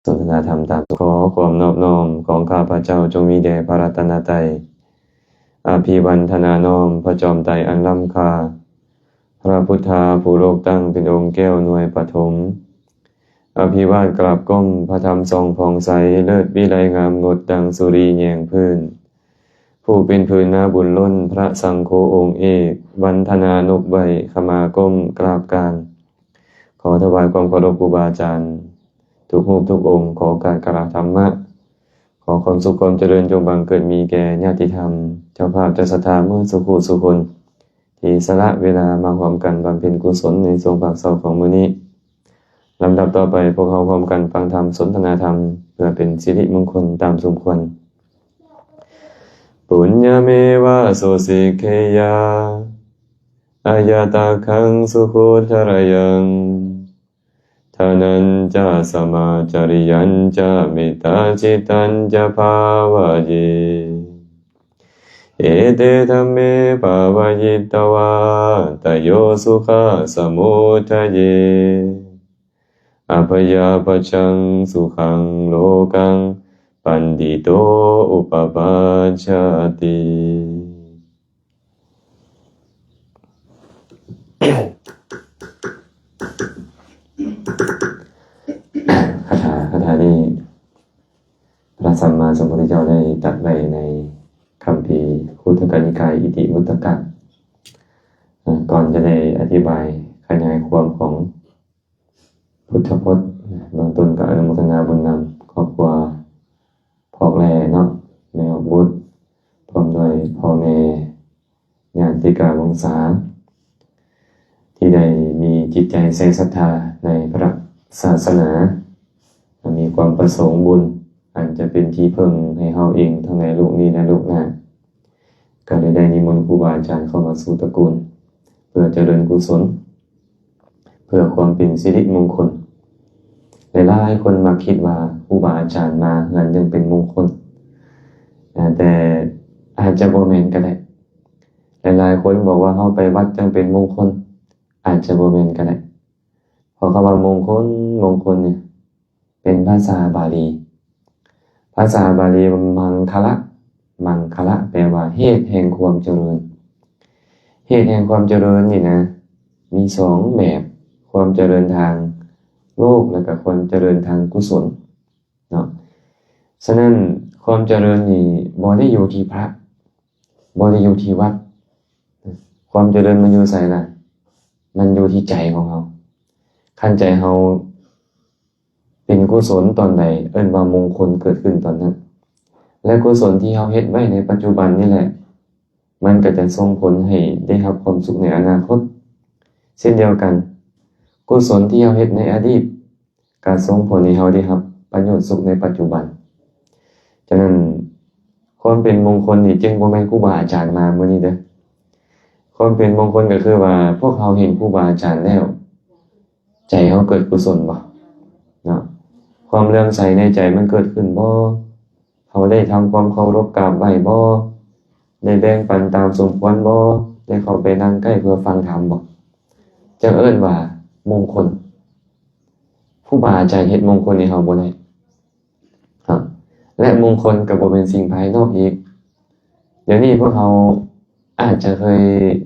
ສົນທະນາທຳຕາມ. ຂໍຄວາມນອບນ້ອມຂອງຂ້າພະເຈົ້າຈົ່ງມີແດ່ພະລັດຕະນະໄຕ. ອະພິວັນທະນານ້ອມພະຈອມໄຕອັນລ້ຳຄ່າ, ພະພຸດທາຜູ້ໂລກຕັ້ງເປັນອົງແກ້ວໜ່ວຍປະຖົມ. ອະພິວາດກາບກົ້ມພະທຳສ່ອງຜ່ອງໃສ, ເລີດວິໄລງາມງົດດັ່ງສຸລີແຍງພື້ນ. ຜູ້ເປັນພື້ນນາບຸນລົ້ນ, ພະສັງໂຄອົງເອກ, ວັນທະນານົບໄຫວ້, ຂະມາກົ້ມກາບການ. ຂໍຖວາຍຄວາມເຄົາລົບຄູບາອາຈານທຸກຮູບທຸກອົງ, ຂໍໂອກາດກະລະທຳມະ, ຂໍຄວາມສຸກຄວາມຈະເລີນຈົ່ງບັງເກີດມີແກ່ຍາດຕິທຳ, ເຈົ້າພາບເຈົ້າສັດທາເໝິດສູ່ຜູ້ສູ່ຄົນ ທີ່ສະຫຼະເວລາມາຮ່ວມກັນບຳເພັນກຸສົນໃນຊ່ວງພາກເຊົ້າຂອງມື້ນີ້. ລຳດັບຕໍ່ໄປ, ພວກເຮົາຮ່ວມກັນຟັງທຳສົນທະນາທຳ ເພື່ອເປັນສິລິມົງຄົນຕາມສົມຄວນ. Puññameva so sikkheyyā, ayatakkaṃ sukhutarayaṃ, dānañca samācariyañca, mettācittañca bhāvaye. Ete dhamme bhāvayitvā, tayo sukhā samudaye, abyāpajjaṃ sukhaṃ lokaṃ, paṇḍito upapajjati. ຄາຖາ ຄາຖານີ້ ພະສຳມາສຳພຸດທະເຈົ້າໄດ້ຕັດໄວ້ໃນຄຳພີຄຸດທະກະນິກາຍ ອິຕິວຸດຕະກະ. ເອີ ກ່ອນຈະໄດ້ອະທິບາຍຂະຫຍາຍຄວາມຂອງ ພຸດທະພົດ, ເບື້ອງຕົ້ນກໍອະນຸໂມທະນາບຸນນຳຄອບຄົວພອກແຫຼເນາະ, ແມ່ອອກບຸດ ພ້ອມດ້ວຍພໍ່ແມ່ ຍາດຕິກາວົງສາ ທີ່ໄດ້ມີຈິດໃຈໃສ່ສັດທາໃນພະສາສະໜາ, ມີຄວາມປະສົງບຸນອັນຈະເປັນທີ່ເພິ່ງໃຫ້ເຮົາເອງ ທັງໃນໂລກນີ້ ແລະ ໂລກໜ້າ. ກໍເລີຍໄດ້ນິມົນຄູບາອາຈານເຂົ້າມາສູ່ຕະກູນ ເພື່ອຈະເລີນກຸສົນ ເພື່ອຄວາມເປັນສິລິມົງຄົນ. ຫຼາຍໆຄົນມັກຄິດວ່າຄູບາອາຈານມາເຮືອນຈັ່ງເປັນມົງຄົນ, ແຕ່ອາດຈະບໍ່ແມ່ນກໍໄດ້. ຫຼາຍໆຄົນບອກວ່າເຮົາໄປວັດຈັ່ງເປັນມົງຄົນ, ອາດຈະບໍ່ແມ່ນກໍໄດ້. ເພາະຄຳວ່າມົງຄົນ, ມົງຄົນນີ້ ເປັນພາສາບາລີ. ພາສາບາລີວ່າມັງຄະລະ, ມັງຄະລະ ແປວ່າເຫດແຫ່ງຄວາມຈະເລີນ. ເຫດແຫ່ງຄວາມຈະເລີນນີ້ນະ ມີສອງແບບ, ຄວາມຈະເລີນທາງໂລກ ແລະ ກະຄວາມຈະເລີນທາງກຸສົນເນາະ. ສະນັ້ນ ຄວາມຈະເລີນນີ້ບໍ່ໄດ້ຢູ່ທີ່ພະ, ບໍ່ໄດ້ຢູ່ທີ່ວັດ. ຄວາມຈະເລີນມັນຢູ່ໃສລະ? ມັນຢູ່ທີ່ໃຈຂອງເຮົາ. ຄັນໃຈເຮົາ ເປັນກຸສົນຕອນໃດ ເອີ້ນວ່າມົງຄົນເກີດຂຶ້ນຕອນນັ້ນ. ແລະ ກຸສົນທີ່ເຮົາເຮັດໄວ້ໃນປັດຈຸບັນນີ້ແຫຼະ ມັນກໍຈະສົ່ງຜົນໃຫ້ໄດ້ຮັບຄວາມສຸກໃນອະນາຄົດ. ເຊັ່ນດຽວກັນ, ກຸສົນທີ່ເຮົາເຮັດໃນອະດີດ ກໍສົ່ງຜົນໃຫ້ເຮົາໄດ້ຮັບປະໂຫຍດສຸກໃນປັດຈຸບັນ. ສະນັ້ນ ຄວາມເປັນມົງຄົນນີ້ຈຶ່ງບໍ່ແມ່ນຄູບາອາຈານມາມື້ນີ້ເດີ້. ຄວາມເປັນມົງຄົນກໍຄືວ່າ ພວກເຮົາເຫັນຄູບາອາຈານແລ້ວ ໃຈເຮົາເກີດກຸສົນບໍ່ເນາະ? ຄວາມເຫຼື້ອມໃສໃນໃຈມັນເກີດຂຶ້ນບໍ່? ເຮົາໄດ້ທຳຄວາມເຄົາລົບກາບໄຫວ້ບໍ່? ໄດ້ແບ່ງປັນຕາມສົມຄວນບໍ່? ໄດ້ເຂົ້າໄປນັ່ງໃກ້ເພື່ອຟັງທຳບໍ່? ຈັ່ງເອີ້ນວ່າມົງຄົນ. ຄູບາອາຈານເຮັດມົງຄົນໃຫ້ເຮົາບໍ່ໄດ້. ເນາະ ແລະ ມົງຄົນກໍບໍ່ແມ່ນສິ່ງພາຍນອກອີກ. ດຽວນີ້ພວກເຮົາອາດຈະເຄີຍ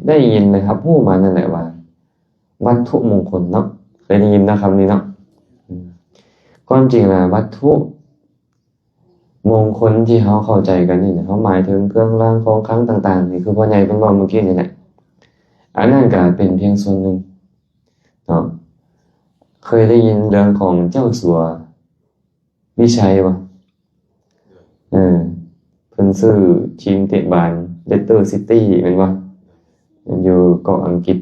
ໄດ້ຍິນ ແລະ ຮັບຮູ້ມານັ້ນແຫຼະວ່າ ວັດຖຸມົງຄົນເນາະ, ເຄີຍໄດ້ຍິນເນາະຄຳນີ້ເນາະ. ອືມ ຄວາມຈິງລະ ວັດຖຸມົງຄົນທີ່ເຮົາເຂົ້າໃຈກັນນີ້ນະ ເຮົາໝາຍເຖິງເຄື່ອງລາງຂອງຄັງຕ່າງໆ ນີ້ຄືພໍ່ໃຫຍ່ເພິ່ນເວົ້າເມື່ອກີ້ນີ້ແຫຼະ. ອັນນັ້ນກໍເປັນພຽງສ່ວນໜຶ່ງເນາະ. ເຄີຍໄດ້ຍິນເລື່ອງຂອງເຈົ້າສັວ ວິໄຊວະ? ເອີ ເພິ່ນຊື້ທີມເຕະບານເລສເຕີຊິຕີແມ່ນບໍ່? ຢູ່ເກາະອັງກິດ.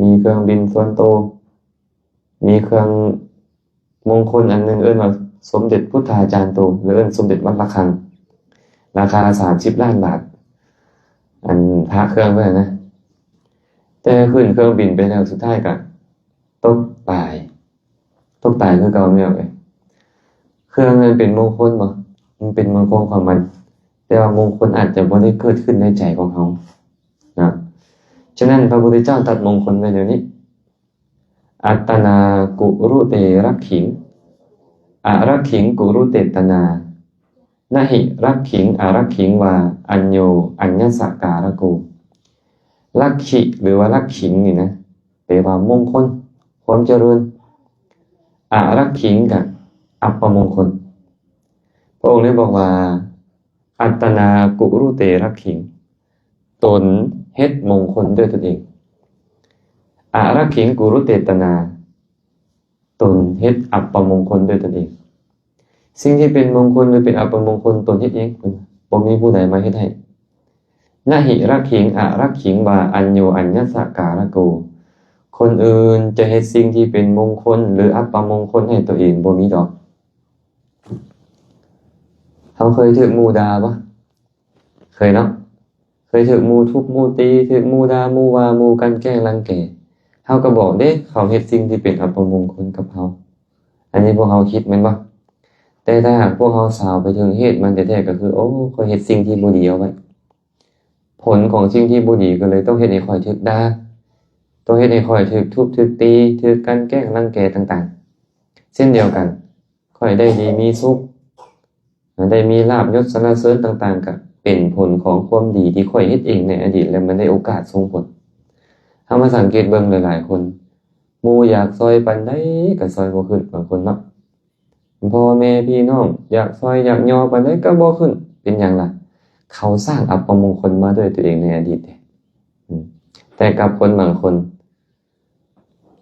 ມີເຄື່ອງບິນສ່ວນໂຕ, ມີເຄື່ອງມົງຄົນອັນໜຶ່ງ ເອີ້ນວ່າສົມເດັດພຸດທາຈານໂຕ ຫຼື ເອີ້ນສົມເດັດວັດລະຄັງ, ລາຄາສາມສິບລ້ານບາດ. ອັນພະເຄື່ອງເພິ່ນນະ, ແຕ່ຂຶ້ນເຄື່ອງບິນໄປແລ້ວ ສຸດທ້າຍກະຕົກຕາຍ. ຕົກຕາຍຄືເກົ່າແມ່ນເອີຍ. ເຄື່ອງນັ້ນເປັນມົງຄົນບໍ່? ມັນເປັນມົງຄົນຂອງມັນ, ແຕ່ວ່າມົງຄົນອາດຈະບໍ່ໄດ້ເກີດຂຶ້ນໃນໃຈຂອງເຮົານະ. ສະນັ້ນ ພະພຸດທະເຈົ້າຕັດມົງຄົນໄວ້ແນວນີ້, ອັດຕະນາກຸລຸເຕລັກຂິງ. ອະລັກຂິງ ກຸລຸເຕຕະນາ ນະຫິ ລັກຂິງ ອະລັກຂິງ ວາ ອັນໂຍ ອັນຍະສະ ກາລະໂກ. ລັກຂິ ຫຼືວ່າລັກຂິງນີ້ນະ ແປວ່າມົງຄົນ ຄວາມຈະເລີນ. ອະລັກຂິງ ກະອັບປະມົງຄົນ. ພະອົງໄດ້ບອກວ່າ ອັດຕະນາ ກຸລຸເຕລັກຂິງ ຕົນເຮັດມົງຄົນດ້ວຍຕົນເອງ. ອະລັກຂິງ ກຸລຸເຕຕະນາ ຕົນເຮັດອັບປະມົງຄົນດ້ວຍຕົນເອງ. ສິ່ງທີ່ເປັນມົງຄົນ ຫຼື ເປັນອັບປະມົງຄົນ ຕົນເຮັດເອງ ບໍ່ມີຜູ້ໃດມາເຮັດໃຫ້. ນະຫິລັກຂິງ ອະລັກຂິງ ວາ ອັນໂຍ ອັນຍະສະ ກາລະໂກ. ຄົນອື່ນຈະເຮັດສິ່ງທີ່ເປັນມົງຄົນ ຫຼື ອັບປະມົງຄົນໃຫ້ຕົວເອງ ບໍ່ມີດອກ. ເຮົາເຄີຍຖືກໝູ່ດ່າບໍ່? ເຄີຍເນາະ. ເຄີຍຖືກໝູ່ທຸບໝູ່ຕີ ຖືກໝູ່ດ່າໝູ່ວ່າ ໝູ່ກັ່ນແກ້ງລັງແກ. ເຮົາກໍບອກເດ້ ເຂົາເຮັດສິ່ງທີ່ເປັນອັບປະມົງຄົນກັບເຮົາ. ອັນນີ້ພວກເຮົາຄິດແມ່ນບໍ່? ແຕ່ຖ້າຫາກພວກເຮົາສາວໄປເຖິງເຫດມັນແທ້ໆ ກໍຄື ໂອ້ ຂ້ອຍເຮັດສິ່ງທີ່ບໍ່ດີເອົາໄວ້. ຜົນຂອງສິ່ງທີ່ບໍ່ດີກໍເລີຍຕ້ອງເຮັດໃຫ້ຂ້ອຍຖືກດ່າ, ຕ້ອງເຮັດໃຫ້ຂ້ອຍຖືກທຸບ ຖືກຕີ ຖືກກັ່ນແກ້ງລັງແກຕ່າງໆ. ເຊັ່ນດຽວກັນ, ຂ້ອຍໄດ້ດີມີສຸກ, ໄດ້ມີລາບຍົດສັນລະເສີນຕ່າງໆ ກໍເປັນຜົນຂອງຄວາມດີທີ່ຂ້ອຍເຮັດເອງໃນອະດີດ ແລະ ມັນໄດ້ໂອກາດສົ່ງຜົນ. ເຮົາມາສັງເກດເບິ່ງຫຼາຍໆຄົນ, ໝູ່ຢາກຊ່ອຍປານໃດກໍຊ່ອຍບໍ່ຂຶ້ນ, ບາງຄົນເນາະ. ພໍ່ແມ່ພີ່ນ້ອງຢາກຊ່ອຍຢາກຍໍປານໃດກໍບໍ່ຂຶ້ນ. ເປັນຫຍັງລະ? ເຂົາສ້າງອັບປະມົງຄົນມາດ້ວຍຕົວເອງໃນອະດີດເດ້. ອືມ ແຕ່ກັບຄົນບາງຄົນ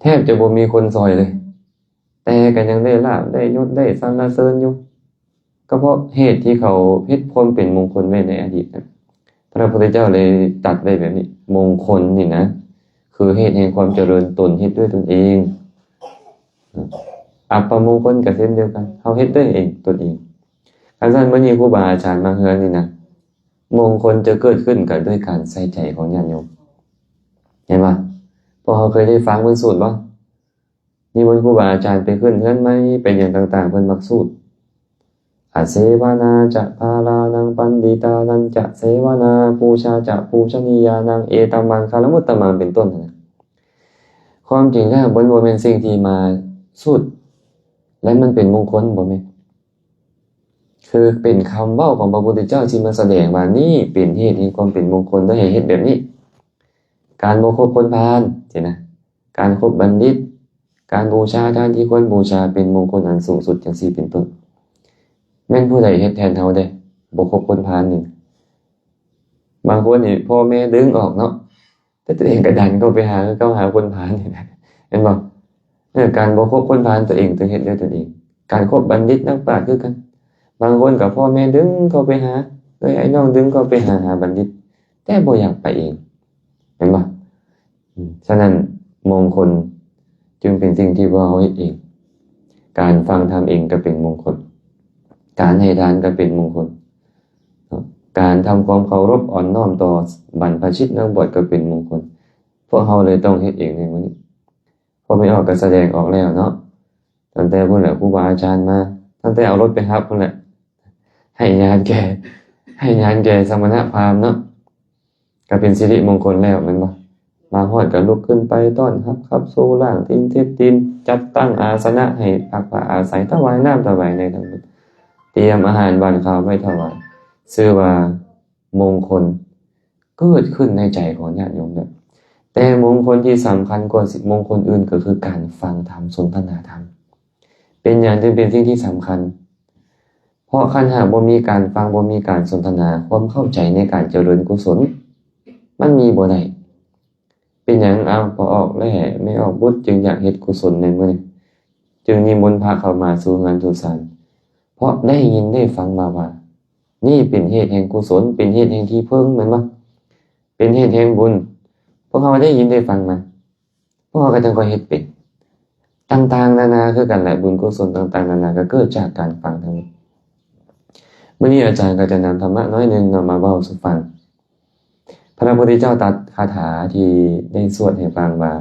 ແທບຈະບໍ່ມີຄົນຊ່ອຍເລີຍ, ແຕ່ກໍຍັງໄດ້ລາບ ໄດ້ຍົດ ໄດ້ສັນລະເສີນຢູ່, ກໍເພາະເຫດທີ່ເຂົາເຮັດຄວາມເປັນມົງຄົນໄວ້ໃນອະດີດນັ້ນ. ພະພຸດທະເຈົ້າເລີຍຕັດໄວ້ແບບນີ້, ມົງຄົນນີ້ນະ ຄືເຫດແຫ່ງຄວາມຈະເລີນຕົນເຮັດດ້ວຍຕົນເອງ. ອັບປະມົງຄົນກໍເຊັ່ນດຽວກັນ, ເຮົາເຮັດດ້ວຍເອງ ຕົນເອງ. ຄັນຊັ້ນ ມື້ນີ້ຄູບາອາຈານມາເຮືອນນີ້ນະ, ມົງຄົນຈະເກີດຂຶ້ນກໍດ້ວຍການໃສ່ໃຈຂອງຍາດໂຍມ. ເຫັນບໍ່? ພວກເຮົາເຄີຍໄດ້ຟັງເພິ່ນສູດບໍ່? ນິມົນຄູບາອາຈານໄປຂຶ້ນເຮືອນໃໝ່ ໄປຫຍັງຕ່າງໆ ເພິ່ນມັກສູດ ອະເສວະນາຈະ ພາລານັງ ປັນດິຕານັນຈະ ເສວະນາ ປູຊາຈະ ປູຊະນີຍານັງ ເອຕະມັງຄະລະມຸດຕະມັງ ເປັນຕົ້ນນະ. ຄວາມຈິງແລ້ວ ມັນບໍ່ແມ່ນສິ່ງທີ່ມາສູດ ແລະ ມັນເປັນມົງຄົນ ບໍ່ແມ່ນ. ຄືເປັນຄຳເວົ້າຂອງພະພຸດທະເຈົ້າທີ່ມາສະແດງວ່າ ນີ້ເປັນເຫດແຫ່ງຄວາມເປັນມົງຄົນ ແລະ ໃຫ້ເຮັດແບບນີ້. ການບໍ່ຄົບຄົນພານ ຊີ້ນະ, ການຄົບບັນດິດ, ການບູຊາທານທີ່ຄວນບູຊາ ເປັນມົງຄົນອັນສູງສຸດ ຈັ່ງຊີ້ເປັນຕົ້ນ. ແມ່ນຜູ້ໃດເຮັດແທນເຮົາເດ້? ບໍ່ຄົບຄົນພານນີ້. ບາງຄົນນີ້ພໍ່ແມ່ດຶງອອກເນາະ, ແຕ່ຕົວເອງກໍດັນເຂົ້າໄປຫາ ເຂົ້າຫາຄົນພານນີ້ນະ, ແມ່ນບໍ່? ເອີ ການບໍ່ຄົບຄົນພານ ຕົວເອງຕ້ອງເຮັດດ້ວຍຕົນເອງ. ການຄົບບັນດິດນັກປາດຄືກັນ, ບາງຄົນກໍພໍ່ແມ່ດຶງເຂົ້າໄປຫາ, ເອີຍ ອ້າຍນ້ອງດຶງເຂົ້າໄປຫາ ຫາບັນດິດ, ແຕ່ບໍ່ຢາກໄປເອງ, ແມ່ນບໍ່? ອືມ ສະນັ້ນ ມົງຄົນຈຶ່ງເປັນສິ່ງທີ່ພວກເຮົາເຮັດເອງ. ການຟັງທຳເອງກໍເປັນມົງຄົນ, ການໃຫ້ທານກໍເປັນມົງຄົນ, ການທຳຄວາມເຄົາລົບອ່ອນນ້ອມຕໍ່ບັນພະຊິດນັກບວດກໍເປັນມົງຄົນ. ພວກເຮົາເລີຍຕ້ອງເຮັດເອງໃນມື້ນີ້. ພໍ່ແມ່ອອກກໍສະແດງອອກແລ້ວເນາະ, ຕັ້ງແຕ່ພຸ້ນແຫຼະ ຄູບາອາຈານມາ, ຕັ້ງແຕ່ເອົາລົດໄປຮັບພຸ້ນແຫຼະ, ໃຫ້ຍານແກ່ ໃຫ້ຍານແກ່ສະມະນະພາມເນາະ, ກໍເປັນສິລິມົງຄົນແລ້ວແມ່ນບໍ່? ມາຮອດກໍລຸກຂຶ້ນໄປຕ້ອນຮັບ, ຂັບສູ່, ລ້າງຕີນ, ເຊັດຕີນ, ຈັດຕັ້ງອາສະນະໃຫ້ພັກພາອາໄສ, ຖວາຍນ້ຳຖວາຍໃນທັງໝົດ, ຕຽມອາຫານຫວານຄາວໄວ້ຖວາຍ, ຊື່ວ່າມົງຄົນ ເກີດຂຶ້ນໃນໃຈຂອງຍາດໂຍມແລ້ວ. ແຕ່ມົງຄົນທີ່ສຳຄັນກວ່າ ຊິ- ມົງຄົນອື່ນ ກໍຄືການຟັງທຳ, ສົນທະນາທຳ. ເປັນຫຍັງຈຶ່ງເປັນສິ່ງທີ່ສຳຄັນ? ເພາະຄັນຫາກບໍ່ມີການຟັງ, ບໍ່ມີການສົນທະນາ, ຄວາມເຂົ້າໃຈໃນການຈະເລີນກຸສົນ ມັນມີບໍ່ໄດ້. ເປັນຫຍັງ ອ້າວ ພໍ່ອອກ ແລະ ແມ່ອອກບຸດ ຈຶ່ງຢາກເຮັດກຸສົນໃນມື້ນີ້, ຈຶ່ງນິມົນພະເຂົ້າມາສູ່ເຮືອນສູ່ຊານ? ເພາະໄດ້ຍິນໄດ້ຟັງມາວ່າ ນີ້ເປັນເຫດແຫ່ງກຸສົນ, ເປັນເຫດແຫ່ງທີ່ເພິ່ງ, ແມ່ນບໍ່? ເປັນເຫດແຫ່ງບຸນ. ພວກເຮົາໄດ້ຍິນໄດ້ຟັງມາ, ພວກເຮົາກໍຈັ່ງຄ່ອຍເຮັດເປັນ. ຕ່າງໆນານາຄືກັນແຫຼະ, ບຸນກຸສົນຕ່າງໆນານາກໍເກີດຈາກການຟັງທັງໝົດ. ມື້ນີ້ອາຈານກໍຈະນຳທຳມະໜ້ອຍໜຶ່ງເນາະ ມາເວົ້າສູ່ຟັງ. ພະພຸດທະເຈົ້າຕັດຄາຖາທີ່ໄດ້ສວດໃຫ້ຟັງວ່າ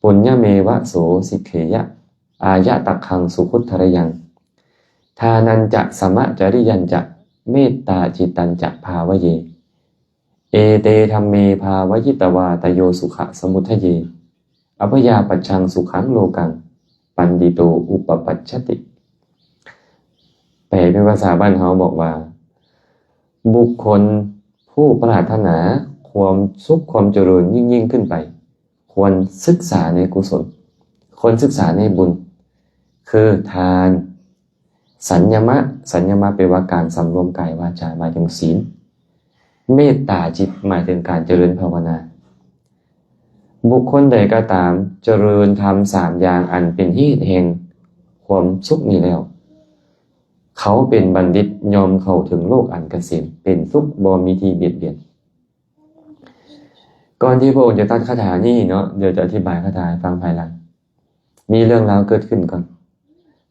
ປຸນຍະເມວະໂສສິກເຂຍະ ອາຍະຕະຄັງສຸຂຸດທະລະຍັງ ທານັນຈະ ສະມະຈະລິຍັນຈະ ເມດຕາຈິດຕັນຈະ ພາວະເຍ ເອເຕ ທຳເມ ພາວະຢິດຕະວາ ຕະໂຍສຸຂະສະມຸດທະເຍ ອະພະຍາປັດຊັງ ສຸຂັງໂລກັງ ປັນດິໂຕ ອຸປະປັດຊະຕິ. ແປເປັນພາສາບ້ານເຮົາບອກວ່າ ບຸກຄົນຜູ້ປາດຖະໜາຄວາມສຸກຄວາມຈະເລີນຍິ່ງໆຂຶ້ນໄປ ຄວນສຶກສາໃນກຸສົນ, ຄວນສຶກສາໃນບຸນ ຄືທານ, ສັນຍະມະ, ສັນຍະມະແປວ່າການສຳລວມກາຍວາຈາ ໝາຍເຖິງສີນ, ເມດຕາຈິດ ໝາຍເຖິງການຈະເລີນພາວະນາ. ບຸກຄົນໃດກໍຕາມຈະເລີນທຳສາມຢ່າງອັນເປັນເຫດແຫ່ງຄວາມສຸກນີ້ແລ້ວ, ເຂົາເປັນບັນດິດ ຍ່ອມເຂົ້າເຖິງໂລກອັນກະເສມ ເປັນສຸກ ບໍ່ມີທີ່ບຽດບຽນ. ກ່ອນທີ່ພະອົງຈະຕັດຄາຖານີ້ເນາະ, ດຽວຈະອະທິບາຍຄາຖາໃຫ້ຟັງພາຍຫຼັງ. ມີເລື່ອງລາວເກີດຂຶ້ນກ່ອນ.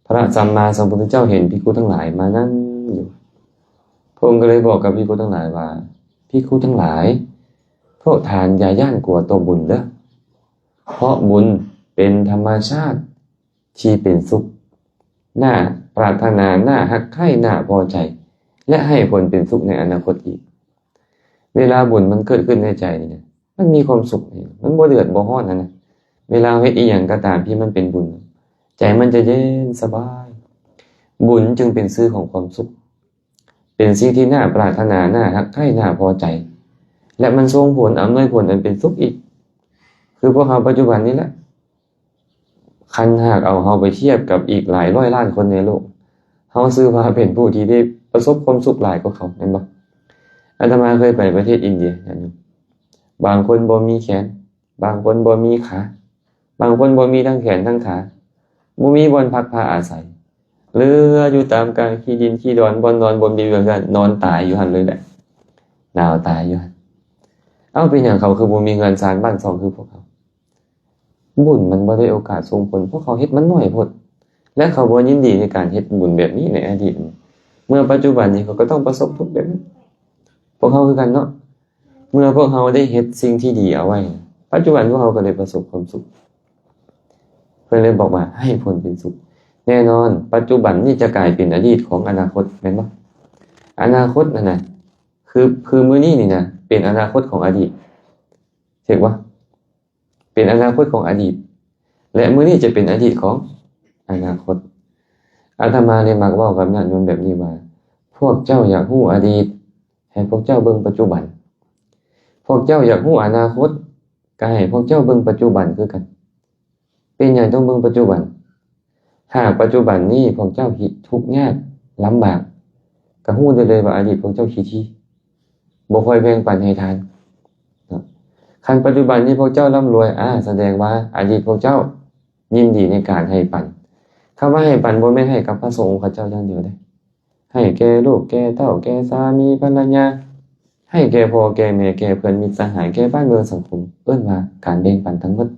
ພະສຳມາສຳພຸດທະເຈົ້າເຫັນພິກຂຸທັງຫຼາຍມານັ່ງຢູ່. ພະອົງກໍເລີຍບອກກັບພິກຂຸທັງຫຼາຍວ່າ, ພິກຂຸທັງຫຼາຍ, ພວກທ່ານຢ່າຢ້ານກົວຕໍ່ບຸນເດີ້, ເພາະບຸນເປັນທຳມະຊາດທີ່ເປັນສຸກ, ໜ້າປາດຖະໜາ, ໜ້າຮັກໃຄ່, ໜ້າພໍໃຈ ແລະ ໃຫ້ຜົນເປັນສຸກໃນອະນາຄົດອີກ. ເວລາບຸນມັນເກີດຂຶ້ນໃນໃຈນີ້ນະ, ມັນມີຄວາມສຸກ, ມັນບໍ່ເດືອດບໍ່ຮ້ອນຫັ້ນນະ. ເວລາເຮົາເຮັດອີ່ຫຍັງກໍຕາມທີ່ມັນເປັນບຸນ, ໃຈມັນຈະເຢັນສະບາຍ. ບຸນຈຶ່ງເປັນຊື່ຂອງຄວາມສຸກ, ເປັນສິ່ງທີ່ໜ້າປາດຖະໜາ, ໜ້າຮັກໃຄ່, ໜ້າພໍໃຈ ແລະ ມັນສົ່ງຜົນ, ອຳນວຍຜົນອັນເປັນສຸກອີກ. ຄືພວກເຮົາປັດຈຸບັນນີ້ແຫຼະ, ຄັນຫາກເອົາເຮົາໄປທຽບກັບອີກຫຼາຍຮ້ອຍລ້ານຄົນໃນໂລກ, ເຮົາຊື່ວ່າເປັນຜູ້ທີ່ໄດ້ປະສົບຄວາມສຸກຫຼາຍກວ່າເຂົາ, ແມ່ນບໍ່? ອາດຕະມາເຄີຍໄປປະເທດອິນເດຍ, ບາງຄົນບໍ່ມີແຂນ, ບາງຄົນບໍ່ມີຂາ, ບາງຄົນບໍ່ມີທັງແຂນທັງຂາ, ບໍ່ມີບ່ອນພັກພາອາໄສ, ເລືອຢູ່ຕາມກາງຂີ້ດິນຂີ້ດອນ, ບ່ອນນອນບໍ່ມີ, ຢູ່ຫັ້ນນອນຕາຍຢູ່ຫັ້ນເລີຍແຫຼະ, ໜາວຕາຍຢູ່ຫັ້ນ. ເອົ້າ, ເປັນຫຍັງເຂົາຄືບໍ່ມີເຮືອນຊານບ້ານຊ່ອງຄືພວກເຮົາ? ບຸນມັນບໍ່ໄດ້ໂອກາດສົ່ງຜົນ, ພວກເຂົາເຮັດມັນໜ້ອຍໂພດ ແລະ ເຂົາບໍ່ຍິນດີໃນການເຮັດບຸນແບບນີ້ໃນອະດີດ. ເມື່ອປັດຈຸບັນນີ້ເຂົາກໍຕ້ອງປະສົບທຸກແບບນີ້. ພວກເຮົາຄືກັນເນາະ, ເມື່ອພວກເຮົາໄດ້ເຮັດສິ່ງທີ່ດີເອົາໄວ້, ປັດຈຸບັນພວກເຮົາກໍໄດ້ປະສົບຄວາມສຸກ. ເພິ່ນເລີຍບອກວ່າໃຫ້ຜົນເປັນສຸກ. ແນ່ນອນ, ປັດຈຸບັນນີ້ຈະກາຍເປັນອະດີດຂອງອະນາຄົດ, ແມ່ນບໍ່? ອະນາຄົດນັ້ນນະ, ຄື, ຄືມື້ນີ້ນີ້ນະ, ເປັນອະນາຄົດຂອງອະດີດ. ຖືກບໍ່? ເປັນອະນາຄົດຂອງອະດີດ ແລະ ມື້ນີ້ຈະເປັນອະດີດຂອງອະນາຄົດ. ອາດຕະມາເລີຍມັກເວົ້າກັບຍາດໂຍມແບບນີ້ວ່າ, ພວກເຈົ້າຢາກຮູ້ອະດີດ, ໃຫ້ພວກເຈົ້າເບິ່ງປັດຈຸບັນ. ພວກເຈົ້າຢາກຮູ້ອະນາຄົດ, ກໍໃຫ້ພວກເຈົ້າເບິ່ງປັດຈຸບັນຄືກັນ. ເປັນຫຍັງຕ້ອງເບິ່ງປັດຈຸບັນ? ຫາກປັດຈຸບັນນີ້ພວກເຈົ້າທຸກຍາກລຳບາກ, ກໍຮູ້ໄດ້ເລີຍວ່າອະດີດພວກເຈົ້າຂີ້ຖີ່, ບໍ່ຄ່ອຍແບ່ງປັນໃຫ້ທານເນາະ. ຄັນປັດຈຸບັນນີ້ພວກເຈົ້າລ່ຳລວຍ, ອາ, ສະແດງວ່າອະດີດພວກເຈົ້າຍິນດີໃນການໃຫ້ປັນ. ຄຳວ່າໃຫ້ປັນບໍ່ແມ່ນໃຫ້ກັບພະສົງເຂົາເຈົ້າຢ່າງດຽວເດ້, ໃຫ້ແກ່ລູກແກ່ເຕົ້າ, ແກ່ສາມີພັນລະຍາ, ໃຫ້ແກ່ພໍ່ແກ່ແມ່, ແກ່ເພື່ອນມິດສະຫາຍ, ແກ່ບ້ານເມືອງສັງຄົມ, ເອີ້ນວ່າການແບ່ງປັນທັງໝົດ.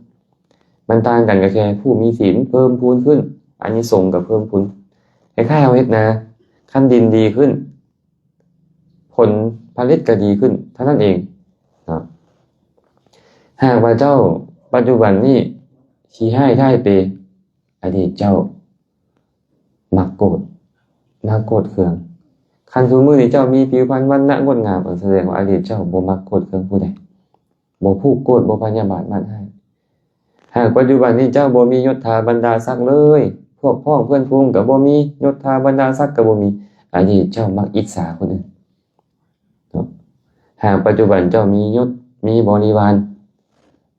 ມັນຕ່າງກັນກໍແຄ່ຜູ້ມີສິນເພີ່ມພູນຂຶ້ນ, ອານິສົງກໍເພີ່ມພູນ. ຄ້າຍໆເຮົາເຮັດນາ, ຄັນດິນດີຂຶ້ນ, ຜົນຜະລິດກໍດີຂຶ້ນເທົ່ານັ້ນເອງເນາະ. ຫາກວ່າເຈົ້າປັດຈຸບັນນີ້ຂີ້ຮ້າຍທ້າຍເປ, ອະດີດເຈົ້າມັກໂກດ, ມັກໂກດເຄືອງ. ຄັນຊຸມື້ນີ້ເຈົ້າມີຜິວພັນວັນນະງົດງາມ, ສະແດງວ່າອະດີດເຈົ້າບໍ່ມັກໂກດເຄືອງຜູ້ໃດ, ບໍ່ຜູກໂກດ, ບໍ່ພະຍາບາດມາດຮ້າຍ. ຫາກປັດຈຸບັນນີ້ເຈົ້າບໍ່ມີຍົດຖາບັນດາສັກເລີຍ, ພວກພ້ອງເພື່ອນຝູງກໍບໍ່ມີ, ຍົດຖາບັນດາສັກກໍບໍ່ມີ, ອະດີດເຈົ້າມັກອິດສາຄົນອື່ນເນາະ. ຫາກປັດຈຸບັນເຈົ້າມີຍົດ, ມີບໍລິວານ,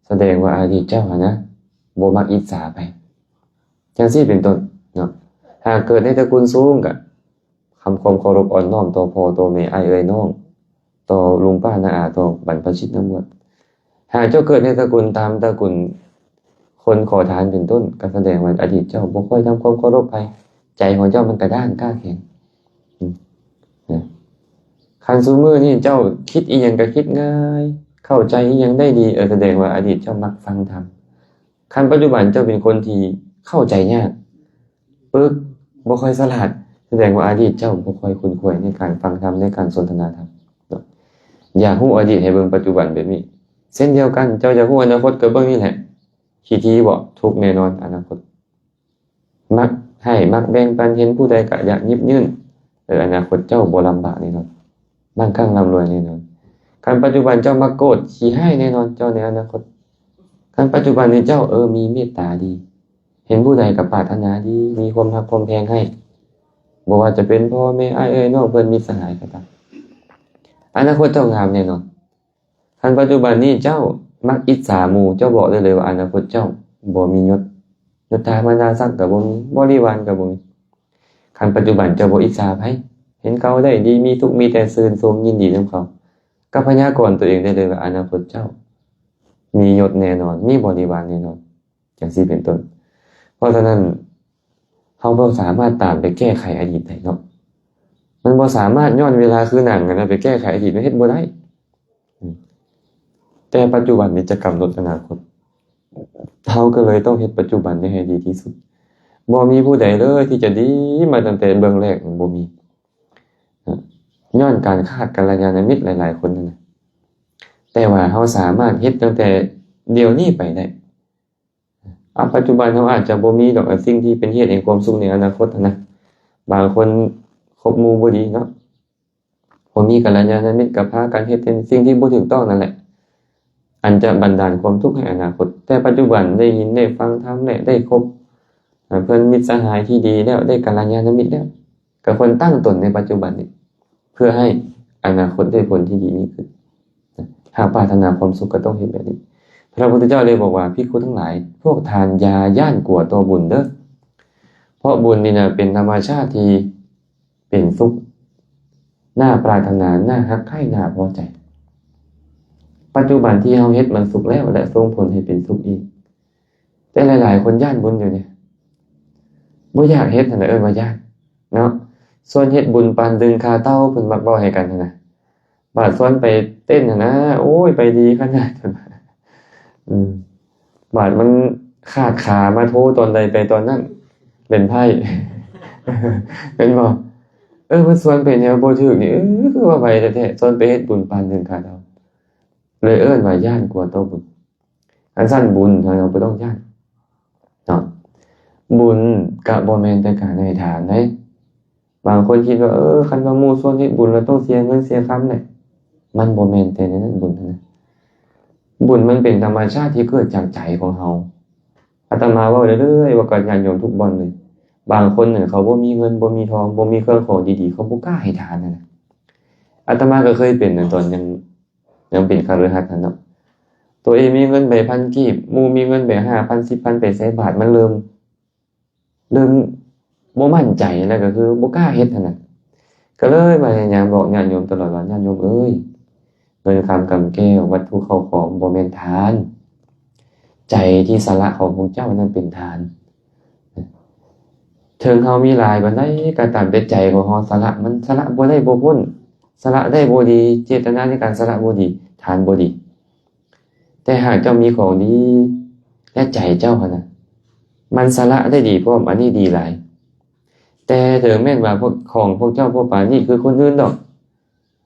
ສະແດງວ່າອະດີດເຈົ້າຫັ້ນນະ ບໍ່ມັກອິດສາໃຜ, ຈັ່ງຊີ້ເປັນຕົ້ນເນາະ. ຫາກເກີດໃນຕະກຸນສູງ ກະ ຄຳຄວາມເຄົາລົບອ່ອນນ້ອມຕໍ່ພໍ່ຕໍ່ແມ່, ອ້າຍເອື້ອຍນ້ອງ, ຕໍ່ລຸງປ້ານ້າອາ, ຕໍ່ບັນພະຊິດນັກບວດ. ຫາກເຈົ້າເກີດໃນຕະກຸນຕ່ຳ, ຕະກຸນຄົນຂໍທານເປັນຕົ້ນ, ກໍສະແດງວ່າອະດີດເຈົ້າບໍ່ຄ່ອຍທຳຄວາມເຄົາລົບໃຜ, ໃຈຂອງເຈົ້າມັນກະດ້ານກ້າແຂງ. ອືມ ນະ ຄັນຊຸມື້ນີ້ເຈົ້າຄິດອີ່ຫຍັງກໍຄິດງ່າຍ, ເຂົ້າໃຈອີ່ຫຍັງໄດ້ດີ, ເອີ, ສະແດງວ່າອະດີດເຈົ້າມັກຟັງທຳ. ຄັນປັດຈຸບັນເຈົ້າເປັນຄົນທີ່ເຂົ້າໃຈຍາກ, ປຶກ, ບໍ່ຄ່ອຍສະຫຼາດ, ສະແດງວ່າອະດີດເຈົ້າບໍ່ຄ່ອຍຄຸ້ນຄວາຍໃນການຟັງທຳ, ໃນການສົນທະນາທຳເນາະ. ຢາກຮູ້ອະດີດໃຫ້ເບິ່ງປັດຈຸບັນແບບນີ້. ເຊັ່ນດຽວກັນ, ເຈົ້າຢາກຮູ້ອະນາຄົດກໍເບິ່ງນີ້ແຫຼະ. ຂີ້ຖີ່ບໍ? ທຸກແນ່ນອນອະນາຄົດ. ມັກໃຫ້, ມັກແບ່ງປັນ, ເຫັນຜູ້ໃດກໍຢາກຫຍິບຍື່ນ. ເອີ, ອະນາຄົດເຈົ້າບໍ່ລຳບາກແນ່ນອນ. ມັ່ງຄັ່ງລ່ຳລວຍແນ່ນອນ. ຄັນປັດຈຸບັນເຈົ້າມັກໂກດ, ຂີ້ຮ້າຍແນ່ນອນເຈົ້າໃນອະນາຄົດ. ຄັນປັດຈຸບັນນີ້ເຈົ້າ, ເອີ, ມີເມດຕາດີ, ເຫັນຜູ້ໃດກໍປາດຖະໜາດີ, ມີຄວາມຮັກຄວາມແພງໃຫ້, ບໍ່ວ່າຈະເປັນພໍ່ແມ່ ອ້າຍເອື້ອຍນ້ອງເພິ່ນ ມິດສະຫາຍກໍຕາມ. ອະນາຄົດເຈົ້າງາມແນ່ນອນ. ຄັນປັດຈຸບັນນີ້ເຈົ້າມັກອິດສາໝູ່ ເຈົ້າບອກໄດ້ເລີຍວ່າອະນາຄົດເຈົ້າບໍ່ມີຍົດ, ຍົດຖາບັນດາສັກກໍບໍ່ມີ, ບໍລິວານກໍບໍ່ມີ. ຄັນປັດຈຸບັນເຈົ້າບໍ່ອິດສາໃຜ, ເຫັນເຂົາໄດ້ດີ ມີສຸກ ມີແຕ່ຊື່ນຊົມຍິນດີນຳເຂົາ, ກໍພະຍາກອນຕົວເອງໄດ້ເລີຍວ່າອະນາຄົດເຈົ້າມີຍົດແນ່ນອນ, ມີບໍລິວານແນ່ນອນ. ຈັ່ງຊີ້ເປັນຕົ້ນ. ເພາະສະນັ້ນ ເຮົາບໍ່ສາມາດຕາມໄປແກ້ໄຂອະດີດໄດ້ເນາະ. ມັນບໍ່ສາມາດຍ້ອນເວລາຄືໜັງຫັ້ນນະ ໄປແກ້ໄຂອະດີດ ມັນເຮັດບໍ່ໄດ້. ແຕ່ປັດຈຸບັນນີ້ຈະກຳນົດອະນາຄົດ. ເຮົາກໍເລີຍຕ້ອງເຮັດປັດຈຸບັນນີ້ໃຫ້ດີທີ່ສຸດ. ບໍ່ມີຜູ້ໃດເລີຍທີ່ຈະດີມາຕັ້ງແຕ່ເບື້ອງແລກ, ບໍ່ມີ. ຍ້ອນການຂາດກັນລະຍານະມິດຫຼາຍໆຄົນຫັ້ນນະ. ແຕ່ວ່າເຮົາສາມາດເຮັດຕັ້ງແຕ່ດຽວນີ້ໄປໄດ້. ອາ ປັດຈຸບັນເຮົາອາດຈະບໍ່ມີດອກ ສິ່ງທີ່ເປັນເຫດແຫ່ງຄວາມສຸກໃນອະນາຄົດຫັ້ນນະ. ບາງຄົນຄົບໝູ່ບໍ່ດີເນາະ, ບໍ່ມີກັນລະຍານະມິດ ກໍພາກັນເຮັດແຕ່ສິ່ງທີ່ບໍ່ຖືກຕ້ອງນັ້ນແຫຼະ, ອັນຈະບັນດານຄວາມທຸກໃຫ້ອະນາຄົດ. ແຕ່ປັດຈຸບັນໄດ້ຍິນໄດ້ຟັງທຳແລ້ວ, ໄດ້ຄົບ ອາ ເພື່ອນມິດສະຫາຍທີ່ດີແລ້ວ, ໄດ້ກັນລະຍານະມິດແລ້ວ, ກໍຄວນຕັ້ງຕົນໃນປັດຈຸບັນນີ້ ເພື່ອໃຫ້ອະນາຄົດໄດ້ຜົນທີ່ດີຍິ່ງຂຶ້ນ. ຫາກປາດຖະໜາຄວາມສຸກກໍຕ້ອງເຮັດແບບນີ້. ພະພຸດທະເຈົ້າເລີຍບອກວ່າ, ພິກຂຸທັງຫຼາຍ, ພວກທ່ານຢ່າຢ້ານກົວຕໍ່ບຸນເດີ້, ເພາະບຸນນີ້ນະເປັນທຳມະຊາດທີ່ເປັນສຸກ, ໜ້າປາດຖະໜາ, ໜ້າຮັກໃຄ່, ໜ້າພໍໃຈ. ປັດຈຸບັນທີ່ເຮົາເຮັດມັນສຸກແລ້ວ ແລະ ສົ່ງຜົນໃຫ້ເປັນສຸກອີກ. ແຕ່ຫຼາຍໆຄົນຢ້ານບຸນຢູ່ນີ້, ບໍ່ຢາກເຮັດຫັ້ນນະ, ເອີ້ນວ່າຢ້ານເນາະ. ຊວນເຮັດບຸນປານດຶງຄາເຕົ່າ ເພິ່ນມັກເວົ້າໃຫ້ກັນຫັ້ນນະ, ບາດຊວນໄປເຕັ້ນຫັ້ນນະ, ໂອ້ຍ ໄປດີຂະໜາດ, ອືມ ບາດມັນຂາດຄາມາໂທຕອນໃດໄປຕອນນັ້ນ, ເປັນໄພ້ ເຫັນບໍ່? ເອີ ເພິ່ນຊວນໄປແນວບໍ່ຖືກນີ້, ເອີ ຄືວ່າໄວແທ້ໆ, ຊວນໄປເຮັດບຸນປານດຶງຄາເຕົ່າ, ເລີຍເອີ້ນວ່າຢ້ານກົວຕໍ່ບຸນ. ອັນຊັ້ນບຸນເຮົາບໍ່ຕ້ອງຢ້ານເນາະ. ບຸນກະບໍ່ແມ່ນແຕ່ການໃຫ້ທານເດ້. ບາງຄົນຄິດວ່າ ເອີ ຄັນວ່າໝູ່ຊວນເຮັດບຸນແລ້ວຕ້ອງເສຍເງິນເສຍຄຳແຫຼະ. ມັນບໍ່ແມ່ນແຕ່ແນວນັ້ນ ບຸນຫັ້ນນະ. ບຸນມັນເປັນທຳມະຊາດທີ່ເກີດຈາກໃຈຂອງເຮົາ. ອາດຕະມາເວົ້າເລື້ອຍໆ ເວົ້າກັບຍາດໂຍມທຸກບ່ອນເລີຍ. ບາງຄົນນັ້ນເຂົາບໍ່ມີເງິນ, ບໍ່ມີທອງ, ບໍ່ມີເຄື່ອງຂອງດີໆ, ເຂົາບໍ່ກ້າໃຫ້ທານຫັ້ນນະ. ອາດຕະມາກໍເຄີຍເປັນນະ, ຕອນຍັງ ຍັງເປັນຄະລືຫັດຫັ້ນເນາະ, ຕົວເອງມີເງິນໃບພັນກີບ, ໝູ່ມີເງິນໃບຫ້າພັນ ສິບພັນ ໄປໃສ່ບາດ, ມັນເລີ່ມ ເລີ່ມບໍ່ໝັ້ນໃຈ ແລ້ວກໍຄືບໍ່ກ້າເຮັດຫັ້ນນະ. ກໍເລີຍພະຍາຍາມບອກຍາດໂຍມຕະຫຼອດວ່າ, ຍາດໂຍມເອີຍ, ເງິນຄຳກຳແກ້ວ, ວັດຖຸເຂົ້າຂອງ ບໍ່ແມ່ນທານ. ໃຈທີ່ສະຫຼະຂອງພວກເຈົ້ານັ້ນເປັນທານ. ເຖິງເຮົາມີຫຼາຍປານໃດກໍຕາມ, ແຕ່ໃຈຂອງເຮົາສະຫຼະ, ມັນສະຫຼະບໍ່ໄດ້ບໍ່ພົ້ນ, ສະຫຼະໄດ້ບໍ່ດີ, ເຈດຕະນາໃນການສະຫຼະບໍ່ດີ, ທານບໍ່ດີ. ແຕ່ຫາກເຈົ້າມີຂອງດີ ແລະ ໃຈເຈົ້າຫັ້ນນະ ມັນສະຫຼະໄດ້ດີພ້ອມ, ອັນນີ້ດີຫຼາຍ. ແຕ່ເຖິງແມ່ນວ່າພວກ ຂອງພວກເຈົ້າບໍ່ປານີດຄືຄົນອື່ນດອກ,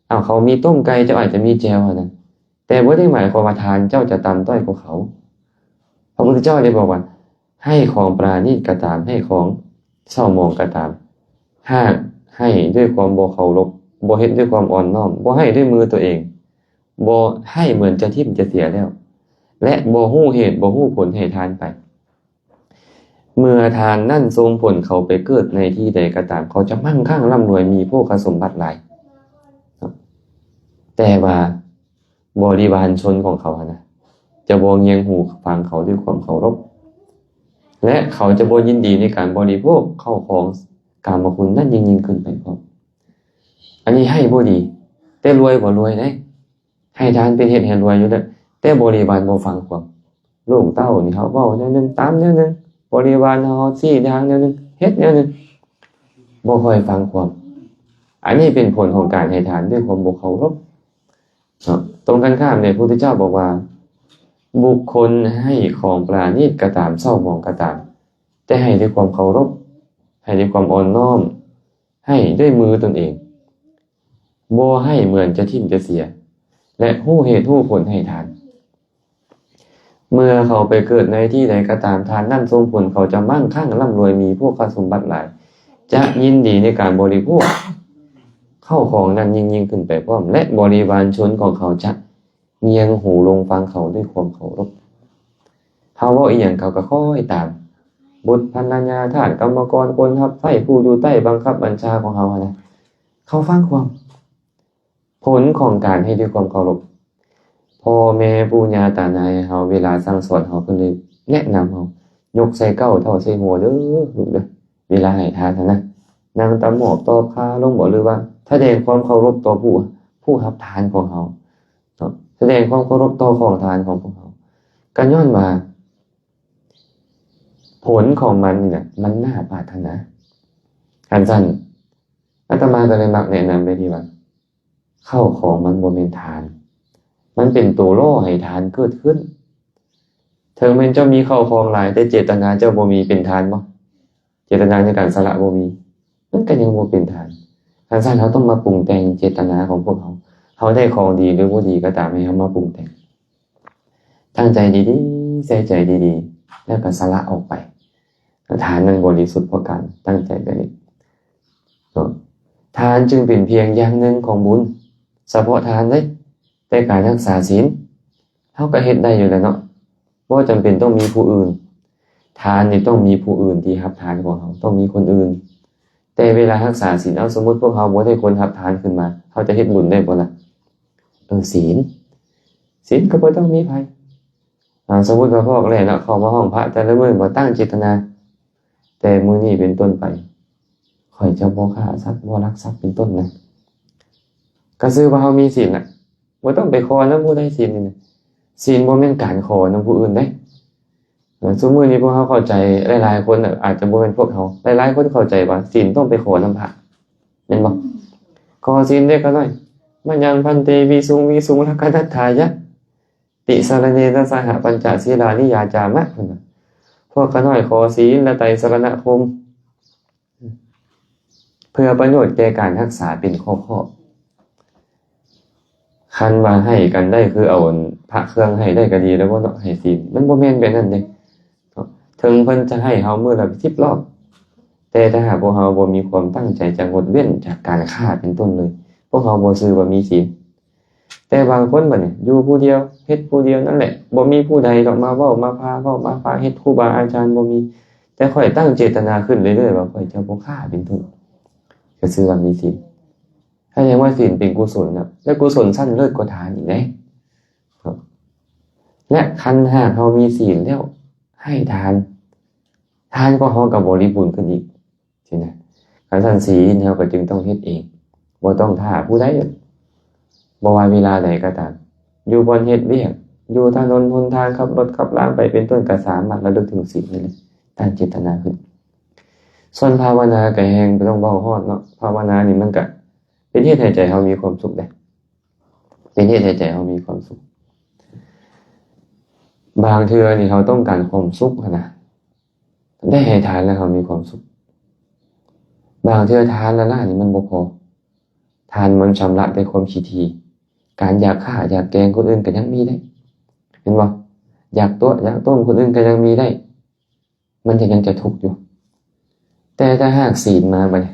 ເອົາ ເຂົາມີຕົ້ມໄກ່, ເຈົ້າອາດຈະມີແຈ່ວຫັ້ນນະ, ແຕ່ບໍ່ໄດ້ໝາຍຄວາມວ່າທານເຈົ້າຈະຕ່ຳຕ້ອຍກວ່າເຂົາ. ພະພຸດທະເຈົ້າໄດ້ບອກວ່າ ໃຫ້ຂອງປານີດກໍຕາມ, ໃຫ້ຂອງເສົ້າໝອງກໍຕາມ, ຫາກໃຫ້ດ້ວຍຄວາມບໍ່ເຄົາລົບ, ບໍ່ເຮັດດ້ວຍຄວາມອ່ອນນ້ອມ, ບໍ່ໃຫ້ດ້ວຍມືຕົວເອງ, ບໍ່ໃຫ້ເໝືອນຈະຖິ້ມຈະເສຍແລ້ວ ແລະ ບໍ່ຮູ້ເຫດບໍ່ຮູ້ຜົນໃຫ້ທານໄປ. ເມື່ອທານນັ້ນສົ່ງຜົນເຂົາໄປເກີດໃນທີ່ໃດກໍຕາມ, ເຂົາຈະໝັ່ງຄັ່ງລ່ຳລວຍ, ມີໂພຄະສົມບັດຫຼາຍ. ແຕ່ວ່າ ບໍລິວານຊົນຂອງເຂົາຫັ້ນນະ ຈະບໍ່ງຽງຫູຟັງເຂົາດ້ວຍຄວາມເຄົາລົບ ແລະ ເຂົາຈະບໍ່ຍິນດີໃນການບໍລິໂພກເຂົ້າຂອງກາມະຄຸນນັ້ນຍິ່ງໆຂຶ້ນໄປພ້ອມ. ອັນນີ້ໃຫ້ບໍ່ດີ, ແຕ່ລວຍບໍ່ລວຍເດ້. ໃຫ້ທານເປັນເຫດໃຫ້ລວຍຢູ່ເດ້, ແຕ່ບໍລິວານບໍ່ຟັງຄວາມ. ລູກເຕົ້ານີ້ເຮົາເວົ້າແນວໜຶ່ງ, ຕາມແນວໜຶ່ງ, ບໍລິວານເຮົາຊີ້ທາງແນວໜຶ່ງ, ເຮັດແນວໜຶ່ງ, ບໍ່ຄ່ອຍຟັງຄວາມ. ອັນນີ້ເປັນຜົນຂອງການໃຫ້ທານດ້ວຍຄວາມບໍ່ເຄົາລົບ. ເນາະ, ຕົງກັນຂ້າມເດ, ພະພຸດທະເຈົ້າບອກວ່າ ບຸກຄົນໃຫ້ຂອງປານີດກໍຕາມ, ເສົ້າໝອງກໍຕາມ, ແຕ່ໃຫ້ດ້ວຍຄວາມເຄົາລົບ, ໃຫ້ດ້ວຍຄວາມອ່ອນນ້ອມ, ໃຫ້ດ້ວຍມືຕົນເອງ, ບໍ່ໃຫ້ເໝືອນຈະຖິ້ມຈະເສຍ, ແລະ ຮູ້ເຫດຮູ້ຜົນໃຫ້ທານ. ເມື່ອເຂົາໄປເກີດໃນທີ່ໃດກໍຕາມ, ທານນັ້ນສົ່ງຜົນເຂົາຈະໝັ່ງຄັ່ງລ່ຳລວຍ, ມີໂພຄະສົມບັດຫຼາຍ, ຈະຍິນດີໃນການບໍລິໂພກເຂົ້າຂອງນັ້ນຍິ່ງໆຂຶ້ນໄປພ້ອມ, ແລະ ບໍລິວານຊົນຂອງເຂົາຈະງຽງຫູລົງຟັງເຂົາດ້ວຍຄວາມເຄົາລົບ. ເຮົາເວົ້າອີ່ຫຍັງເຂົາກໍຄ້ອຍຕາມ. ບຸດພັນລະຍາ ທາດກຳມະກອນ ຄົນຮັບໃຊ້ ຜູ້ຢູ່ໃຕ້ບັງຄັບບັນຊາຂອງເຮົາຫັ້ນນະ ເຂົາຟັງຄວາມ. ຜົນຂອງການເຮັດດ້ວຍຄວາມເຄົາລົບ ພໍ່ແມ່ປູ່ຍ່າຕາຍາຍເຮົາ ເວລາສັ່ງສອນເຮົາ ເພິ່ນເລີຍແນະນຳເຮົາ ຍົກໃສ່ເກົ້າເທົ່າໃສ່ຫົວເດີລູກເດີ ເວລາໃຫ້ທານຫັ້ນນະ ນັ່ງຕະໝອບຕອບຄາລົງບໍ ຫຼືວ່າສະແດງຄວາມເຄົາລົບຕໍ່ຜູ້ ຜູ້ຮັບທານຂອງເຮົາເນາະ ສະແດງຄວາມເຄົາລົບຕໍ່ຂອງທານຂອງພວກເຮົາ ກໍຍ້ອນວ່າ ຜົນຂອງມັນນີ້ນະ ມັນໜ້າປາດຖະໜາ. ຄັນຊັ້ນ ອາດຕະມາກໍເລີຍມັກແນະນຳໄປທີ່ວ່າ ເຂົ້າຂອງມັນບໍ່ແມ່ນທານ, ມັນເປັນໂຕຫຼໍ່ໃຫ້ທານເກີດຂຶ້ນ. ເຖິງແມ່ນເຈົ້າມີເຂົ້າຂອງຫຼາຍ, ແຕ່ເຈດຕະນາເຈົ້າບໍ່ມີ, ເປັນທານບໍ່? ເຈດຕະນາໃນການສະຫຼະບໍ່ມີ, ມັນກໍຍັງບໍ່ເປັນທານ. ຄັນຊັ້ນ ເຮົາຕ້ອງມາປຸງແຕ່ງເຈດຕະນາຂອງພວກເຮົາ. ເຮົາໄດ້ຂອງດີຫຼືບໍ່ດີກໍຕາມ, ໃຫ້ເຮົາມາປຸງແຕ່ງ. ຕັ້ງໃຈດີໆ, ໃສ່ໃຈດີໆ ແລ້ວກໍສະຫຼະອອກໄປ. ທານນັ້ນບໍລິສຸດເພາະການຕັ້ງໃຈແບບນີ້ເນາະ. ທານຈຶ່ງເປັນພຽງຢ່າງໜຶ່ງຂອງບຸນ, ສະເພາະທານເດ້. ແຕ່ການຮັກສາສິນ ເຮົາກໍເຮັດໄດ້ຢູ່ແລ້ວເນາະ, ບໍ່ຈຳເປັນຕ້ອງມີຜູ້ອື່ນ. ທານນີ້ຕ້ອງມີຜູ້ອື່ນທີ່ຮັບທານຂອງເຮົາ, ຕ້ອງມີຄົນອື່ນ. ແຕ່ເວລາຮັກສາສິນ, ເອົາ ສົມມຸດພວກເຮົາບໍ່ໄດ້ຄົນຮັບທານຂຶ້ນມາ, ເຮົາຈະເຮັດບຸນໄດ້ບໍ່ລະ? ເອີ, ສິນ, ສິນກໍບໍ່ຕ້ອງມີໃຜ. ອາ, ສົມມຸດວ່າພວກແລເນາະ, ເຂົ້າມາຫ້ອງພະແຕ່ລະມື້ບໍ່ຕັ້ງເຈດຕະນາ, ແຕ່ມື້ນີ້ເປັນຕົ້ນໄປ ຂ້ອຍຈະບໍ່ຂ້າສັດ, ບໍ່ລັກຊັບ ເປັນຕົ້ນນະ, ກໍຊື່ວ່າເຮົາມີສິນນະ, ບໍ່ຕ້ອງໄປຂໍນຳຜູ້ໃດສິນນີ້ນະ. ສິນບໍ່ແມ່ນການຂໍນຳຜູ້ອື່ນເດ້. ເອີ, ຊຸມື້ນີ້ພວກເຮົາເຂົ້າໃຈ, ຫຼາຍໆຄົນນະ, ອາດຈະບໍ່ແມ່ນພວກເຮົາ, ຫຼາຍໆຄົນເຂົ້າໃຈວ່າສິນຕ້ອງໄປຂໍນຳພະ, ແມ່ນບໍ່? ຂໍສິນເດັກນ້ອຍ, ມະຍັງພັນເຕ ວິສຸງ ວິສຸງ ລັກຂະນັດຖາຍະ ຕິສະລະເນນະ ສະຫະ ປັນຈະສີລານິ ຍາຈາມະ ເພິ່ນວ່າ. ພວກຂ້ານ້ອຍຂໍສິນ ແລະ ໄຕສະລະນະຄົມ ເພື່ອປະໂຫຍດແກ່ການຮັກສາເປັນຂໍ້ໆ. ຄັນວ່າໃຫ້ກັນໄດ້ ຄືເອົາພະເຄື່ອງໃຫ້ໄດ້ກໍດີແລ້ວບໍ່ເນາະ, ໃຫ້ສິນ. ມັນບໍ່ແມ່ນແບບນັ້ນເດ້. ເຖິງເພິ່ນຈະໃຫ້ເຮົາມື້ລະສິບລອບ, ແຕ່ຖ້າຫາກພວກເຮົາບໍ່ມີຄວາມຕັ້ງໃຈຈະງົດເວັ້ນຈາກການຂ້າເປັນຕົ້ນເລີຍ, ພວກເຮົາບໍ່ຊື່ວ່າມີສິນ. ແຕ່ບາງຄົນບັດນີ້ ຢູ່ຜູ້ດຽວ, ເຮັດຜູ້ດຽວນັ້ນແຫຼະ, ບໍ່ມີຜູ້ໃດດອກມາເວົ້າມາພາ, ເວົ້າມາພາເຮັດ, ຄູບາອາຈານບໍ່ມີ, ແຕ່ຂ້ອຍຕັ້ງເຈດຕະນາຂຶ້ນເລື້ອຍໆວ່າຂ້ອຍຈະບໍ່ຂ້າເປັນຕົ້ນ, ກໍຊື່ວ່າມີສິນ. ສະແດງວ່າສິນເປັນກຸສົນນະ, ແລະ ກຸສົນຊັ້ນເລີດກວ່າທານອີກເດ້. ແລະ ຄັນຫາກເຮົາມີສິນແລ້ວໃຫ້ທານ, ທານຂອງເຮົາກໍບໍລິບູນຂຶ້ນອີກ. ຊີ້ນະ. ຄັນຊັ້ນ ສິນເຮົາກໍຈຶ່ງຕ້ອງເຮັດເອງ, ບໍ່ຕ້ອງຖ້າຜູ້ໃດ, ບໍ່ວ່າເວລາໃດກໍຕາມ, ຢູ່ບ່ອນເຮັດວຽກ, ຢູ່ຖະໜົນຫົນທາງ, ຂັບລົດຂັບລາໄປເປັນຕົ້ນ, ກໍສາມາດລະລຶກເຖິງສິນໄດ້ເລີຍ, ຕັ້ງເຈດຕະນາຂຶ້ນ. ສ່ວນພາວະນາກໍແຮ່ງບໍ່ຕ້ອງເວົ້າຮອດເນາະ, ພາວະນານີ້ມັນກໍເປັນເຮັດໃຫ້ໃຈເຮົາມີຄວາມສຸກເດ້, ເປັນເຮັດໃຫ້ໃຈເຮົາມີຄວາມສຸກ. ບາງເທື່ອນີ້ເຮົາຕ້ອງການຄວາມສຸກຫັ້ນນະ, ໄດ້ໃຫ້ທານແລ້ວເຮົາມີຄວາມສຸກ. ບາງເທື່ອທານລ້າໆນີ້ມັນບໍ່ພໍ, ທານມັນຊຳລະແຕ່ຄວາມຂີ້ຖີ່, ການຢາກຂ້າຢາກແກງຄົນອື່ນກໍຍັງມີໄດ້, ເຫັນບໍ່? ຢາກຕົວະຢາກຕົ້ມຄົນອື່ນກໍຍັງມີໄດ້, ມັນຈະຍັງຈະທຸກຢູ່. ແຕ່ຖ້າຫາກສິນມາບັດນີ້,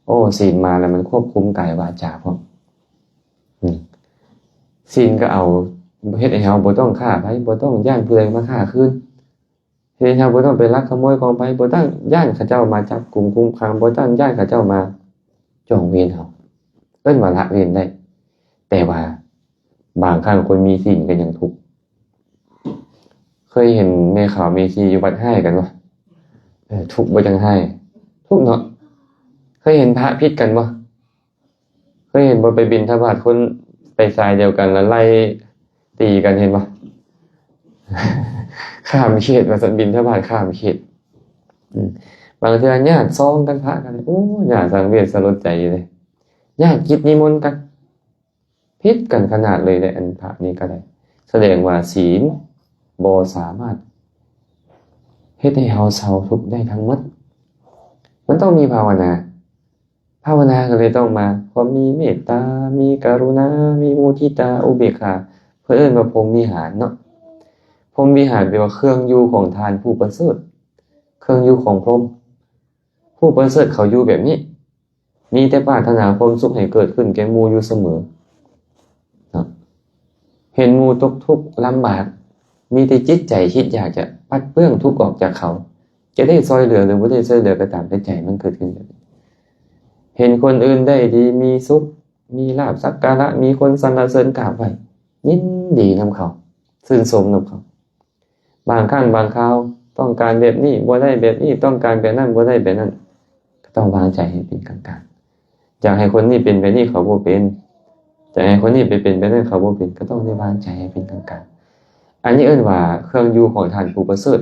ໂອ້, ສິນມາແລ້ວມັນຄວບຄຸມກາຍວາຈາພ້ອມ. ອືມ, ສິນກໍເອົາ, ເຮັດໃຫ້ເຮົາບໍ່ຕ້ອງຂ້າໃຜ, ບໍ່ຕ້ອງຢ້ານຜູ້ໃດມາຂ້າຄືນ. ເຮັດໃຫ້ເຮົາບໍ່ຕ້ອງໄປລັກຂະໂມຍຂອງໃຜ, ບໍ່ຕ້ອງຢ້ານເຂົາເຈົ້າມາຈັບກຸມຄຸມຂັງ, ບໍ່ຕ້ອງຢ້ານເຂົາເຈົ້າມາຈອງເວນເຮົາ. ເອີ້ນວ່າລະເວັ້ນໄດ້. ແຕ່ວ່າບາງຄັ້ງຄົນມີສິນກໍຍັງທຸກ. ເຄີຍເຫັນແມ່ຂາວແມ່ຊີຢູ່ວັດຮ້າຍກັນບໍ່? ເອີ, ທຸກບໍ່ຈັ່ງຮ້າຍ? ທຸກເນາະ. ເຄີຍເຫັນພະຜິດກັນບໍ່? ເຄີຍເຫັນບໍ່? ໄປບິນທະບາດ ຄົນໄປສາຍດຽວກັນ ແລ້ວໄລ່ຕີກັນ, ເຫັນບໍ່? ຂ້າມເຂດວ່າຊັ້ນ, ບິນທະບາດຂ້າມເຂດ. ອືມ, ບາງເທື່ອຍາດຊອງກັນພະກັນ, ໂອ້, ໜ້າສັງເວດສະຫຼົດໃຈຢູ່ເດ້. ຍາດກິດນິມົນກັນ, ຜິດກັນຂະໜາດເລີຍເດ້. ອັນພະນີ້ກໍໄດ້ ສະແດງວ່າສິນບໍ່ສາມາດເຮັດໃຫ້ເຮົາເຊົາທຸກໄດ້ທັງໝົດ. ມັນຕ້ອງມີພາວະນາ. ພາວະນາກໍເລີຍຕ້ອງມາຄວາມມີເມດຕາ, ມີກະລຸນາ, ມີມຸທິຕາ, ອຸເບກຂາ, ເພິ່ນເອີ້ນວ່າພົມວິຫານເນາະ. ພົມວິຫານແປວ່າເຄື່ອງຢູ່ຂອງທ່ານຜູ້ປະເສີດ, ເຄື່ອງຢູ່ຂອງພົມ. ຜູ້ປະເສີດເຂົາຢູ່ແບບນີ້, ມີແຕ່ປາດຖະໜາຄວາມສຸກໃຫ້ເກີດຂຶ້ນແກ່ໝູ່ຢູ່ສະເໝີເນາະ. ເຫັນໝູ່ຕົກທຸກລຳບາກ, ມີແຕ່ຈິດໃຈຄິດຢາກຈະປັດເປື້ອງທຸກອອກຈາກເຂົາ. ຈະໄດ້ຊ່ອຍເຫຼືອ ຫຼື ບໍ່ໄດ້ຊ່ອຍເຫຼືອກໍຕາມ ແຕ່ໃຈມັນເກີດຂຶ້ນແບບນີ້ ເຫັນຄົນອື່ນໄດ້ດີ ມີສຸກ ມີລາບສັກກາລະ ມີຄົນສັນລະເສີນກາບໄຫວ້ ຍິນດີນຳເຂົາ ຊື່ນຊົມນຳເຂົາ. ບາງຄັ້ງບາງຄາວ ຕ້ອງການແບບນີ້ ບໍ່ໄດ້ແບບນີ້ ຕ້ອງການແບບນັ້ນ ບໍ່ໄດ້ແບບນັ້ນ ກໍຕ້ອງວາງໃຈໃຫ້ເປັນກາງໆ. ຢາກໃຫ້ຄົນນີ້ເປັນແບບນີ້ ເຂົາບໍ່ເປັນ, ຢາກໃຫ້ຄົນນີ້ໄປເປັນແບບນັ້ນ ເຂົາບໍ່ເປັນ, ກໍຕ້ອງໄດ້ວາງໃຈໃຫ້ເປັນກາງໆ. ອັນນີ້ເອີ້ນວ່າເຄື່ອງຢູ່ຂອງທ່ານຜູ້ປະເສີດ.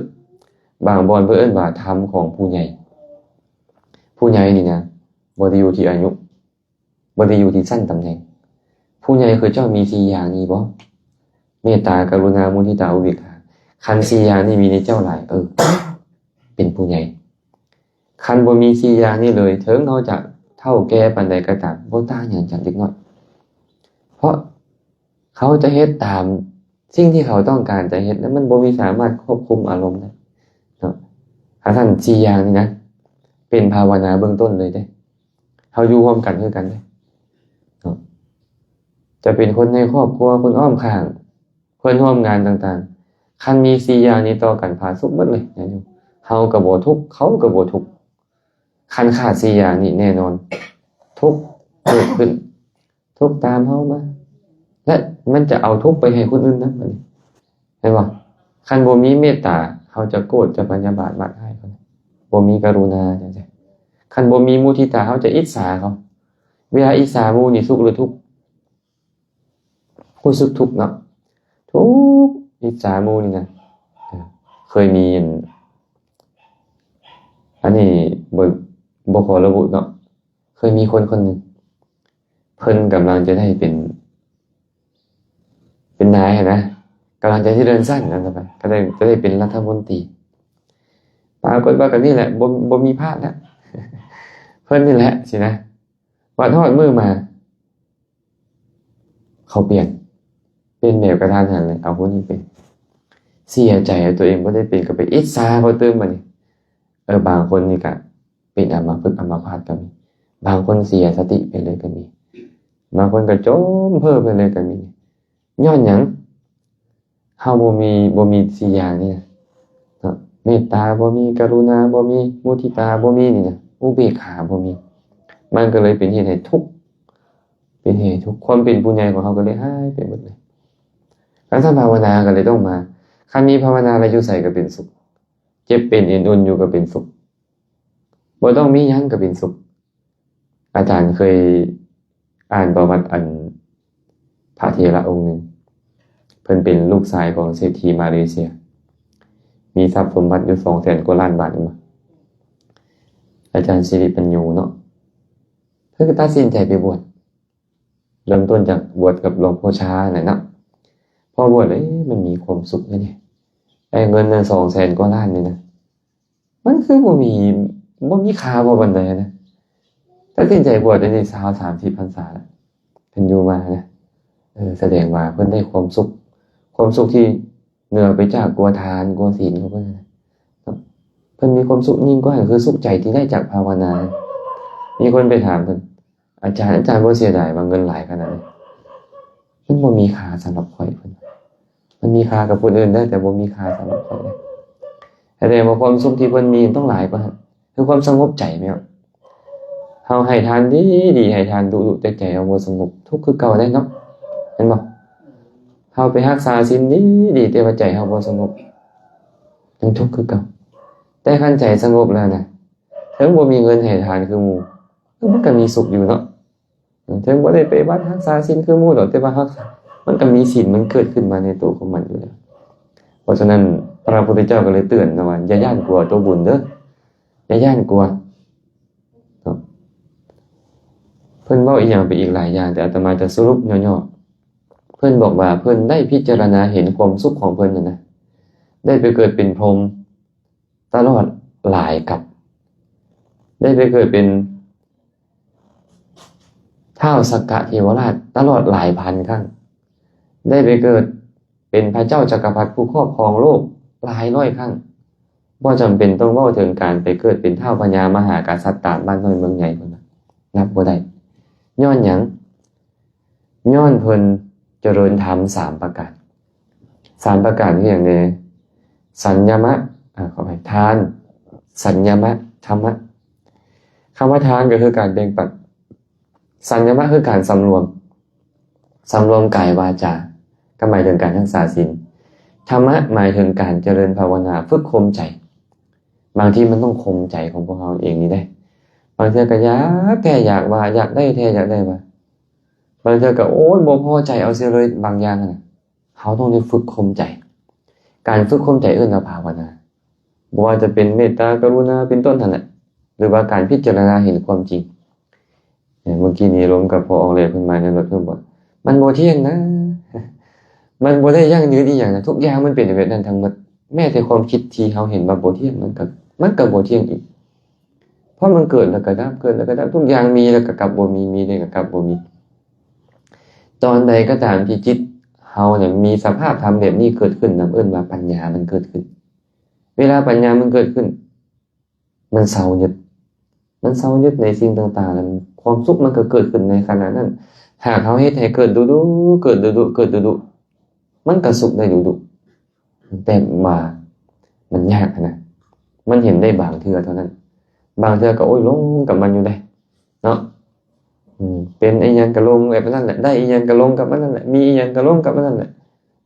ບາງບ່ອນເພິ່ນເອີ້ນວ່າທຳຂອງຜູ້ໃຫຍ່. ຜູ້ໃຫຍ່ນີ້ນະ ບໍ່ໄດ້ຢູ່ທີ່ອາຍຸ, ບໍ່ໄດ້ຢູ່ທີ່ຊັ້ນຕຳແໜ່ງ. ຜູ້ໃຫຍ່ຄືເຈົ້າມີສີ່ຢ່າງນີ້ບໍ່? ເມດຕາ ກະລຸນາ ມຸທິຕາ ອຸເບກຂາ. ຄັນສີ່ຢ່າງນີ້ມີໃນເຈົ້າຫຼາຍ, ເອີ, ເປັນຜູ້ໃຫຍ່. ຄັນບໍ່ມີສີ່ຢ່າງນີ້ເລີຍ, ເຖິງເຮົາຈະເຖົ້າແກ່ປານໃດກໍຕາມ, ບໍ່ຕ່າງຫຍັງຈາກເດັກນ້ອຍ. ເພາະເຂົາຈະເຮັດຕາມສິ່ງທີ່ເຂົາຕ້ອງການຈະເຮັດ, ແລະ ມັນບໍ່ມີສາມາດຄວບຄຸມອາລົມໄດ້ເນາະ. ຄັນຊັ້ນສີ່ຢ່າງນີ້ນະ, ເປັນພາວະນາເບື້ອງຕົ້ນເລີຍເດ້. ເຮົາຢູ່ຮ່ວມກັນຄືກັນເດ້ເນາະ. ຈະເປັນຄົນໃນຄອບຄົວ, ຄົນອ້ອມຂ້າງ, ເພື່ອນຮ່ວມງານຕ່າງໆ. ຄັນມີສີ່ຢ່າງນີ້ຕໍ່ກັນ ຜາສຸກໝົດເລີຍ. ເຮົາກໍບໍ່ທຸກ, ເຂົາກໍບໍ່ທຸກ. ຄັນຂາດສີ່ຢ່າງນີ້ແນ່ນອນ ທຸກເກີດຂຶ້ນ, ທຸກຕາມເຮົາມາ ແລະ ມັນຈະເອົາທຸກໄປໃຫ້ຄົນອື່ນນຳ. ເຫັນບໍ່? ຄັນບໍ່ມີເມດຕາ, ເຮົາຈະໂກດ, ຈະພະຍາບາດ, ມາດຮ້າຍເຂົາ. ບໍ່ມີກະລຸນາ, ຈັ່ງຊີ້. ຄັນບໍ່ມີມຸທິຕາ, ເຮົາຈະອິດສາເຂົາ. ເວລາອິດສາໝູ່ນີ້ ສຸກຫຼືທຸກ? ຮູ້ສຶກທຸກເນາະ, ທຸກ ອິດສາໝູ່ນີ້ນະ. ເອີ ເຄີຍມີອັນ ອັນນີ້ບໍ່ ບໍ່ຂໍລະບຸເນາະ. ເຄີຍມີຄົນຄົນໜຶ່ງ ເພິ່ນກຳລັງຈະໄດ້ເປັນ ເປັນນາຍຫັ້ນນະ, ກຳລັງຈະໄດ້ເລື່ອນຊັ້ນນັ້ນໄປ, ກໍໄດ້ ຈະໄດ້ເປັນລັດຖະມົນຕີ. ປາກົດວ່າກໍນີ້ແຫຼະ, ບໍ່ ບໍ່ມີພາດແລ້ວ, ເພິ່ນນີ້ແຫຼະ ຊີ້ນະ. ບັດຮອດມື້ມາ ເຂົາປ່ຽນ ປ່ຽນແບບກະທັນຫັນເລີຍ, ເອົາຜູ້ນີ້ເປັນ. ເສຍໃຈ ເອົາຕົວເອງບໍ່ໄດ້ເປັນ ກໍໄປອິດສາເຂົາຕື່ມບັດນີ້. ເອີ ບາງຄົນນີ້ກະເປັນອຳມະພຶກອຳມະພາດກໍມີ, ບາງຄົນເສຍສະຕິໄປເລີຍກໍມີ, ບາງຄົນກໍຈົມເພີ້ໄປເລີຍກໍມີ. ຍ້ອນຫຍັງ? ເຮົາບໍ່ມີ ບໍ່ມີສີ່ຢ່າງນີ້ນະເນາະ, ເມດຕາບໍ່ມີ, ກະລຸນາບໍ່ມີ, ມຸທິຕາບໍ່ມີນີ້ນະ, ອຸເບກຂາບໍ່ມີ. ມັນກໍເລີຍເປັນເຫດໃຫ້ທຸກ, ເປັນເຫດໃຫ້ທຸກ. ຄວາມເປັນຜູ້ໃຫຍ່ຂອງເຮົາກໍເລີຍຫາຍໄປໝົດເລີຍ. ຄັນຊັ້ນພາວະນາກໍເລີຍຕ້ອງມາ. ຄັນມີພາວະນາແລ້ວ ຢູ່ໃສກໍເປັນສຸກ, ເຈັບເປັນເອັນອຸ່ນຢູ່ກໍເປັນສຸກ, ບໍ່ຕ້ອງມີຫຍັງກໍເປັນສຸກ. ອາຈານເຄີຍອ່ານປະຫວັດອັນພະເຖລະອົງໜຶ່ງ, ເພິ່ນເປັນລູກຊາຍຂອງເສດຖີມາເລເຊຍ, ມີຊັບສົມບັດຢູ່ສອງແສນກວ່າລ້ານບາດ. ອາຈານສິລິປັນໂຍເນາະ, ເພິ່ນກໍຕັດສິນໃຈໄປບວດ. ເລີ່ມຕົ້ນຈາກບວດກັບຫຼວງພໍ່ຊານັ້ນແຫຼະເນາະ. ພໍບວດແລ້ວ ເອີ ມັນມີຄວາມສຸກເດ້ນີ້, ໄດ້ເງິນນັ້ນສອງແສນກວ່າລ້ານນີ້ນະ. ມັນຄືບໍ່ມີ ບໍ່ມີຄ່າພໍປານໃດນະ. ຕັດສິນໃຈບວດໄດ້ຊາວ ສາມສິບພັນສາແລ້ວ ເພິ່ນຢູ່ມານະ. ເອີ ສະແດງວ່າເພິ່ນໄດ້ຄວາມສຸກ, ຄວາມສຸກທີ່ເໜືອໄປຈາກກົວທານ ກົວສິນຂອງເພິ່ນນະ. ເພິ່ນມີຄວາມສຸກຍິ່ງກວ່າ ຄືສຸກໃຈທີ່ໄດ້ຈາກພາວະນາ. ມີຄົນໄປຖາມເພິ່ນ, ອາຈານ, ອາຈານບໍ່ເສຍດາຍວ່າເງິນຫຼາຍຂະໜາດນີ້? ມັນບໍ່ມີຄ່າສຳລັບຂ້ອຍ, ເພິ່ນ, ມັນມີຄ່າກັບຄົນອື່ນໄດ້ ແຕ່ບໍ່ມີຄ່າສຳລັບຂ້ອຍ. ສະແດງວ່າຄວາມສຸກທີ່ເພິ່ນມີຕ້ອງຫຼາຍກວ່ານັ້ນ, ຄືຄວາມສະຫງົບໃຈແມ່ນ. ເຮົາໃຫ້ທານດີໆ ໃຫ້ທານດຸໆ ແຕ່ໃຈເຮົາບໍ່ສະຫງົບ, ທຸກຄືເກົ່າເດ້ເນາະ, ແມ່ນບໍ່? ເຮົາໄປຮັກສາສິນດີໆ ແຕ່ວ່າໃຈເຮົາບໍ່ສະຫງົບ, ຍັງທຸກຄືເກົ່າ. ແຕ່ຄັນໃຈສະຫງົບແລ້ວນະ, ເຖິງບໍ່ມີເງິນໃຫ້ທານຄືໝູ່, ເອີ ມັນກໍມີສຸກຢູ່ເນາະ. ເຖິງບໍ່ໄດ້ໄປວັດຮັກສາສິນຄືໝູ່ດອກ, ແຕ່ວ່າຮັກສາ, ມັນກໍມີສິນ ມັນເກີດຂຶ້ນມາໃນໂຕຂອງມັນຢູ່ແລ້ວ. ເພາະສະນັ້ນ ພະພຸດທະເຈົ້າກໍເລີຍເຕືອນນະວ່າ ຢ່າຢ້ານກົວຕົວບຸນເດີ້, ຢ່າຢ້ານກົວເນາະ. ເພິ່ນເວົ້າອີ່ຫຍັງໄປອີກຫຼາຍຢ່າງ, ແຕ່ອາດຕະມາຈະສະຫຼຸບຫຍໍ້ໆ. ເພິ່ນບອກວ່າ ເພິ່ນໄດ້ພິຈາລະນາເຫັນຄວາມສຸກຂອງເພິ່ນນັ້ນນະ, ໄດ້ໄປເກີດເປັນພົມ ຕະຫຼອດຫຼາຍກັບ, ໄດ້ໄປເກີດເປັນທ້າວສັກກະເທວະລາດຕະຫຼອດຫຼາຍພັນຄັ້ງ, ໄດ້ໄປເກີດເປັນພະເຈົ້າຈັກກະພັດຜູ້ຄອບຄອງໂລກຫຼາຍຮ້ອຍຄັ້ງ. ບໍ່ຈຳເປັນຕ້ອງເວົ້າເຖິງການໄປເກີດເປັນທ້າວພະຍາມະຫາກະສັດຕາມບ້ານນ້ອຍເມືອງໃຫຍ່ພຸ້ນນະ, ນັບບໍ່ໄດ້. ຍ້ອນຫຍັງ? ຍ້ອນເພິ່ນຈະເລີນທຳສາມປະການ. ສາມປະການຄືຫຍັງແດ່? ສັນຍະມະ, ອາ, ຂໍອະໄພ, ທານ, ສັນຍະມະທຳມະ. ຄຳວ່າທານກໍຄືການແບ່ງປັນ, ສັນຍະມະຄືການສຳລວມ, ສຳລວມກາຍວາຈາ ກໍໝາຍເຖິງການຮັກສາສິນ, ທຳມະໝາຍເຖິງການຈະເລີນພາວະນາ, ຝຶກຂົ່ມໃຈ. ບາງທີມັນຕ້ອງຂົ່ມໃຈຂອງພວກເຮົາເອງນີ້ເດ້. ບາງເທື່ອກໍຢາກແທ້ຢາກວ່າ, ຢາກໄດ້ແທ້ຢາກໄດ້ວ່າ, ບາງເທື່ອກໍ ໂອ້ຍ ບໍ່ພໍໃຈເອົາເສຍເລີຍບາງຢ່າງຫັ້ນນະ. ເຮົາຕ້ອງໄດ້ຝຶກຂົ່ມໃຈ. ການຝຶກຂົ່ມໃຈເອີ້ນວ່າພາວະນາ. ບໍ່ວ່າຈະເປັນເມດຕາ ກະລຸນາ ເປັນຕົ້ນຫັ້ນແຫຼະ ຫຼືວ່າການພິຈາລະນາເຫັນຄວາມຈິງ. ເອີ ເມື່ອກີ້ນີ້ລົມກັບພໍ່ອອກແລເພິ່ນມາໃນລົດເພິ່ນບອກ ມັນບໍ່ທ່ຽງນະ, ມັນບໍ່ໄດ້ຢັ້ງຢືນອີ່ຫຍັງນະ, ທຸກຢ່າງມັນເປັນແບບນັ້ນທັງໝົດ. ແມ້ແຕ່ຄວາມຄິດທີ່ເຮົາເຫັນວ່າບໍ່ທ່ຽງ ມັນກໍ ມັນກໍບໍ່ທ່ຽງອີກ. ເພາະມັນເກີດແລ້ວກໍດັບ, ເກີດແລ້ວກໍດັບ, ທຸກຢ່າງມີແລ້ວກໍກັບບໍ່ມີ, ມີແລ້ວກໍກັບບໍ່ມີ. ຕອນໃດກໍຕາມທີ່ຈິດເຮົານັ້ນມີສະພາບທຳແບບນີ້ເກີດຂຶ້ນ, ນຳເອີ້ນວ່າປັນຍາມັນເກີດຂຶ້ນ. ເວລາປັນຍາມັນເກີດຂຶ້ນ, ມັນເຊົາຍຶດ, ມັນເຊົາຍຶດໃນສິ່ງຕ່າງໆ ແລ້ວຄວາມສຸກມັນກໍເກີດຂຶ້ນໃນຂະນະນັ້ນ. ຫາກເຮົາເຮັດໃຫ້ເກີດດຸໆ, ເກີດດຸໆ, ເກີດດຸໆ, ມັນກໍສຸກໄດ້ດຸໆ. ແຕ່ວ່າມັນຍາກຫັ້ນນະ, ມັນເຫັນໄດ້ບາງເທື່ອເທົ່ານັ້ນ, ບາງເທື່ອກໍ ໂອ້ຍ ຫຼົງກັບມັນຢູ່ເດ້ເນາະ. ອືມ ເປັນອີ່ຫຍັງກໍຫຼົງແບບນັ້ນແຫຼະ, ໄດ້ອີ່ຫຍັງກໍຫຼົງກັບມັນນັ້ນແຫຼະ, ມີອີ່ຫຍັງກໍຫຼົງກັບມັນນັ້ນແຫຼະ.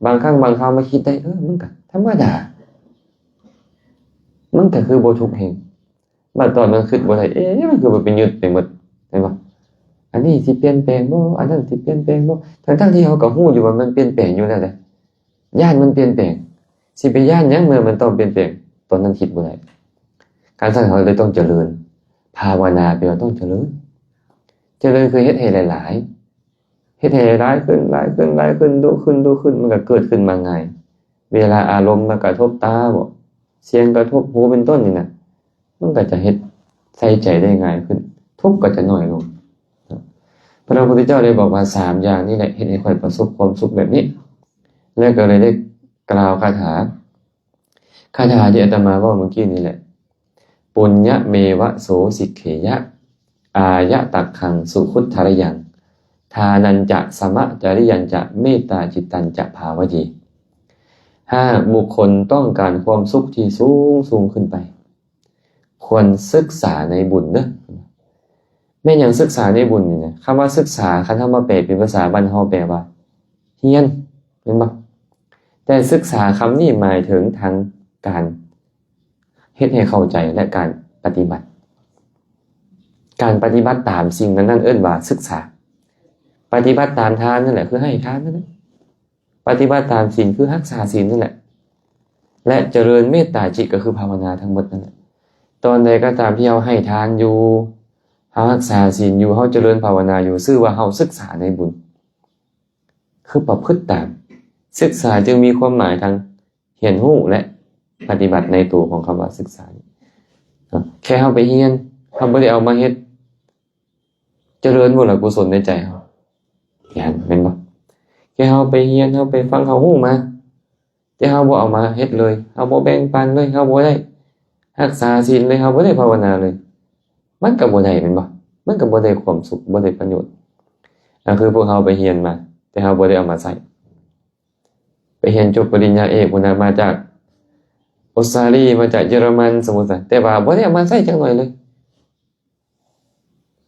ບາງຄັ້ງບາງຄາວມາຄິດໄດ້ ເອີ ມັນກໍທຳມະດາ, ມັນກໍຄືບໍ່ທຸກແຮງ. ບາດຕອນມັນຄິດບໍ່ໄດ້ ເອະ ມັນຄືວ່າໄປຍຶດໄປໝົດ ແມ່ນບໍ່? ອັນນີ້ຊິປ່ຽນແປງບໍ່? ອັນນັ້ນຊິປ່ຽນແປງບໍ່? ທັງໆທີ່ເຮົາກໍຮູ້ຢູ່ວ່າມັນປ່ຽນແປງຢູ່ແລ້ວເດ້. ຢ້ານມັນປ່ຽນແປງ, ຊິໄປຢ້ານຫຍັງເມື່ອມັນຕ້ອງປ່ຽນແປງ? ຕອນນັ້ນຄິດບໍ່ໄດ້. ຄັນຊັ້ນເຮົາເລີຍຕ້ອງຈະເລີນ. ພາວະນາແປວ່າຕ້ອງຈະເລີນ. ຈະເລີນຄືເຮັດໃຫ້ຫຼາຍໆ, ເຮັດໃຫ້ຫຼາຍຂຶ້ນ, ຫຼາຍຂຶ້ນ, ຫຼາຍຂຶ້ນ, ດຸຂຶ້ນ, ດຸຂຶ້ນ, ມັນກໍເກີດຂຶ້ນມາງ່າຍ. ເວລາອາລົມມາກະທົບຕາບໍ, ສຽງກະທົບຫູເປັນຕົ້ນນີ້ນະ, ມັນກໍຈະເຮັດໃສ່ໃຈໄດ້ງ່າຍຂຶ້ນ, ທຸກກໍຈະໜ້ອຍລົງ. ພະພຸດທະເຈົ້າໄດ້ບອກວ່າ ສາມຢ່າງນີ້ແຫຼະເຮັດໃຫ້ຂ້ອຍປະສົບຄວາມສຸກແບບນີ້, ແລ້ວກໍເລີຍໄດ້ກ່າວຄາຖາ, ຄາຖາທີ່ອາດຕະມາເວົ້າເມື່ອກີ້ນີ້ແຫຼະ, ປຸນຍະເມວະໂສສິກເຂຍະ ອາຍະຕັກຂັງສຸຂຸດທະລະຍັງ ທານັນຈະສະມະຈະລິຍັນຈະ ເມດຕາຈິດຕັນຈະພາວະເຍ. ຫາກບຸກຄົນຕ້ອງການຄວາມສຸກທີ່ສູງໆຂຶ້ນໄປ, ຄວນສຶກສາໃນບຸນເດີ. ແມ່ນຫຍັງສຶກສາໃນບຸນນີ້ນະ? ຄຳວ່າສຶກສາ ຄັນເຮົາມາແປເປັນພາສາບ້ານເຮົາແປວ່າຮຽນ ແມ່ນບໍ່? ແຕ່ສຶກສາຄຳນີ້ໝາຍເຖິງທັງການເຮັດໃຫ້ເຂົ້າໃຈ ແລະ ການປະຕິບັດ. ການປະຕິບັດຕາມສິ່ງນັ້ນໆເອີ້ນວ່າສຶກສາ. ປະຕິບັດຕາມທານນັ້ນແຫຼະ ຄືໃຫ້ທານນັ້ນແຫຼະ. ປະຕິບັດຕາມສິນ ຄືຮັກສາສິນນັ້ນແຫຼະ ແລະ ຈະເລີນເມດຕາຈິດ ກໍຄືພາວະນາທັງໝົດນັ້ນແຫຼະ. ຕອນໃດກໍຕາມທີ່ເຮົາໃຫ້ທານຢູ່, ເຮົາຮັກສາສິນຢູ່, ເຮົາຈະເລີນພາວະນາຢູ່, ຊື່ວ່າເຮົາສຶກສາໃນບຸນ, ຄືປະພຶດຕາມ. ສຶກສາຈຶ່ງມີຄວາມໝາຍທັງຮຽນຮູ້ ແລະ ປະຕິບັດໃນໂຕຂອງຄຳວ່າສຶກສານີ້. ແຄ່ເຮົາໄປຮຽນ, ເຮົາບໍ່ໄດ້ເອົາມາເຮັດ, ຈະເລີນບໍ່ລະກຸສົນໃນໃຈເຮົາ? ຍັງ ແມ່ນບໍ່? ແຄ່ເຮົາໄປຮຽນ, ເຮົາໄປຟັງ, ເຮົາຮູ້ມາ, ແຕ່ເຮົາບໍ່ເອົາມາເຮັດເລີຍ, ເຮົາບໍ່ແບ່ງປັນເລີຍ, ເຮົາບໍ່ໄດ້ຮັກສາສິນເລີຍ, ເຮົາບໍ່ໄດ້ພາວະນາເລີຍ, ມັນກໍບໍ່ໄດ້ ແມ່ນບໍ່? ມັນກໍບໍ່ໄດ້ຄວາມສຸກ, ບໍ່ໄດ້ປະໂຫຍດ. ກໍຄືພວກເຮົາໄປຮຽນມາ, ແຕ່ເຮົາບໍ່ໄດ້ເອົາມາໃຊ້. ໄປຮຽນຈົບປະລິນຍາເອກພຸ້ນນະ, ມາຈາກອົດສະຕາລີ, ມາຈາກເຢຍລະມັນ, ສົມມຸດຊະ, ແຕ່ວ່າບໍ່ໄດ້ເອົາມາໃຊ້ຈັກໜ້ອຍເລີຍ.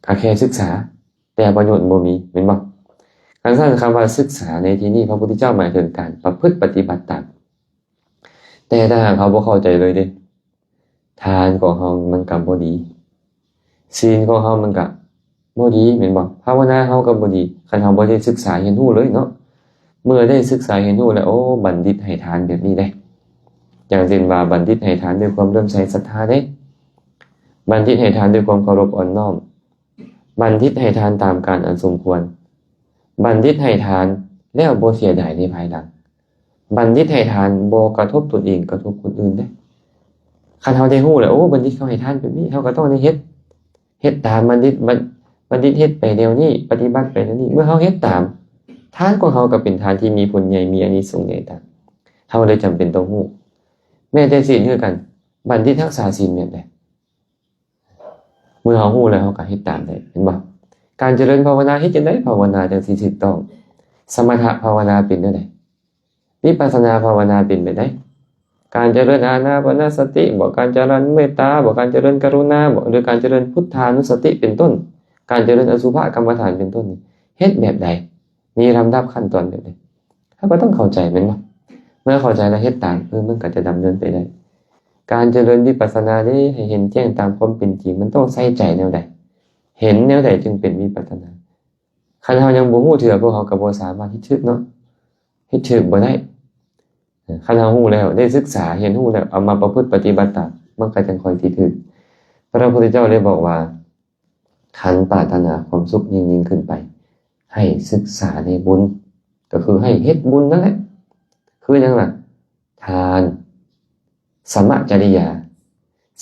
ກໍແຄ່ສຶກສາ, ແຕ່ປະໂຫຍດບໍ່ມີ, ແມ່ນບໍ່? ຄັນຊັ້ນ ຄຳວ່າສຶກສາໃນທີ່ນີ້ ພະພຸດທະເຈົ້າໝາຍເຖິງການປະພຶດປະຕິບັດຕາມ. ແຕ່ຖ້າຫາກເຮົາບໍ່ເຂົ້າໃຈເລີຍເດ, ທານຂອງເຮົາມັນກໍບໍ່ດີ, ສິນຂອງເຮົາມັນກໍບໍ່ດີ, ແມ່ນບໍ່? ພາວະນາເຮົາກໍບໍ່ດີ, ຄັນເຮົາບໍ່ໄດ້ສຶກສາຮຽນຮູ້ເລີຍເນາະ. ເມື່ອໄດ້ສຶກສາຮຽນຮູ້ແລ້ວ, ໂອ້ ບັນດິດໃຫ້ທານແບບນີ້ເດ້. ຢ່າງເຊັ່ນວ່າ ບັນດິດໃຫ້ທານດ້ວຍຄວາມເຫຼື້ອມໃສສັດທາເດ້, ບັນດິດໃຫ້ທານດ້ວຍຄວາມເຄົາລົບອ່ອນນ້ອມ, ບັນດິດໃຫ້ທານຕາມການອັນສົມຄວນ, ບັນດິດໃຫ້ທານແລ້ວບໍ່ເສຍດາຍໃນພາຍຫຼັງ, ບັນດິດໃຫ້ທານບໍ່ກະທົບຕົນເອງ, ກະທົບຄົນອື່ນເດ້. ຄັນເຮົາໄດ້ຮູ້ແລ້ວ, ໂອ້ ບັນດິດເຂົາໃຫ້ທານແບບນີ້, ເຮົາກໍຕ້ອງໄດ້ເຮັດ, ເຮັດຕາມບັນດິດ, ບັນ, ບັນດິດເຮັດໄປແນວນີ້, ປະຕິບັດໄປແນວນີ້. ເມື່ອເຮົາເຮັດຕາມ, ທານຂອງເຮົາກໍເປັນທານທີ່ມີຜົນໃຫຍ່, ມີອານິສົງໃຫຍ່ຕາມ. ເຮົາເລີຍຈຳເປັນຕ້ອງຮູ້. ແມ້ແຕ່ສິນຄືກັນ, ບັນດິດຮັກສາສິນແບບໃດ? ເມື່ອເຮົາຮູ້ແລ້ວ ເຮົາກໍເຮັດຕາມໄດ້, ເຫັນບໍ່? ການຈະເລີນພາວະນາເຮັດຈັ່ງໃດ ພາວະນາຈັ່ງຊິຖືກຕ້ອງ? ສະມະຖະພາວະນາເປັນແນວໃດ? ວິປັດສະນາພາວະນາເປັນແບບໃດ? ການຈະເລີນອານາປານະສະຕິບໍ ການຈະເລີນເມດຕາບໍ ການຈະເລີນກະລຸນາບໍ ຫຼື ການຈະເລີນພຸດທານຸສະຕິເປັນຕົ້ນ ການຈະເລີນອະສຸພະກຳມະຖານເປັນຕົ້ນນີ້ ເຮັດແບບໃດ? ມີລຳດັບຂັ້ນຕອນແບບໃດ? ເຮົາກໍຕ້ອງເຂົ້າໃຈແມ່ນບໍ່? ເມື່ອເຂົ້າໃຈແລ້ວເຮັດຕາມ ເອີ ມັນກໍຈະດຳເນີນໄປໄດ້. ການຈະເລີນວິປັດສະນາເດ້ ໃຫ້ເຫັນແຈ້ງຕາມຄວາມເປັນຈິງ ມັນຕ້ອງໃສ່ໃຈແນວໃດ? ເຫັນແນວໃດຈຶ່ງເປັນວິປັດສະນາ? ຄັນເຮົາຍັງບໍ່ຮູ້ເທື່ອ ພວກເຮົາກໍບໍ່ສາມາດເຮັດຖືກເນາະ ເຮັດຖືກບໍ່ໄດ້. ຄັນເຮົາຮູ້ແລ້ວ ໄດ້ສຶກສາຮຽນຮູ້ແລ້ວ ເອົາມາປະພຶດປະຕິບັດຕາມ ມັນກໍຈັ່ງຄ່ອຍຊິຖືກ. ພະພຸດທະເຈົ້າເລີຍບອກວ່າ ຄັນປາດຖະໜາຄວາມສຸກຍິ່ງໆຂຶ້ນໄປ ໃຫ້ສຶກສາໃນບຸນ ກໍຄືໃຫ້ເຮັດບຸນນັ້ນແຫຼະ. ຄືຫຍັງລະ? ທານ, ສະມະຈະລິຍາ.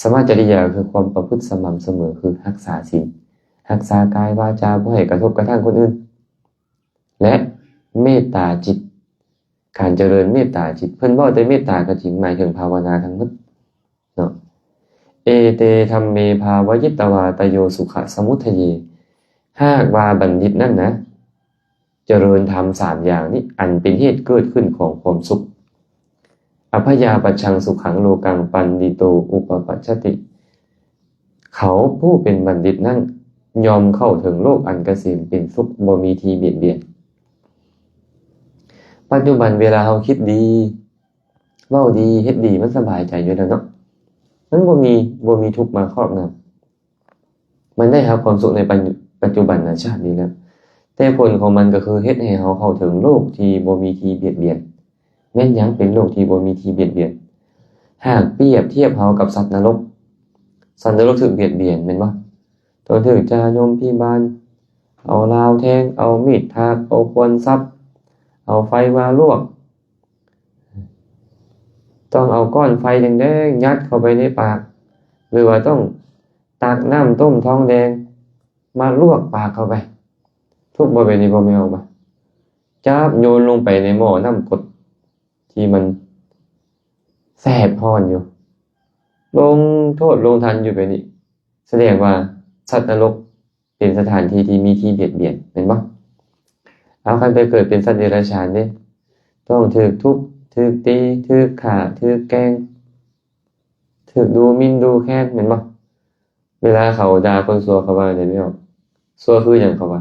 ສະມະຈະລິຍາຄືຄວາມປະພຶດສະໝ່ຳສະເໝີ ຄືຮັກສາສິນ, ຮັກສາກາຍວາຈາ ບໍ່ໃຫ້ກະທົບກະທາງຄົນອື່ນ ແລະ ເມດຕາຈິດ. ການຈະເລີນເມດຕາຈິດ ເພິ່ນເວົ້າແຕ່ເມດຕາກໍຈິງ ໝາຍເຖິງພາວະນາທັງໝົດເນາະ. ເອເຕທຳເມ ພາວະຢິດຕະວາ ຕະໂຍສຸຂະສະມຸດທະເຍ. ຫາກວ່າບັນດິດນັ້ນນະ ຈະເລີນທຳສາມຢ່າງນີ້ ອັນເປັນເຫດເກີດຂຶ້ນຂອງຄວາມສຸກ. ອັບພະຍາປັດຊັງສຸຂັງໂລກັງ ປັນດິໂຕອຸປະປັດຊະຕິ. ເຂົາຜູ້ເປັນບັນດິດນັ້ນ ຍ່ອມເຂົ້າເຖິງໂລກອັນກະເສມເປັນສຸກ ບໍ່ມີທີ່ບຽດບຽນ. ປັດຈຸບັນເວລາເຮົາຄິດດີ ເວົ້າດີ ເຮັດດີ ມັນສະບາຍໃຈຢູ່ແລ້ວເນາະ ມັນບໍ່ມີ ບໍ່ມີທຸກມາຄອບງຳ. ມັນໄດ້ຮັບຄວາມສຸກໃນປັດ ປັດຈຸບັນນະຊາດນີ້ແລ້ວ ແຕ່ຜົນຂອງມັນກໍຄືເຮັດໃຫ້ເຮົາເຂົ້າເຖິງໂລກທີ່ບໍ່ມີທີ່ບຽດບຽນ. ແມ່ນຫຍັງເປັນໂລກທີ່ບໍ່ມີທີ່ບຽດບຽນ? ຫາກປຽບທຽບເຮົາກັບສັດນະລົກ, ສັດນະລົກຖືກບຽດບຽນແມ່ນບໍ່? ຕ້ອງຖືກຈາຍົມພິບານ ເອົາລາວແທງ, ເອົາມີດຖາກ, ເອົາຄວັນສັບ, ເອົາໄຟມາລວກ, ຕ້ອງເອົາກ້ອນໄຟແດງໆຍັດເຂົ້າໄປໃນປາກ ຫຼືວ່າຕ້ອງ ຕັກນ້ຳຕົ້ມທອງແດງມາລວກປາກເຂົ້າໄປ. ທຸກບໍ່ແບບນີ້ ພໍ່ແມ່ອອກມາ ຈັບໂຍນລົງໄປໃນໝໍ້ນ້ຳກົດທີ່ມັນແສບຮ້ອນຢູ່ ລົງໂທດລົງທັນຢູ່ແບບນີ້ ສະແດງວ່າສັດນະລົກເປັນສະຖານທີ່ທີ່ມີທີ່ບຽດບຽນ ແມ່ນບໍ່? ເອົາ ຄັນໄປເກີດເປັນສັດເດຍລະສານເດ້ ຕ້ອງຖືກທຸບ ຖືກຕີ ຖືກຂ້າ ຖືກແກ່ງ ຖືກດູໝິ່ນດູແຄນ ແມ່ນບໍ່? ເວລາເຂົາດ່າຄົນຊົ່ວ ເຂົາວ່າຈັ່ງໃດແມ່ນບໍ່? ຊົ່ວຄືຫຍັງ ເຂົາວ່າ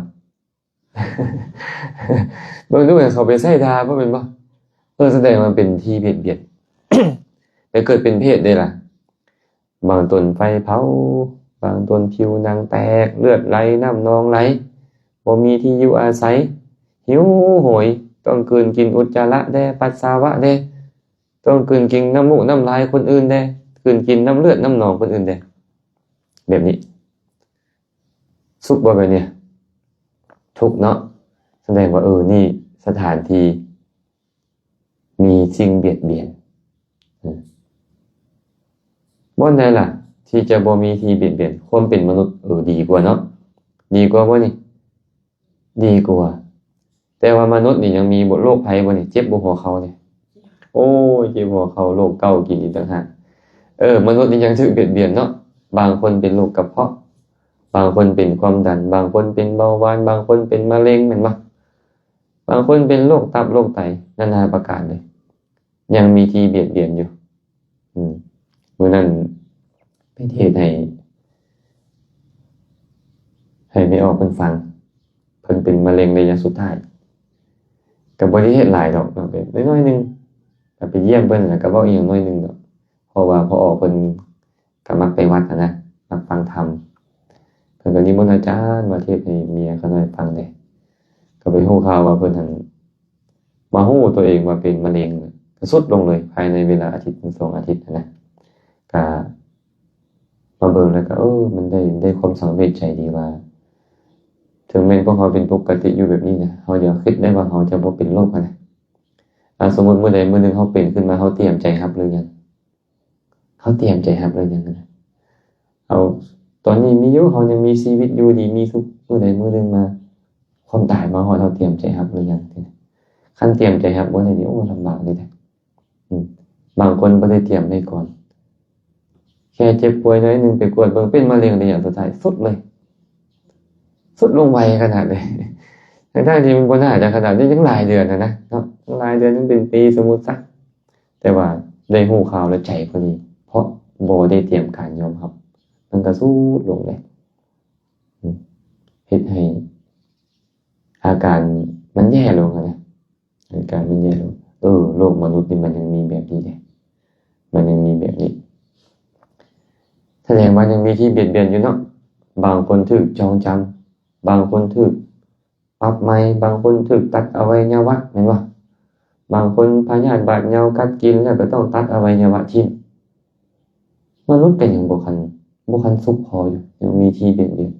ເບິ່ງດູ ເຂົາໄປໃຊ້ດ່າບໍ່ ແມ່ນບໍ່? ເອີ ສະແດງວ່າເປັນທີ່ບຽດບຽນ. ໄປເກີດເປັນເຜດເດ້ລະ ບາງຕົນໄຟເຜົາ ບາງຕົນຜິວໜັງແຕກ ເລືອດໄຫຼ ນ້ຳໜອງໄຫຼ ບໍ່ມີທີ່ຢູ່ອາໄສ ຫິວໂຫຍ ຕ້ອງກືນກິນອຸດຈາລະແດ່ ປັດສາວະແດ່ ຕ້ອງກືນກິນນ້ຳມູກນ້ຳລາຍຄົນອື່ນແດ່ ກືນກິນນ້ຳເລືອດນ້ຳໜອງຄົນອື່ນແດ່ ແບບນີ້ ສຸກບໍ່ແບບນີ້? ທຸກເນາະ. ສະແດງວ່າ ເອີ ນີ້ສະຖານທີ່ມີສິ່ງບຽດບຽນ. ເອີ ບ່ອນໃດລະທີ່ຈະບໍ່ມີທີ່ບຽດບຽນ? ຄວາມເປັນມະນຸດ ເອີ ດີກວ່າເນາະ. ດີກວ່າບໍ່ນີ້? ດີກວ່າ. ແຕ່ວ່າມະນຸດນີ້ຍັງມີໂລກໄພບໍ່ນີ້? ເຈັບບໍ່ຫົວເຂົ່ານີ້? ໂອ້ຍ ເຈັບຫົວເຂົ່າ ໂລກເກົາກິນອີກຕ່າງຫາກ. ເອີ ມະນຸດນີ້ຍັງຖືກບຽດບຽນເນາະ. ບາງຄົນເປັນໂລກກະເພາະ, ບາງຄົນເປັນຄວາມດັນ, ບາງຄົນເປັນເບົາຫວານ, ບາງຄົນເປັນມະເຮັງ ແມ່ນບໍ່? ບາງຄົນເປັນໂລກຕັບ ໂລກໄຕ ນານາປະການເລີຍ. ຍັງມີທີ່ບຽດບຽນຢູ່. ອືມ ມື້ນັ້ນໄປເທດໃຫ້ ໃຫ້ແມ່ອອກເພິ່ນຟັງ. ເພິ່ນເປັນມະເຮັງໄລຍະສຸດທ້າຍ. ກໍບໍ່ໄດ້ເຮັດຫຼາຍດອກເນາະ, ແບບໜ້ອຍໆໜຶ່ງ. ກໍໄປຢ້ຽມເພິ່ນ ແລ້ວກໍເວົ້າອີ່ຫຍັງໜ້ອຍໜຶ່ງດອກ. ເພາະວ່າພໍ່ອອກເພິ່ນ ກໍມັກໄປວັດຫັ້ນນະ ມັກຟັງທຳ. ເພິ່ນກໍນິມົນອາຈານມາເທດໃຫ້ເມຍຂ້ານ້ອຍຟັງເດ້. ກໍໄປຮູ້ຂ່າວວ່າເພິ່ນຫັ້ນມາຮູ້ຕົວເອງວ່າເປັນມະເຮັງ ກໍສຸດລົງເລີຍ ພາຍໃນເວລາອາທິດເຖິງສອງອາທິດຫັ້ນນະ. ກໍມາເບິ່ງແລ້ວກໍ ເອີ ມັນໄດ້ ໄດ້ຄວາມສັງເວດໃຈດີວ່າ ເຖິງແມ່ນພວກເຮົາເປັນປົກກະຕິຢູ່ແບບນີ້ນະ ເຮົາຢ່າຄິດໄດ້ວ່າເຮົາຈະບໍ່ເປັນໂລກຫັ້ນນະ. ອາ ສົມມຸດມື້ໃດມື້ໜຶ່ງເຮົາເປັນຂຶ້ນມາ ເຮົາຕຽມໃຈຮັບຫຼືຍັງ? ເຮົາຕຽມໃຈຮັບຫຼືຍັງ? ເຮົາ ຕອນນີ້ມີຢູ່ ເຮົາຍັງມີຊີວິດຢູ່ດີມີສຸກ, ມື້ໃດມື້ໜຶ່ງມາ ຄວາມຕາຍມາຮອດ ເຮົາຕຽມໃຈຮັບຫຼືຍັງ? ຄັນຕຽມໃຈຮັບບໍ່ໄດ້ນີ້ ໂອ້ ລຳບາກເລີຍເດ້. ອືມ ບາງຄົນບໍ່ໄດ້ຕຽມໄວ້ກ່ອນ ແຄ່ເຈັບປ່ວຍໜ້ອຍໜຶ່ງ ໄປກວດເບິ່ງເປັນມະເຮັງໄລຍະສຸດທ້າຍ ສຸດເລີຍ ສຸດລົງໄວຂະໜາດເລີຍ ທັງໆທີ່ມັນບໍ່ໜ້າຈະຂະໜາດນີ້ ຍັງຫຼາຍເດືອນຫັ້ນນະເນາະ, ຍັງຫຼາຍເດືອນ ຍັງເປັນປີ ສົມມຸດຊະ. ແຕ່ວ່າ ໄດ້ຮູ້ຂ່າວແລ້ວໃຈບໍ່ດີ ເພາະບໍ່ໄດ້ຕຽມການຍອມຮັບ ມັນກໍຊຸດລົງເດ້ ເຮັດໃຫ້ອາການມັນແຍ່ລົງຫັ້ນນະ ອາການມັນແຍ່ລົງ. ເອີ ໂລກມະນຸດນີ້ມັນຍັງມີແບບນີ້ເດ້ ມັນຍັງມີແບບນີ້ ສະແດງວ່າຍັງມີທີ່ບຽດບຽນຢູ່ເນາະ. ບາງຄົນຖືກຈອງຈຳ ບາງຄົນຖືກປັບໃໝ ບາງຄົນຖືກຕັດອະໄວຍະວະ ແມ່ນບໍ່? ບາງຄົນພະຍາດບາດເຍົາກັດກິນແລ້ວກໍຕ້ອງຕັດອະໄວຍະວະຖິ້ມ. ມະນຸດກໍຍັງບໍ່ຄັນ ບໍ່ຄັນສຸກພໍຢູ່ ຍັງມີທີ່ບຽດບຽນ.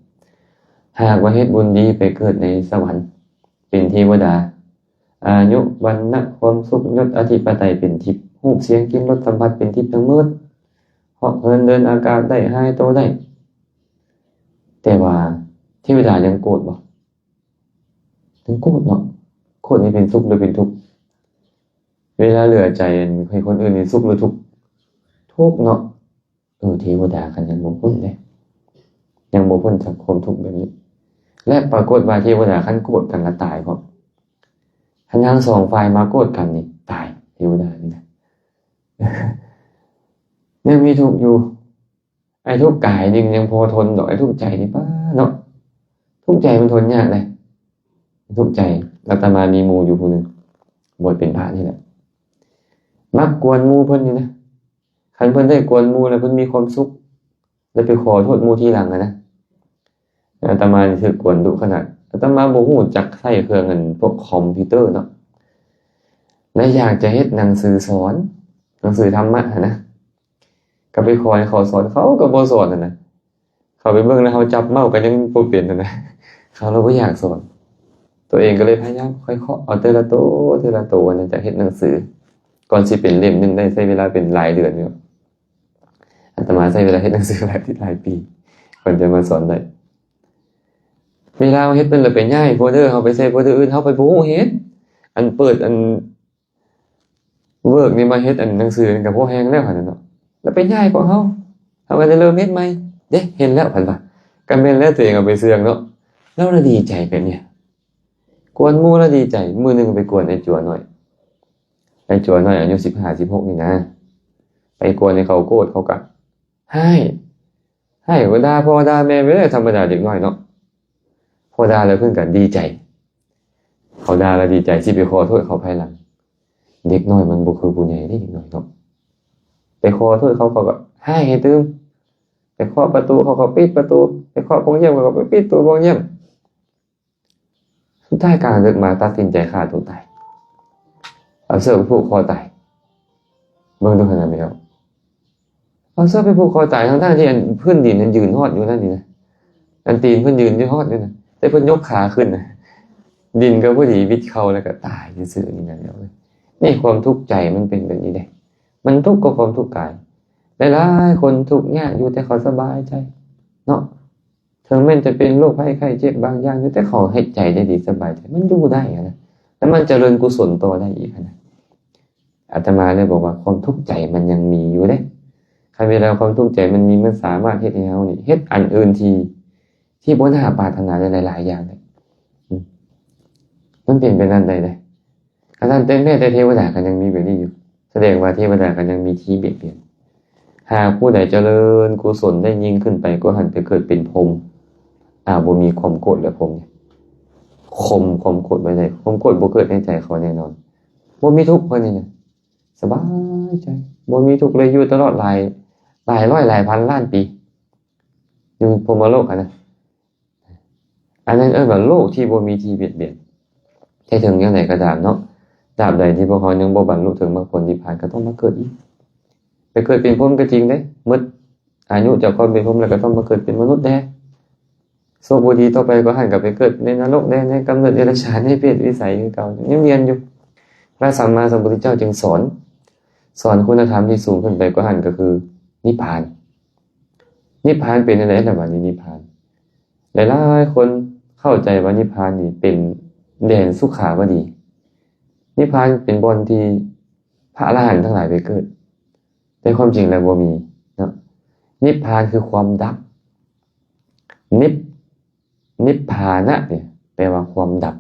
ຫາກວ່າເຮັດບຸນດີໄປເກີດໃນສະຫວັນ ເປັນເທວະດາ ອາຍຸ ວັນນະ ຄວາມສຸກ ຍົດ ອະທິປະໄຕເປັນທິບ ຮູບ ສຽງ ກິ່ນ ລົດ ສຳຜັດເປັນທິບທັງໝົດ ເຫາະເຫີນເດີນອາກາດໄດ້ ຫາຍໂຕໄດ້. ແຕ່ວ່າເທວະດາຍັງໂກດບໍ່? ຍັງໂກດເນາະ. ໂກດນີ້ເປັນສຸກຫຼືເປັນທຸກ? ເວລາເຫຼືອໃຈໃຫ້ຄົນອື່ນນີ້ສຸກຫຼືທຸກ? ທຸກເນາະ. ເອີ ເທວະດາກໍຍັງບໍ່ພົ້ນເດ້ ຍັງບໍ່ພົ້ນຈາກຄວາມທຸກແບບນີ້. ແລະ ປາກົດວ່າເທວະດາຄັນໂກດກັນລະຕາຍພ້ອມ. ຄັນທັງສອງຝ່າຍມາໂກດກັນນີ້ຕາຍ ເທວະດານີ້ນະ ຍັງມີທຸກຢູ່. ໄອ້ທຸກກາຍນີ້ຍັງພໍທົນດອກ ໄອ້ທຸກໃຈນີ້ ປ້າເນາະ ທຸກໃຈມັນທົນຍາກເດ້ ທຸກໃຈ. ອາດຕະມາມີໝູ່ຢູ່ຜູ້ໜຶ່ງ ບວດເປັນພະນີ້ແຫຼະ ມັກກວນໝູ່ເພິ່ນນີ້ນະ. ຄັນເພິ່ນໄດ້ກວນໝູ່ແລ້ວເພິ່ນມີຄວາມສຸກ ແລ້ວໄປຂໍໂທດໝູ່ທີຫຼັງຫັ້ນນະ. ອາດຕະມານີ້ຖືກກວນດຸຂະໜາດ ອາດຕະມາບໍ່ຮູ້ຈັກໃຊ້ເຄື່ອງອັນພວກຄອມພິວເຕີເນາະ ແລະ ຢາກຈະເຮັດໜັງສືສອນ ໜັງສືທຳມະຫັ້ນນະ ກໍໄປຂໍໃຫ້ເຂົາສອນ ເຂົາກໍບໍ່ສອນຫັ້ນນະ. ເຂົາໄປເບິ່ງແລ້ວເຮົາຈັບເມົ້າກໍຍັງບໍ່ເປັນຫັ້ນນະ ເຂົາລະບໍ່ຢາກສອນ. ຕົວເອງກໍເລີຍພະຍາຍາມຄ່ອຍເຄາະເອົາເທື່ອລະໂຕ ເທື່ອລະໂຕ ອັນນັ້ນຈະເຮັດໜັງສື ກ່ອນຊິເປັນເຫຼັ້ມໜຶ່ງໄດ້ ໃຊ້ເວລາເປັນຫຼາຍເດືອນຢູ່. ອາດຕະມາໃຊ້ເວລາເຮັດໜັງສືຫຼາຍ ຫຼາຍປີ ກ່ອນຈະມາສອນໄດ້. ເວລາເຮົາເຮັດເປັນແລ້ວໄປຍ້າຍໂຟເດີ ເຮົາໄປໃສ່ໂຟເດີອື່ນ ເຮົາໄປບໍ່ຮູ້ເຮັດ ອັນເປີດອັນ ເວີກນີ້ມາເຮັດອັນໜັງສືນີ້ກໍພໍແຮງແລ້ວຫັ້ນນະເນາະ ແລ້ວໄປຍ້າຍພວກເຮົາ ເຮົາກໍໄດ້ເລີ່ມເຮັດໃໝ່ເດ້. ເຫັນແລ້ວ ເພິ່ນວ່າ ກໍແມ່ນແລ້ວ ຕົວເອງເອົາໄປເຊື່ອງເນາະ. ລາວລະດີໃຈແບບນີ້ ກວນໝູ່ລະດີໃຈ. ມື້ໜຶ່ງໄປກວນໄອ້ຈົວນ້ອຍ ໄອ້ຈົວນ້ອຍອາຍຸສິບຫ້າ ສິບຫົກນີ້ນະ ໄປກວນໃຫ້ເຂົາໂກດ ເຂົາກໍຮ້າຍ ຮ້າຍກໍດ່າພໍ່ດ່າແມ່ໄປເລີຍ ທຳມະດາເດັກນ້ອຍເນາະ. ພໍດ່າແລ້ວເພິ່ນກໍດີໃຈ ເຂົາດ່າແລ້ວດີໃຈ ຊິໄປຂໍໂທດເຂົາພາຍຫຼັງ. ເດັກນ້ອຍມັນບໍ່ຄືຜູ້ໃຫຍ່ເດ້ ເດັກນ້ອຍເນາະ ໄປຂໍໂທດເຂົາ ເຂົາກໍຮ້າຍໃຫ້ຕື່ມ ໄປເຄາະປະຕູ ເຂົາກໍປິດປະຕູ ໄປເຄາະປ່ອງຢ້ຽມ ເຂົາກໍໄປປິດຕູ້ປ່ອງຢ້ຽມ. ສຸດທ້າຍກາງດຶກມາຕັດສິນໃຈຂ້າຕົວຕາຍ ເອົາເຊືອກໄປຜູກຄໍຕາຍ. ເບິ່ງດູຫັ້ນນະແມ່ນບໍ່? ເອົາເຊືອກໄປຜູກຄໍຕາຍ ທັງໆທີ່ອັນພື້ນດິນນັ້ນຢືນຮອດຢູ່ນັ້ນນີ້ນະ ອັນຕີນເພິ່ນຢືນຢູ່ຮອດຢູ່ນະ ແຕ່ເພິ່ນຍົກຂາຂຶ້ນນະ ດິນກໍພໍດີວິດເຂົ່າ ແລ້ວກໍຕາຍຊື່ໆນີ້ນະ. ນີ້ຄວາມທຸກໃຈມັນເປັນແບບນີ້ເດ້ ມັນທຸກກໍຄວາມທຸກກາຍ. ຫຼາຍໆຄົນທຸກຍາກຢູ່ ແຕ່ເຂົາສະບາຍໃຈເນາະ. ເຖິງແມ່ນຈະເປັນໂລກໄພໄຂ້ເຈັບບາງຢ່າງຢູ່ ແຕ່ເຂົາເຮັດໃຈໄດ້ດີ ສະບາຍໃຈ ມັນຢູ່ໄດ້ຫັ້ນນະ ແລ້ວມັນຈະເລີນກຸສົນຕໍ່ໄດ້ອີກຫັ້ນນະ. ອາດຕະມາເລີຍບອກວ່າ ຄວາມທຸກໃຈມັນຍັງມີຢູ່ເດ້. ຄັນເວລາຄວາມທຸກໃຈມັນມີ ມັນສາມາດເຮັດໃຫ້ເຮົານີ້ເຮັດອັນອື່ນທີ່ ທີ່ບໍ່ໜ້າປາດຖະໜາໄດ້ຫຼາຍໆຢ່າງເດ້. ອືມ ມັນເປັນໄປນັ້ນໄດ້ເດ້. ຂະໜາດແຕ່ແມ້ແຕ່ເທວະດາກໍຍັງມີແບບນີ້ຢູ່ ສະແດງວ່າເທວະດາກໍຍັງມີທີ່ບຽດບຽນ. ຫາກຜູ້ໃດຈະເລີນກຸສົນໄດ້ຍິ່ງຂຶ້ນໄປກວ່າຫັ້ນ ໄປເກີດເປັນພົມ ອາ ບໍ່ມີຄວາມໂກດແລະພົມນີ້ ຂົ່ມຄວາມໂກດໄວ້ໄດ້ ຄວາມໂກດບໍ່ເກີດໃນໃຈເຂົາແນ່ນອນ ບໍ່ມີທຸກ ເພິ່ນນີ້ນະ ສະບາຍໃຈ ບໍ່ມີທຸກເລີຍ ຢູ່ຕະຫຼອດຫຼາຍ ຫຼາຍຮ້ອຍຫຼາຍພັນລ້ານປີ ຢູ່ພົມມະໂລກຫັ້ນນະ. ອັນນັ້ນເອີ້ນວ່າໂລກທີ່ບໍ່ມີທີ່ບຽດບຽນ. ແຕ່ເຖິງຢ່າງໃດກໍຕາມເນາະ ຕາບໃດທີ່ພວກເຮົາຍັງບໍ່ບັນລຸເຖິງມັກຜົນນິບພານ ກໍຕ້ອງມາເກີດອີກ. ໄປເກີດເປັນພົມກໍຈິງເດ້ ໝົດອາຍຸຈາກຄວາມເປັນພົມແລ້ວ ກໍຕ້ອງມາເກີດເປັນມະນຸດແດ່. ໂຊກບໍ່ດີຕໍ່ໄປກວ່າຫັ້ນ ກໍໄປເກີດໃນນະລົກແດ່ ໃນກຳເນີດເດຍລະສານ ໃນເປດວິໄສຄືເກົ່າ ຍັງວຽນຢູ່. ພະສຳມາສຳພຸດທະເຈົ້າຈຶ່ງສອນ ສອນຄຸນນະທຳທີ່ສູງຂຶ້ນໄປກວ່າຫັ້ນ ກໍຄືນິບພານ. ນິບພານເປັນແນວໃດລະບາດນີ້? ນິບພານ ຫຼາຍໆຄົນເຂົ້າໃຈວ່ານິບພານນີ້ເປັນແດນສຸຂາວະດີ ນິບພານເປັນບ່ອນທີ່ພະອະລະຫັນທັງຫຼາຍໄປເກີດ ແຕ່ຄວາມຈິງແລ້ວບໍ່ມີເນາະ. ນິບພານຄືຄວາມດັບ ນິບ ນິບພານະນີ້ແປວ່າຄວາມດັບ.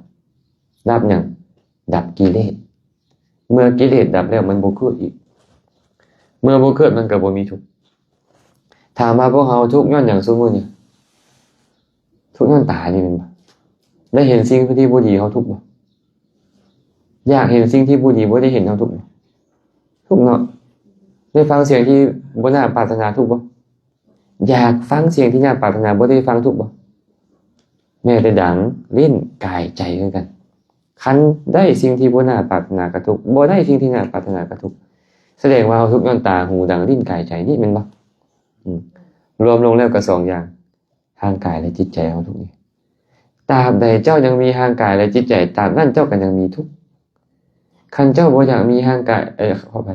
ດັບຫຍັງ? ດັບກິເລດ. ເມື່ອກິເລດດັບແລ້ວມັນບໍ່ເກີດອີກ. ເມື່ອບໍ່ເກີດມັນກໍບໍ່ມີທຸກ. ຖາມວ່າພວກເຮົາທຸກຍ້ອນຫຍັງຊຸມື້ນີ້? ທຸກຍ້ອນຕານີ້ແມ່ນບໍ່? ໄດ້ເຫັນສິ່ງທີ່ບໍ່ດີເຮົາທຸກບໍ່? ຢາກເຫັນສິ່ງທີ່ບໍ່ດີບໍ່ໄດ້ເຫັນເຮົາທຸກບໍ່? ທຸກເນາະ. ໄດ້ຟັງສຽງທີ່ບໍ່ໜ້າປາດຖະໜາທຸກບໍ່? ຢາກຟັງສຽງທີ່ໜ້າປາດຖະໜາບໍ່ໄດ້ຟັງທຸກບໍ່? ແມ້ແຕ່ດັງ, ລີ້ນ, ກາຍ, ໃຈຄືກັນ. ຄັນໄດ້ສິ່ງທີ່ບໍ່ໜ້າປາດຖະໜາກໍທຸກ, ບໍ່ໄດ້ສິ່ງທີ່ໜ້າປາດຖະໜາກໍທຸກ. ສະແດງວ່າເຮົາທຸກຍ້ອນຕາ, ຫູ, ດັງ, ລີ້ນ, ກາຍ, ໃຈນີ້ແມ່ນບໍ່? ອືມ ລວມລົງແລ້ວກໍສອງຢ່າງ, ຮ່າງກາຍ ແລະ ຈິດໃຈເຮົາທຸກນີ້. ຕາບໃດເຈົ້າຍັງມີຮ່າງກາຍ ແລະ ຈິດໃຈ, ຕາບນັ້ນເຈົ້າກໍຍັງມີທຸກ. ຄັນເຈົ້າບໍ່ຢາກມີຮ່າງກາຍ, ເອີ, ຂໍອະໄພ,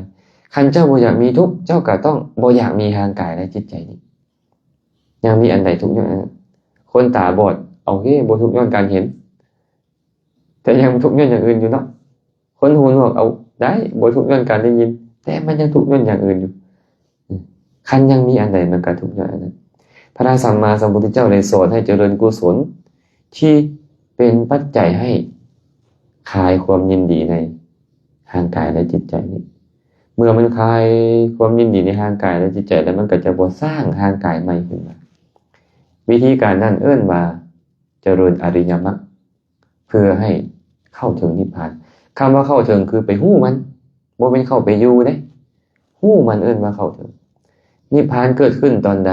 ຄັນເຈົ້າບໍ່ຢາກມີທຸກ, ເຈົ້າກໍຕ້ອງບໍ່ຢາກມີຮ່າງກາຍ ແລະ ຈິດໃຈນີ້. ຍັງມີອັນໃດທຸກຍ້ອນອັນນັ້ນ? ຄົນຕາບອດ, ໂອເຄ, ບໍ່ທຸກຍ້ອນການເຫັນ, ແຕ່ຍັງທຸກຍ້ອນຢ່າງອື່ນຢູ່ເນາະ. ຄົນຫູໜວກ, ເອົາ, ໄດ້, ບໍ່ທຸກຍ້ອນການໄດ້ຍິນ, ແຕ່ມັນຍັງທຸກຍ້ອນຢ່າງອື່ນຢູ່. ອືມ ຄັນຍັງມີອັນໃດ ມັນກໍທຸກຍ້ອນອັນນັ້ນ. ພະສຳມາສຳພຸດທະເຈົ້າໄດ້ສອນໃຫ້ຈະເລີນກຸສົນທີ່ເປັນປັດໄຈໃຫ້ຄາຍຄວາມຍິນດີໃນຮ່າງກາຍ ແລະ ຈິດໃຈນີ້. ເມື່ອມັນຄາຍຄວາມຍິນດີໃນຮ່າງກາຍ ແລະ ຈິດໃຈແລ້ວ, ມັນກໍຈະບໍ່ສ້າງຮ່າງກາຍໃໝ່ຂຶ້ນມາ. ວິທີການນັ້ນເອີ້ນວ່າຈະເລີນອະລິຍະມັກ ເພື່ອໃຫ້ເຂົ້າເຖິງນິບພານ. ຄຳວ່າເຂົ້າເຖິງຄືໄປຮູ້ມັນ, ບໍ່ແມ່ນເຂົ້າໄປຢູ່ເດ້. ຮູ້ມັນເອີ້ນວ່າເຂົ້າເຖິງ. ນິບພານເກີດຂຶ້ນຕອນໃດ,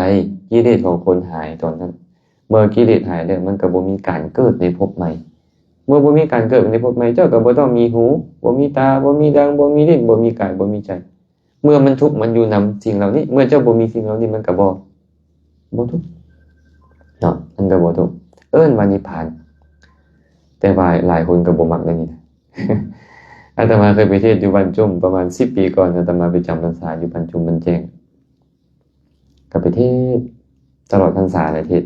ກິເລດຂອງຄົນຫາຍຕອນນັ້ນ. ເມື່ອກິເລດຫາຍແລ້ວ, ມັນກໍບໍ່ມີການເກີດໃນພົບໃໝ່. ເມື່ອບໍ່ມີການເກີດໃນພົບໃໝ່, ເຈົ້າກໍບໍ່ຕ້ອງມີຫູ, ບໍ່ມີຕາ, ບໍ່ມີດັງ, ບໍ່ມີລີ້ນ, ບໍ່ມີກາຍ, ບໍ່ມີໃຈ. ເມື່ອມັນທຸກ, ມັນຢູ່ນຳສິ່ງເຫຼົ່ານີ້. ເມື່ອເຈົ້າບໍ່ມີສິ່ງເຫຼົ່ານີ້, ມັນກໍບໍ່, ບໍ່ທຸກເນາະ, ມັນກໍບໍ່ທຸກ. ເອີ້ນວ່ານິບພານ. ແຕ່ວ່າຫຼາຍຄົນກໍບໍ່ມັກເລື່ອງນີ້ນະ. ອາດຕະມາເຄີຍໄປເທດຢູ່ບ້ານຈຸ້ມ ປະມານສິບປີກ່ອນ, ອາດຕະມາໄປຈຳພັນສາຢູ່ບ້ານຈຸ້ມບ້ານແຈ້ງ. ກໍໄປເທດຕະຫຼອດພັນສາແຫຼະ, ເທດ.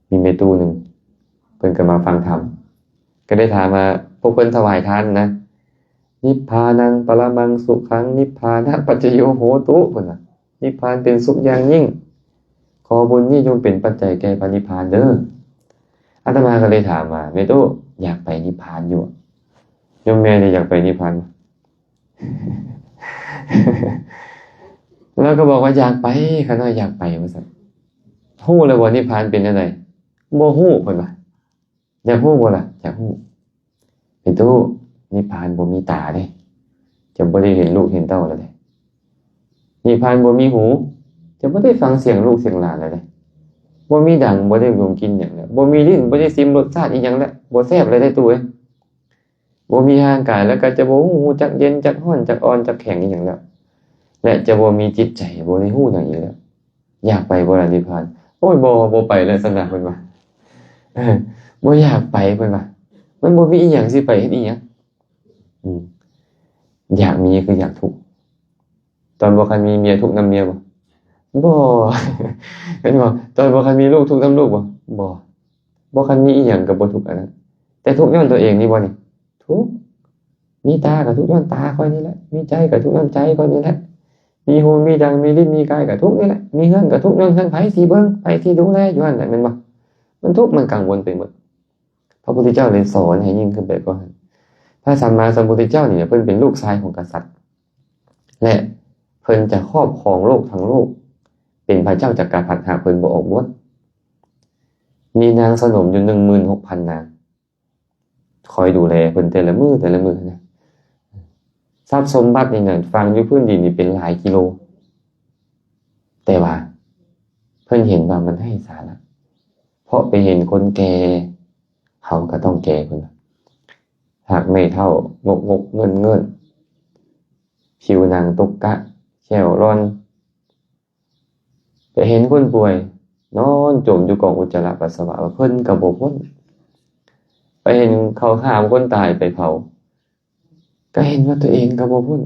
ມີແມ່ຕູ້ໜຶ່ງ ເພິ່ນກໍມາຟັງທຳ, ກໍໄດ້ຖາມວ່າ ພວກເພິ່ນຖວາຍທານນະ, ນິບພານັງປະລະມັງສຸຂັງ ນິບພານະປັດຈະໂຍໂຫຕຸ ເພິ່ນວ່າ, ນິບພານເປັນສຸກຢ່າງຍິ່ງ, ຂໍບຸນນີ້ຈົ່ງເປັນປັດໄຈແກ່ພະນິບພານເດີ. ອາດຕະມາກໍເລີຍຖາມວ່າ ແມ່ຕູ້ ຢາກໄປນິບພານຢູ່ບໍ່? ໂຍມແມ່ນີ້ຢາກໄປນິບພານບໍ່? ລາວກໍບອກວ່າ ຢາກໄປ, ຂ້ານ້ອຍຢາກໄປ ວ່າຊັ້ນ. ຮູ້ແລ້ວບໍ່ ນິບພານເປັນແນວໃດ? ບໍ່ຮູ້ ເພິ່ນວ່າ. ຢາກຮູ້ບໍ່ລະ? ຢາກຮູ້. ເປັນຕູ້ ນິບພານບໍ່ມີຕາເດ້, ຈະບໍ່ໄດ້ເຫັນລູກເຫັນເຕົ້າແລ້ວເດ້. ນິບພານບໍ່ມີຫູ, ຈະບໍ່ໄດ້ຟັງສຽງລູກສຽງຫຼານແລ້ວເດ້. ບໍ່ມີດັງ, ບໍ່ໄດ້ດົມກິ່ນຫຍັງແລ້ວ. ບໍ່ມີລີ້ນ, ບໍ່ໄດ້ຊິມລົດຊາດອີ່ຫຍັງແລ້ວ. ບໍ່ແຊບແລ້ວເດ້ຕູ້ເອີຍ. ບໍ່ມີຮ່າງກາຍ ແລ້ວກໍຈະບໍ່ຮູ້ ຮູ້ຈັກເຢັນ ຈັກຮ້ອນ ຈັກອ່ອນ ຈັກແຂງອີ່ຫຍັງແລ້ວ. ແລະ ຈະບໍ່ມີຈິດໃຈ, ບໍ່ໄດ້ຮູ້ຫຍັງອີກແລ້ວ. ຢາກໄປບໍ່ລະນິບພານ? ໂອ້ຍ ບໍ່, ບໍ່ໄປແລ້ວຊັ້ນນະ ເພິ່ນວ່າ. ເອີ, ບໍ່ຢາກໄປ ເພິ່ນວ່າ. ມັນບໍ່ມີອີ່ຫຍັງ ຊິໄປເຮັດອີ່ຫຍັງ? ອືມ. ຢາກມີຄືຢາກທຸກ. ຕອນບໍ່ທັນມີເມຍທຸກນຳເມຍບໍ່? ບໍ່. ເຫັນບໍ່? ຕອນບໍ່ທັນມີລູກທຸກນຳລູກບໍ່? ບໍ່. ບໍ່ທັນມີອີ່ຫຍັງກໍບໍ່ທຸກອັນນັ້ນ. ແຕ່ທຸກຍ້ອນຕົວເອງນີ້ບໍ່ນີ້? ທຸກ. ມີຕາກໍທຸກຍ້ອນຕາຂ້ອຍນີ້ແຫຼະ, ມີໃຈກໍທຸກຍ້ອນໃຈຂ້ອຍນີ້ແຫຼະ, ມີຫູ ມີດັງ ມີລີ້ນ ມີກາຍກໍທຸກນີ້ແຫຼະ, ມີເຮືອນກໍທຸກຍ້ອນເຮືອນ ໃຜຊິເບິ່ງ ໃຜຊິດູແລຢູ່ຫັ້ນແຫຼະ ແມ່ນບໍ່? ມັນທຸກ ມັນກັງວົນໄປໝົດ. ພະພຸດທະເຈົ້າເລີຍສອນໃຫ້ຍິ່ງຂຶ້ນໄປກວ່ານັ້ນ. ພະສຳມາສຳພຸດທະເຈົ້ານີ້ ເພິ່ນເປັນລູກຊາຍຂອງກະສັດ ແລະ ເພິ່ນຈະຄອບຄອງໂລກທັງໂລກ, ເປັນພະເຈົ້າຈັກກະພັດ ຫາກເພິ່ນບໍ່ອອກບວດ. ມີນາງສະໜົມຢູ່ໜຶ່ງໝື່ນຫົກພັນນາງ ຄອຍດູແລເພິ່ນແຕ່ລະມື້ແຕ່ລະມື້ນະ. ຊັບສົມບັດນີ້ນະ ຝັງຢູ່ພື້ນດິນນີ້ເປັນຫຼາຍກິໂລ, ແຕ່ວ່າເພິ່ນເຫັນວ່າມັນໄຮ້ສາລະ, ເພາະໄປເຫັນຄົນແກ່, ເຮົາກໍຕ້ອງແກ່ ເພິ່ນວ່າ. ຮາກໄມ້ເຖົ້າ ງົກໆເງິ້ນໆ, ຜິວໜັງຕຸກກະ, ແຂ້ວຫຼອນ. ໄປເຫັນຄົນປ່ວຍນອນຈົມຢູ່ກອງອຸດຈະລະປັດສະວະ ວ່າເພິ່ນກໍບໍ່ພົ້ນ. ໄປເຫັນເຂົາຫາມຄົນຕາຍໄປເຜົາ ກໍເຫັນວ່າຕົວເອງກໍບໍ່ພົ້ນ.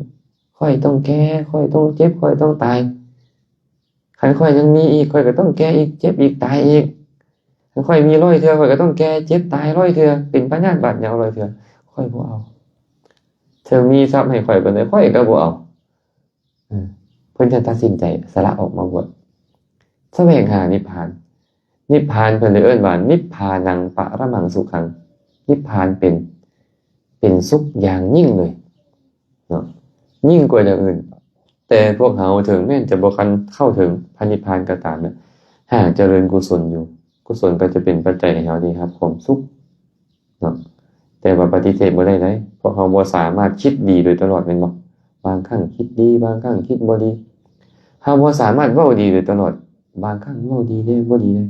ຂ້ອຍຕ້ອງແກ່, ຂ້ອຍຕ້ອງເຈັບ, ຂ້ອຍຕ້ອງຕາຍ. ຄັນຂ້ອຍຍັງມີອີກ, ຂ້ອຍກໍຕ້ອງແກ່ອີກ, ເຈັບອີກ, ຕາຍອີກ. ຄັນຂ້ອຍມີຮ້ອຍເທື່ອ, ຂ້ອຍກໍຕ້ອງແກ່, ເຈັບ, ຕາຍຮ້ອຍເທື່ອ, ເປັນພະຍາດບາດຍາວຮ້ອຍເທື່ອ. ຂ້ອຍບໍ່ເອົາ. ເຖິງມີຊັບໃຫ້ຂ້ອຍປານໃດ, ຂ້ອຍກໍບໍ່ເອົາ. ເອີ ເພິ່ນຈະຕັດສິນໃຈສະຫຼະອອກມາບວດ, ສະແຫວງຫານິບພານ. ນິບພານເພິ່ນເລີຍເອີ້ນວ່າ ນິບພານັງປະລະມັງສຸຂັງ. ນິບພານເປັນ, ເປັນສຸກຢ່າງຍິ່ງເລີຍເນາະ, ຍິ່ງກວ່າຢ່າງອື່ນ. ແຕ່ພວກເຮົາເຖິງແມ່ນຈະບໍ່ທັນເຂົ້າເຖິງພະນິບພານກໍຕາມນະ ຫາກຈະເລີນກຸສົນຢູ່ ກຸສົນກໍຈະເປັນປັດໄຈໃຫ້ເຮົາໄດ້ຮັບຄວາມສຸກເນາະ ແຕ່ວ່າປະຕິເສດບໍ່ໄດ້ເດ້ ພວກເຮົາບໍ່ສາມາດຄິດດີໂດຍຕະຫຼອດແມ່ນບໍ່? ບາງຄັ້ງຄິດດີ ບາງຄັ້ງຄິດບໍ່ດີ ເຮົາບໍ່ສາມາດເວົ້າດີໂດຍຕະຫຼອດ ບາງຄັ້ງເວົ້າດີແດ່ ບໍ່ດີແດ່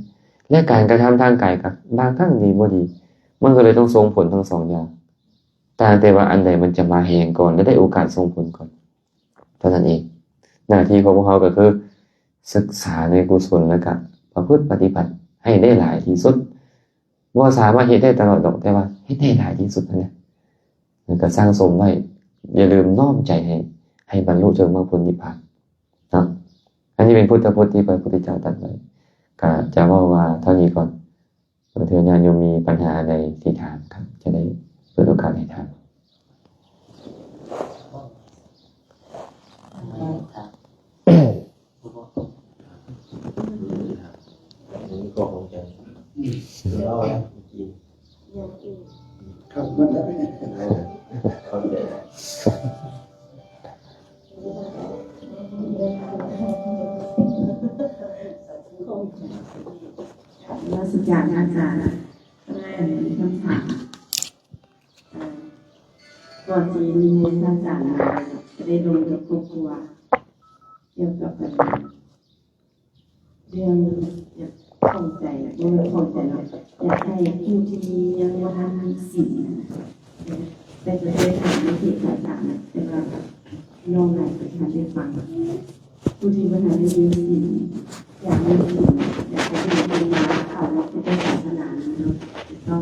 ແລະ ການກະທຳທາງກາຍກໍບາງຄັ້ງດີ ບໍ່ດີ ມັນກໍເລີຍຕ້ອງສົ່ງຜົນທັງສອງຢ່າງ ຕ່າງແຕ່ວ່າອັນໃດມັນຈະມາແຮງກ່ອນ ແລະ ໄດ້ໂອກາດສົ່ງຜົນກ່ອນ ເທົ່ານັ້ນເອງ. ໜ້າທີ່ຂອງພວກເຮົາກໍຄືສຶກສາໃນກຸສົນ ແລ້ວກະປະພຶດປະຕິບັດໃຫ້ໄດ້ຫຼາຍທີ່ສຸດ. ບໍ່ສາມາດເຮັດໄດ້ຕະຫຼອດດອກ ແຕ່ວ່າເຮັດໃຫ້ຫຼາຍທີ່ສຸດຫັ້ນແຫຼະ ແລ້ວກະສັ່ງສົມໄວ້. ຢ່າລືມນ້ອມໃຈໃຫ້ ໃຫ້ບັນລຸເຖິງມາກຜົນນິບພານເນາະ. ອັນນີ້ເປັນພຸດທະພົດທີ່ພະພຸດທະເຈົ້າຕັດໄວ້. ກະຈະເວົ້າວ່າເທົ່ານີ້ກ່ອນ. ເທື່ອຍາດໂຍມມີບັນຫາອັນໃດທີ່ຖາມຄັບ ຈະໄດ້ເປີດໂອກາດໃຫ້ຖາມ. ນະມັດສະການອາຈານ. ແມ່ນ ມີຄຳຖາມ ເອີ່ ກ່ອນຊິນິມົນພະອາຈານມາ ຈະໄດ້ລົມກັບຄອບຄົວ ກ່ຽວກັບ ເອີ່ ເລື່ອງຢາກຂ້ອງໃຈ ບໍ່ແມ່ນຂ້ອງໃຈເນາະ ຢາກໃຫ້ຜູ້ທີ່ຍັງບໍ່ທັນມີສິນນະ ແຕ່ກໍເຄີຍຖາມໃນເພຈພະອາຈານນະ ແຕ່ວ່ານ້ອງຫຼາຍຄົນທັນໄດ້ຟັງ ຜູ້ທີ່ບໍ່ທັນໄດ້ມີສິນ ຢາກມີສິນ ຢາກໃຫ້ເພິ່ນມາເຂົ້າວັດພຸດທະສາສະໜານີ້ເນາະ ຕ້ອງ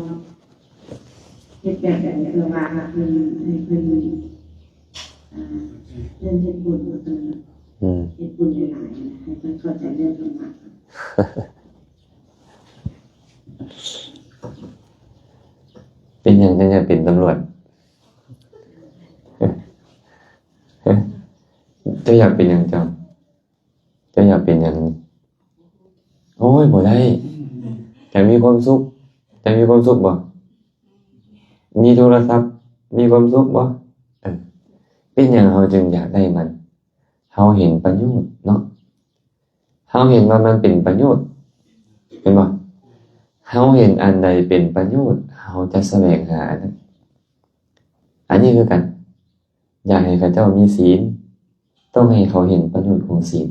ເຮັດແບບໃດເພື່ອວ່າເພິ່ນ ໃຫ້ເພິ່ນ ອ່າ ເພິ່ນເຮັດບຸນ ເອີ ອືມ ເຮັດບຸນຫຼາຍໆ ໃຫ້ເພິ່ນເຂົ້າໃຈເລື່ອງທຳມະ. ເປັນຫຍັງຈັ່ງຢາກເປັນຕຳຫຼວດ? ເຈົ້າຢາກເປັນຫຍັງເຈົ້າ? ເຈົ້າຢາກເປັນຫຍັງ? ໂອ້ຍ ບໍ່ໄດ້. ຢາກມີຄວາມສຸກ. ຢາກມີຄວາມສຸກບໍ່? ມີໂທລະສັບ ມີຄວາມສຸກບໍ່? ເອີ ເປັນຫຍັງເຮົາຈຶ່ງຢາກໄດ້ມັນ? ເຮົາເຫັນປະໂຫຍດເນາະ. ເຮົາເຫັນວ່າມັນເປັນປະໂຫຍດ ແມ່ນບໍ່? ເຮົາເຫັນອັນໃດເປັນປະໂຫຍດ ເຮົາຈະສະແຫວງຫາອັນນັ້ນ. ອັນນີ້ຄືກັນ ຢາກໃຫ້ເຂົາເຈົ້າມີສິນ ຕ້ອງໃຫ້ເຂົາເຫັນປະໂຫຍດຂອງສິນ.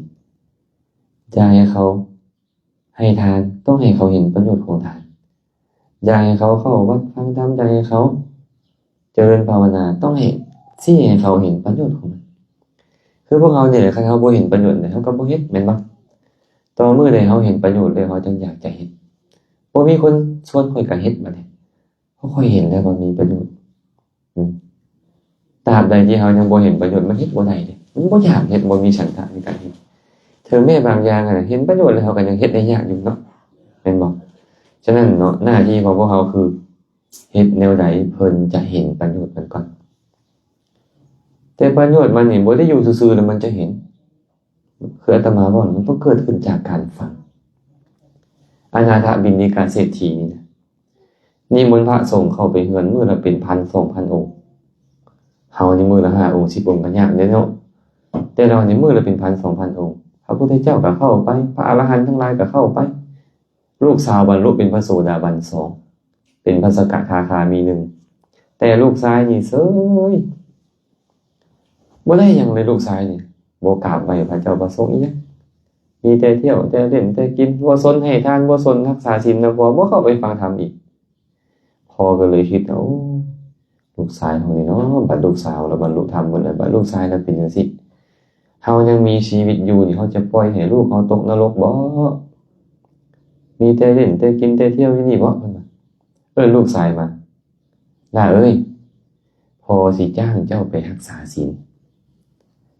ຢາກໃຫ້ເຂົາໃຫ້ທານ ຕ້ອງໃຫ້ເຂົາເຫັນປະໂຫຍດຂອງທານ. ຢາກໃຫ້ເຂົາເຂົ້າວັດຟັງທຳ ຢາກໃຫ້ເຂົາຈະເລີນພາວະນາ ຕ້ອງໃຫ້ ຊີ້ໃຫ້ເຂົາເຫັນປະໂຫຍດຂອງມັນ. ຄືພວກເຮົານີ້ແຫຼະ ຄັນເຮົາບໍ່ເຫັນປະໂຫຍດ ເຮົາກໍບໍ່ເຮັດ ແມ່ນບໍ່? ຕໍ່ມື້ໃດເຮົາເຫັນປະໂຫຍດແລ້ວ ເຮົາຈຶ່ງຢາກຈະເຮັດ. ບໍ່ມີຄົນຊວນຂ້ອຍກໍເຮັດບັດນີ້ ເພາະຂ້ອຍເຫັນແລ້ວວ່າມີປະໂຫຍດ. ອືມ ຕາບໃດທີ່ເຮົາຍັງບໍ່ເຫັນປະໂຫຍດ ມັນເຮັດບໍ່ໄດ້ເດ້ ມັນບໍ່ຢາກເຮັດ ບໍ່ມີສັນທະໃນການເຮັດ. ເຖິງແມ້ບາງຢ່າງຫັ້ນນະ ເຫັນປະໂຫຍດແລ້ວ ເຮົາກໍຍັງເຮັດໄດ້ຍາກຢູ່ເນາະ ແມ່ນບໍ່? ສະນັ້ນເນາະ ໜ້າທີ່ຂອງພວກເຮົາຄື ເຮັດແນວໃດເພິ່ນຈະເຫັນປະໂຫຍດມັນກ່ອນ. ແຕ່ປະໂຫຍດມັນນີ້ບໍ່ໄດ້ຢູ່ຊື່ໆແລ້ວມັນຈະເຫັນ. ຄືອາດຕະມາເວົ້ານະ ມັນຕ້ອງເກີດຂຶ້ນຈາກການຟັງ. ອະນາຖະບິນທິກາເສດຖີນີ້ນະ ນິມົນພະສົງເຂົ້າໄປເຮືອນມື້ລະເປັນພັນສອງພັນອົງ. ເຮົານີ້ມື້ລະຫ້າອົງສິບອົງກໍຍາກເດ້ເນາະ ແຕ່ລາວນີ້ມື້ລະເປັນພັນສອງພັນອົງ. ພະພຸດທະເຈົ້າກໍເຂົ້າໄປ ພະອະລະຫັນທັງຫຼາຍກໍເຂົ້າໄປ. ລູກສາວບັນລຸເປັນພະໂສດາບັນສອງ ເປັນພະສະກະທາຄາມີໜຶ່ງ ແຕ່ລູກຊາຍນີ້ເສີຍ ບໍ່ໄດ້ຫຍັງເລີຍລູກຊາຍນີ້. ບໍ່ກາບໄຫວ້ພະເຈົ້າພະສົງອີ່ຫຍັງ ມີແຕ່ທ່ຽວແຕ່ຫຼິ້ນແຕ່ກິນ ບໍ່ສົນໃຫ້ທານ ບໍ່ສົນຮັກສາສິນນຳພໍ່ ບໍ່ເຂົ້າໄປຟັງທຳອີກ. ພໍ່ກໍເລີຍຄິດວ່າ ໂອ້ ລູກຊາຍເຮົານີ້ເນາະ ບັດລູກສາວລະບັນລຸທຳໝົດແລ້ວ ບັດລູກຊາຍລະເປັນຈັ່ງຊີ້ ເຮົາຍັງມີຊີວິດຢູ່ນີ້ ເຮົາຈະປ່ອຍໃຫ້ລູກເຮົາຕົກນະລົກບໍ? ມີແຕ່ຫຼິ້ນແຕ່ກິນແຕ່ທ່ຽວຢູ່ນີ້ບໍ? ເພິ່ນວ່າ ເອີ້ນລູກຊາຍມາ ຫຼ້າເອີຍ ພໍ່ຊິຈ້າງເຈົ້າໄປຮັກສາສິນ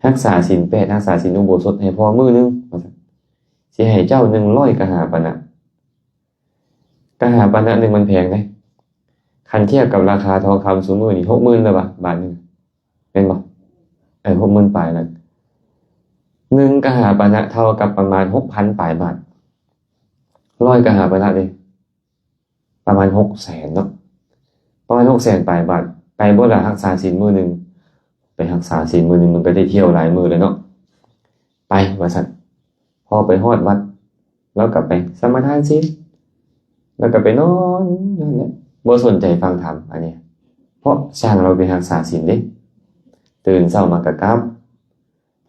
ຮັກສາສິນແປດ ຮັກສາສິນອຸໂບສົດໃຫ້ພໍ່ມື້ໜຶ່ງ ວ່າຊັ້ນ ຊິໃຫ້ເຈົ້າໜຶ່ງຮ້ອຍກະຫາປະນະ. ກະຫາປະນະໜຶ່ງມັນແພງເດ້ ຄັນທຽບກັບລາຄາທອງຄຳຊຸມື້ນີ້ ຫົກໝື່ນແລ້ວວະ ບາດໜຶ່ງ ແມ່ນບໍ່? ເອີ ຫົກໝື່ນປາຍແລ້ວ. ໜຶ່ງກະຫາປະນະເທົ່າກັບປະມານຫົກພັນປາຍບາດ ຮ້ອຍກະຫາປະນະເດ້ ປະມານຫົກແສນເນາະ ປະມານຫົກແສນປາຍບາດ. ໄກບໍ່ລະ ຮັກສາສິນມື້ໜຶ່ງ ໄປຮັກສາສິນມື້ໜຶ່ງ ມັນກໍໄດ້ທ່ຽວຫຼາຍມື້ແລ້ວເນາະ. ໄປວ່າຊັ້ນ. ພໍໄປຮອດວັດ ລາວກໍໄປສະມາທານສິນ ແລ້ວກໍໄປນອນຢູ່ຫັ້ນແຫຼະ ບໍ່ສົນໃຈຟັງທຳ. ອັນນີ້ເພາະຊ່າງລາວໄປຮັກສາສິນເດ້ ຕື່ນເຊົ້າມາກໍກັບ.